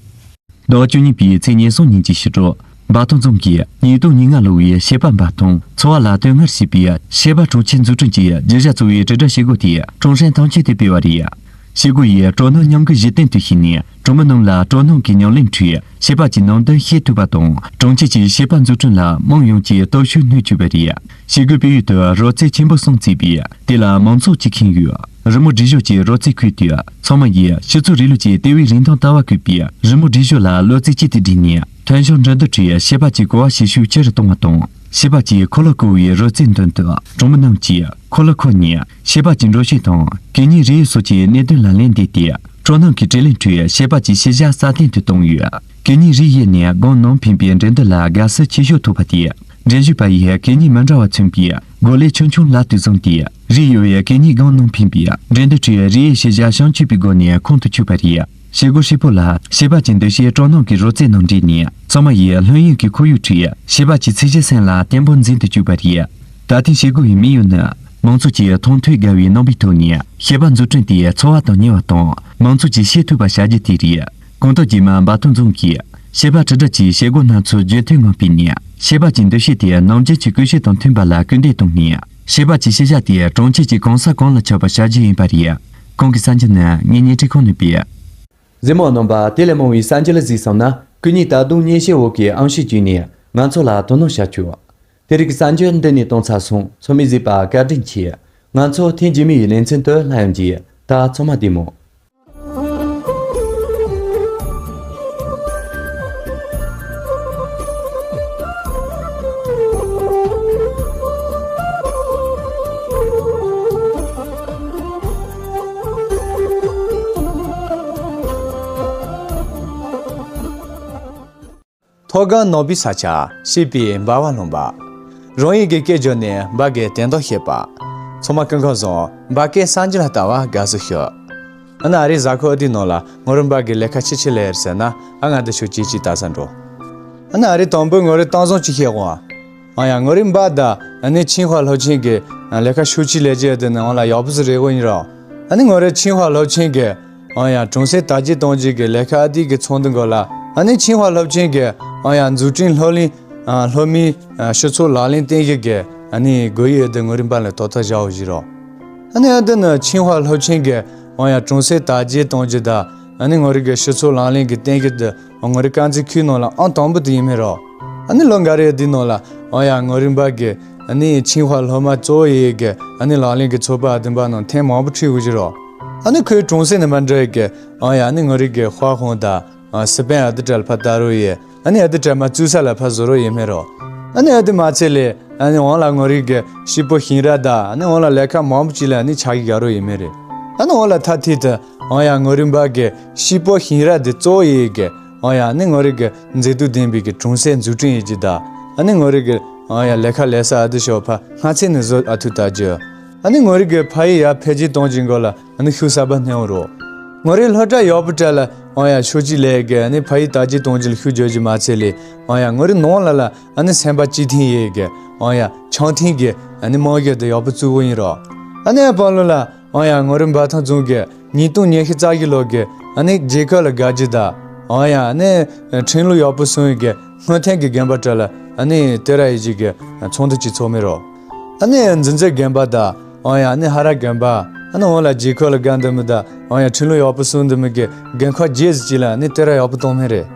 ཟླ་བ་བཅུ་གཉིས་པའི་ཚེས་ཉེར་གསུམ་ཉིན་གྱི་ཕྱི་དྲོ། འབའ་ཐང་རྫོང་གིས་ཉིས་སྟོང་ཉེར་ལྔ་ལོ་བའི་བྱེད་པ་འབའ་ཐང་འཚོ་བ་ལ་དོན་སྔར་ཞེས་པའི་བྱེད་པ་གྲོང་ཁྱེར་འཛུགས་སྐྲུན་གྱི་བརྗོད་བྱ་གཙོ་བོའི་དྲིལ་བསྒྲགས་བྱེད་སྒོ་དེ་ཀྲུང་ཧྲན་ཐང་ཆེན་དུ་སྤེལ་བ་རེད། བྱེད་སྒོ་ཡིས་སྤྲོ་སྣང་མཉམ་འགུལ་གཞི་རྟེན་དུ་བྱས་ནས་གྲོང་མི་རྣམས་ལ་སྤྲོ་སྣང་གི་ཉམས་ལེན་ཁྲོད་བྱེད་པ་གྱི་ནང་དོན་ཤེས་ཐུབ་པ་དང་གྲོང་ཁྱེར་གྱི་བྱེད་པ་འཛུགས་སྐྲུན་ལ་དམངས་ཡོངས་ཀྱིས་སྟོབས་ཤུགས་སྣོན་བཅུག་པ་རེད། བྱེད་སྒོའི་དཔལ་ཡོན་དུ་རོལ་རྩེད་ཆེན་པོ་གསུམ་བརྩིས་པས་དེ་ལ་མང་ཚོགས་ཀྱིས་ཁེངས་ཡོད། རི་མོ་སྒྲིག་གཞོགས་ཀྱི་རོལ་རྩེད་ཁུལ་དུ་ཚང་མ་ཡིས་སྤྱི་ཚོགས་རིང་ལུགས་ཀྱི་ལྟེ་བའི་རིན་ཐང་ལྟ་བ་བཀོད་པའི་རི་མོ་སྒྲིག་གཞོགས་ལ་གློ་རྩེ་གཅིག་ཏུ་སྒྲིལ་ནས་ཐོན་ཞོར་འགྲན་བསྡུར་ཁྲོད་བྱེད་པ་གྱི་གོ་བ་ཤེས་ཤུགས་ཆེ་རུ་གཏོང་བ་དང་བྱེད་པ་གྱི་འཁོར་ལོ་བསྐོར་བའི་རོལ་རྩེད་མདུན་དུ་གྲོང་མི་རྣམས་ཀྱིས་འཁོར་ལོ་འཁོར་ནས་བྱེད་པ་གྱི་འགྲོ་སྤྱོད་དང་གད་སྙིགས་རིགས་དབྱེ་སོགས་ཀྱི་གནད་དོན་ལ་ལན་འདེབས་ཏེ་སྤྲོ་སྣང་གི་དྲིས་ལན་ཁྲོད་བྱེད་པ་གྱི་ཤེས་བྱ་སྲ་བརྟན་དུ་བཏང་ཡོད། གད་སྙིགས་རིགས་དབྱེ་ནས་སྒང་ནང་འཕེན་པའི་འགྲན་བསྡུར་ལ་དགའ་བསུ་ཆེ་ཤོས་ཐོབ་པ་དེས། འགྲན་ཞུགས་པ་ཡིས་གད་སྙིགས་མི་འདྲ་བ་མཚོན་པའི་གོ་ལའི་ཆུང་ཆུང་ལག་ཏུ་བཟུང་སྟེ། རིགས་དབྱེ་བའི་གད་སྙིགས་སྒང་ནང་འཕེན་པའི་འགྲན་བསྡུར་ཁྲོད་རིགས་དབྱེ་ཤེས་བྱ་བྱང་ཆུབ་པའི་སྒོ་ནས་ཁོང་དུ་ཆུད་པ་རེད། བྱེད་སྒོ་ཧྲིལ་པོ་ལ་བྱེད་པ་གྱི་འདུ་ཤེས་སྤྲོ་སྣང་གི་རོལ་རྩེད་ནང་འདྲེས་ནས་ཚང་མ་ཡིས་ལྷོད་གཡེང་གི་ཁོར་ཡུག་ཁྲོད་བྱེད་པ་གྱི་ཚིག་གཞི་སེམས་ལ་བརྟན་པོ་འཛིན་དུ་བཅུག་པ་རེད། ད་ཐེངས་བྱེད་སྒོ་ཡི་དམིགས་ཡུལ་ནི་མང་ཚོགས་ཀྱིས་མཐོང་ཐོས་དགའ་བའི་རྣམ་པའི་ཐོག་ནས་བྱེད་པ་འཛུགས་སྐྲུན་དེ་འཚོ་བ་དང་ཉེ་བ་དང་མང་ཚོགས་ཀྱིས་ཤེས་ཐུབ་པ་བྱ་རྒྱུ་དེ་རེད། གོང་དུ་རྗེས་མ་འབའ་ཐང་རྫོང་གིས་བྱེད་པ་དྲིལ་བསྒྲགས་ཀྱི་བྱེད་སྒོ་སྣ་ཚོགས་རྒྱུན་མཐུད་ངང་སྤེལ་ནས་བྱེད་པ་གྱི་འདུ་ཤེས་དེ་ནམ་རྒྱུན་གྱི་ཀུན་སྤྱོད་དང་མཐུན་པ་ལ་སྐུལ་འདེད་གཏོང་ནས་བྱེད་པ་གྱི་ཤེས་བྱ་དེ་གྲོང་ཁྱེར་གྱི་གང་ས་གང་ལ་ཁྱབ་པ་བྱ་རྒྱུ་ཡིན་པ་རེད། གོང་གི་གསར་འགྱུར་ནི་ངས་བརྙན་འཕྲིན་ཁང་ནས་སྤེལ། གཟིགས་མོ་རྣམ་པ་དེ་ལས་མང་བའི་གསར་འགྱུར་ལ་གཟིགས་བསམ་ན་སྐུ་ཉིད་ད་དུང་བརྙན་ཤེལ་འོག་གི་ཨང་ཤུགས་བརྒྱུད་ནས་ ང་ཚོ་ལ་དོ་སྣང་བྱ་ཆོག་དེ་རིང་གི་གསར་འགྱུར་འདི་ནས་གཏོང་ཚར་སོང་། ཚང་མས་གཟིགས་པ་བཀའ་དྲིན་ཆེ། ང་ཚོ་ཐེངས་རྗེས་མའི་ལེ་ཚན་དུ་སླེབས་ཡོང་རྒྱུ། ད་ཚང་མ་བདེ་མོ། མཐོ་སྒང་ནག་པོའི་ས་ཆ། སྲིད་པའི་འབར་བ་ལུང་པ། རང་ཡུལ་གྱི་སྐད་བརྗོད་ནས་འབར་གྱི་དོན་དག་བཤད་པ། ཚང་མ་སྐུ་ཁམས་བཟང་། འབར་གའི་གསར་འགྱུར་ལ་ལྟ་བ་དགའ་བསུ་ཞུ། ཨ་ནི་ཨ་རིའི་གཟའ་འཁོར་འདིའི་ནང་ལ་ངོ་རིམ་པ་གི་ལས་ཀ་ཆི་ཆི་ལས་ཟེར་ན། ཨ་ང་འདི་ཤོག་ཅིག་ཅིག་ལྟ་ས་འགྲོ། ཨ་ནི་ཨ་རི་དང་པོའི་ངོ་རིམ་གཏམ་བཟང་ཅིག་བཤད་དགོངས། ཨ་ཡ་ངོ་རིམ་པ་ད་ཨ་ནི་ཆིང་ཧྭ་སློབ་ཆེན་གྱི་ལས་ཀ་ཤོག་ཅིག་ལས་རྒྱུ་དེ་ནི་ཨང་ལ་ཡག་པོ་ཟིག་རེད་གོ་ཡིན་རོགས། ཨ་ནི་ངོ་རིམ་ཆིང་ཧྭ་སློབ་ཆེན་གྱི་ཨང་ཡ་གྲོང་གསེབ་དར་རྒྱས་གཏོང་རྒྱུ་གི་ལས་ཀ་ཨ་དེ་གི་ཚོགས་འདུ་འགོ་ལ། ཨ་ནི་ཆིང་ཧྭ་སློབ་ཆེན་གྱི་ཨང་ཡ་འཛུགས་སྐྲུན་སློབ་གླིང་སློབ་མའི་སྤྱི་ཚོགས་ལག་ལེན་བསྟར་རྒྱུ་གི་ཨ་ནི་དགོས་ཡོད་དེ་ངོ་རིམ་པ་ལ་ཏོག་ཏོག་བཞག་འོ་བཞི་རོགས། ཨ་ནི་ཨ་དེ་ནི་ཆིང་ཧྭ་སློབ་ཆེན་གྱི་ཨང་ཡ་གྲོང་གསེབ་དར་རྒྱས་གཏོང་རྒྱུ་དང་ཨ་ནི་ངོ་རིམ་གྱི་སྤྱི་ཚོགས་ལག་ལེན་གྱི་བསྟར་རྒྱུ་དེ། ངོ་རིམ་དཀར་མཛེས་ཁུལ་ནང་ལ་ཨང་དང་པོ་དེ་ཡིན་མེད་རོགས། ཨ་ནི་ལོ་འགའ་རེ་འདིའི་ནང་ལ་ཨང་ཡ་ངོ་རིམ་པ་གི་ཨ་ནི་ཆིང་ཧྭ་སློབ་མ་གཙོ་བོ་ཡིན་གི་ཨ་ནི་ལག་ལེན་གྱི་ཚོགས་པ་བདུན་པ་ནང་ཐེངས་མང་པོ་ཁྲིད་འོ་བཞི་རོགས། ཨ་ནི་ཁོའི་གྲོང་གསེབ་ནས་མ་འདྲ་ཡི་གི་ཨང་ཡ་ཨ་ནི་ངོ་རིམ་གི་ཧྭ་ཧོང་དང་སི་པན་ཨ་དི་ཏྲལ་ཕ་ད་རོ་ཡི་ཨ་ནི་ཨ་དི་ཏྲལ་མ་བཙུགས་ས་ལ་ཕ་བཟོ་རོགས་ཡིན་མེད་རོགས། ཨ་ནི་ཨ་དི་མ་ཚད་ལས། ཨ་ནི་འོང་ལ་ངོ་རིག་གི་སྐྱིད་པོ་ཞིང་ར་དང་ཨ་ནི་འོང་ལ་ལས་ཀ་མང་པོ་ཅིག་ལ་ཨ་ནི་ཆགས་ཀྱི་དགའ་རོགས་ཡིན་མེད་རེད། ཨ་ནི་འོང་ལ་མཐའ་མཐིལ་དུ་ཨང་ཡ་ངོ་རིམ་པ་གི་སྐྱིད་པོ་ཞིང་ར་དེ་གཙོ་བོ་ཡིན་གི་ཨང་ཡ་ཨ་ནི་ངོ་རིག་གི་མཛེས་སྡུག་ལྡན་པའི་གི་གྲོང་གསེབ་འཛུགས་སྐྲུན་ཡིན་གྱི་ད་ཨ་ནི་ངོ་རིག་གི་ཨང་ཡ་ལས་ཀ་ལས་ས་ཨ་དི་ཞོག་ཕ་སྔ་ཚེ་ནས་བཟོ་ཨ་ཐུ་ད་རྒྱུ་ཨ་ནི་ངོ་རིག་གི་ཕ་ཡི་ཡ་འཕེལ་རྒྱས་གཏོང་གི་འགོ་ལ། ཨ་ནི་ཤུགས་གསར་པ་སྣེ་འོང་རོགས། ངོ་རིག་སློབ་གྲྭ་ཡག་པོ་གྲལ་ལ་ཨང་ཡ་ཤོག་ཅིག་ལས་གི་ཨ་ནི་ཕ་ཡི་དར་རྒྱས་གཏོང་རྒྱུ་ལ་ཤུགས་རྒྱག་རྒྱུ་མ་ཚད་ལས་ཨང་ཡ་ངོ་རིག་ནང་ལ་ལ་ཨ་ནི་སེམས་པ་གཅིག་མཐུན་ཡས་གི་ཨང་ཡ་འཆམ་མཐུན་གི་ཨ་ནི་རྨང་གཞི་དེ་ཡག་པོ་བཙུགས་པོ་ཡིན་རོགས། ཨ་ནི་ཨ་བང་ལུ་ལ་ཨང་ཡ་ངོ་རིག་འབའ་ཐང་རྫོང་གི་ཉིས་སྟོང་ཉི་ཤུ་རྩ་བཞི་ལོ་གི་ཨ་ནི་རྒྱལ་ཁབ་ལ་དགའ་རྒྱུ་དང་ཨང་ཡ་ཨ་ནི་ཁྲིམས་ལུགས་ཡག་པོ་སྲུང་ཡས་གི་སྔོན་ཐོན་གྱི་རྒན་པ་གྲལ་ལ་ཨ་ནི་ལྟེ་ར་ཡི་གཅིག་གི་ཚོགས་འདུ་གཅིག་ཚོགས་མི་རོགས། ཨ་ནི་འཛིན་རྩིས་རྒན་པ་དང་ཨང་ཡ་ཨ་ནི་ཧ་ར་རྒན་པ་ཨ་ནི་འོང་ལ་རྒྱལ་ཁབ་ལ་དགའ་འདི་མི་དང་ཨང་ཡ་ཁྲིམས་ལུགས་ཡག་པོ་སྲུང་འདི་མི་གི་རྒན་ཁག་བརྒྱད་ཟིག་གཅིག་ལ་ཨ་ནི་ལྟེ་ར་ཡག་པོ་གཏོང་མི་རེད།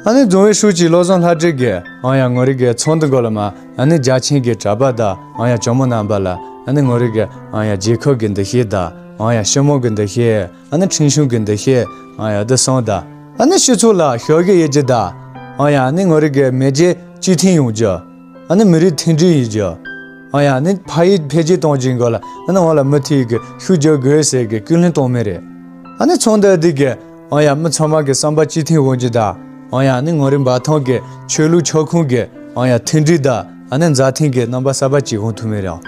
ཨ་ནི་རྫོང་བའི་ཧྲུའུ་ཅི་བློ་བཟང་ལྷ་སྒྲོལ་གིས་ཨང་ཡ་ངོ་རིག་གི་ཚོགས་འདུ་འགོ་ལ་མ་ཨ་ནི་རྒྱ་ཆེན་གྱི་གྲྭ་པ་དང་ཨང་ཡ་ཇོ་མོ་རྣམ་པ་ལ་ཨ་ནི་ངོ་རིག་གི་ཨང་ཡ་རྒྱལ་ཁབ་ཀྱི་འདུ་ཤེས་དང་ཨང་ཡ་སྤྱི་དམངས་ཀྱི་འདུ་ཤེས་ཨ་ནི་ཁྲིམས་གཞུང་གི་འདུ་ཤེས་ཨང་ཡ་འདི་གསུངས་དང་། ཨ་ནི་སྤྱི་ཚོགས་ལ་ཞབས་ཞུ་ཡེད་རྒྱུ་དང་། ཨང་ཡ་ཨ་ནི་ངོ་རིག་གི་མེས་རྒྱལ་གཅིག་མཐུན་ཡོང་རྒྱུ། ཨ་ནི་མི་རིགས་མཐུན་སྒྲིལ་ཡོང་རྒྱུ། ཨང་ཡ་ཨ་ནི་ཕ་ཡུལ་འཕེལ་རྒྱས་གཏོང་རྒྱུའི་སྐོར་ལ་ཨ་ནི་འོང་ལ་མུ་མཐུད་ཀྱི་ཤུགས་རྒྱག་དགོས་ཟེར་གི་ཀུན་སློང་གཏོང་མི་རེད། ཨ་ནི་ཚོགས་འདུ་འདི་གི་ཨང་ཡ་མི་ཚང་མ་གི་བསམ་པ་གཅིག་མཐུན་ཡོང་རྒྱུ་དང་། ཨང་ཡ་ཨ་ནི་ངོ་རིག་འབའ་ཐང་གི་ཆོས་ལུགས་ཁྱབ་ཁོངས་ཀྱི་ཨང་ཡ་མཐུན་སྒྲིལ་དང་ཨ་ནི་མཛའ་མཐུན་གྱི་རྣམ་པ་གསར་པ་གཅིག་ཡོང་ཐུབ་མི་རེད།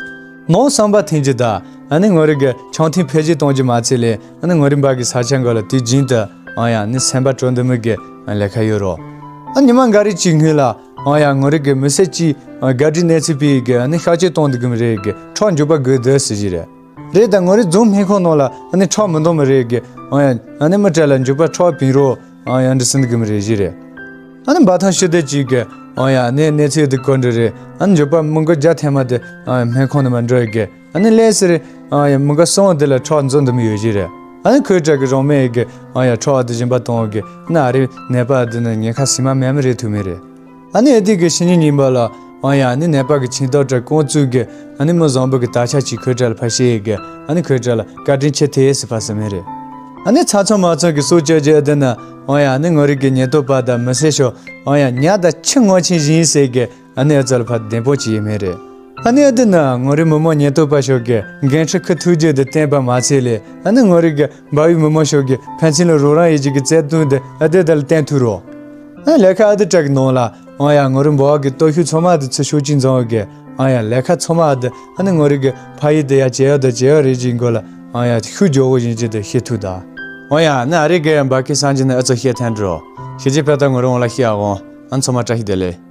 ནང་བསམ་པ་མཐུན་རྒྱུ་དང་ཨ་ནི་ངོ་རིག་གི་འཆམ་མཐུན་འཕེལ་རྒྱས་གཏོང་རྒྱུ་མ་ཚད་ལས་ཨ་ནི་ངོ་རིག་འབའ་གི་ས་ཆ་འགའ་ལ་དུས་རྒྱུན་དུ་ཨང་ཡ་ཨ་ནི་སེམས་པ་དྲོ་འདི་མི་གི་ལས་ཀ་ཡོད་རོགས། ཨ་ཉི་མ་འགའ་རེ་གཅིག་སྔོན་ལ་ཨང་ཡ་ངོ་རིག་གི་མི་སེར་གཅིག་ཨ་ག་དྲི་གནས་ཚུལ་སྤེལ་གི་ཨ་ནི་ཤག་ཆེ་གཏོང་འདི་གི་མི་རེད་གི་ཁྲག་འཇུག་པ་དགོས་འདི་ཟེར་གྱི་རེད། རེད་ད་ངོ་རིག་རྫོང་སྨན་ཁང་ནང་ལ་ཨ་ནི་ཁྲག་མི་འདང་མི་རེད་གི་ཨང་ཡ་ཨ་ནི་མི་གྲལ་ལ་འཇུག་པ་ཁྲག་བིན་རོགས། ཨང་ཡ་འདི་སེམས་གི་མི་རེ་བཞི་རེད། ཨ་ནི་འབའ་ཐང་ཤི་དེ་གཅིག་གི་ཨང་ཡ་ཨ་ནི་གནས་ཚུལ་དེ་གོ་འདྲི་རེད། ཨ་ནི་འཇུག་པ་མི་འགོ་བརྒྱ་ཐེངས་མ་དེ་ཨང་ཡ་སྨན་ཁང་ནས་མ་འགྲོ་ཡི་གི་ཨ་ནི་ལས་ཟེར་ཨང་ཡ་མི་འགོ་སོང་དེ་ལ་ཁྲག་འཛོམས་འདི་མི་ཡོད་བཞི་རེད། ཨ་ནི་ཁོའི་གྲས་ཀྱི་རང་མེད་ཡི་གི་ཨང་ཡ་ཁྲག་དེ་སྦྱིན་པ་གཏོང་གི་ཨ་ནི་ཨ་རི་ནད་པ་དེ་ནི་ཉེན་ཁ་སྲིད་མ་མེད་མི་རེད་ཐུབ་མི་རེད། ཨ་ནི་ཨ་དེ་གི་ཕྱི་ཉིན་ཉིན་པ་ལ་ཨང་ཡ་ཨ་ནི་ནད་པ་གི་ཁྱིམ་ཐོག་གྲས་ཀོང་བཙུགས་གི་ཨ་ནི་མི་བཟང་པོ་གི་དར་ཆ་གཅིག་ཁོའི་གྲས་ལ་ཕར་བཤད་ཡི་གི་ཨ་ནི་ཁོའི་གྲས་ལ་བཀའ་དྲིན་ཆེ་ཐེ་ཟེར་ཕར་ཟེར་མི་རེད། ཨ་ནི་ཚ་ཚང་མ་ཚང་གི་སྲོག་བཅད་རྗེས་ཨ་དེ་ན་ཨང་ཡ་ཨ་ནི་ངོ་རིག་གི་ཉེན་རྟོག་པ་དང་མི་སེར་ཤོག་ཨང་ཡ་ཉ་དང་ཁྱི་ངོ་ཆེན་བཞིན་ཟེར་གི་ཨ་ནི་ཨ་ཙལ་ཕར་བདེན་དཔང་བྱེད་ཡི་མེད་རེད། ཨ་ནི་ཨ་དེ་ན་ངོ་རིག་མི་མང་ཉེན་རྟོག་པ་ཤོག་གི་འགན་འཁྲི་ཁུར་ཐུབ་རྒྱུ་དེ་བསྟན་པ་མ་ཚད་ལས་ཨ་ནི་ངོ་རིག་གི་འབའ་བའི་མི་མང་ཤོག་གི་ཕན་ཚུན་ལ་རོགས་རམ་ཡེད་རྒྱུ་གི་རྩལ་གཏོང་དེ་ཨ་དེ་དེ་ལ་བསྟན་ཐུབ་རོགས། ཨ་ནི་ལས་ཀ་ཨ་དེ་དྲག་གི་ནང་ལ་ཨང་ཡ་ངོ་རིག་འབའ་བ་གི་སྟོབས་ཤུགས་ཚང་མ་ཨ་དེ་ཚུར་ཤུགས་ཅིག་འཛོམས་གི་ཨང་ཡ་ལས་ཀ་ཚང་མ་ཨ་དེ་ཨ་ནི་ངོ་རིག་གི་ཕ་ཡུལ་དེ་ཡ་བྱེད་ཡག་དང་བྱེད་ཡག་རེད་ཅིག་མགོ་ལ་ཨང་ཡ་ཤུགས་རྒྱག་དགོས་ཡིན་ཅིག་དེ་ཤེས་ཐུབ་ད། ཨང་ཡ་ཨ་ནི་ཨ་རི་གི་འབའ་གི་སང་ཅིག་ནི་ཨ་ཚོ་བཤད་ཐན་འགྲོ། ཤེས་ཅིག་ཕེ་ད་ངོ་རིག་འོང་ལ་ཤེས་ཨ་འོང་། ཨ་ནི་ཚང་མ་བཀྲ་ཤིས་བདེ་ལེགས།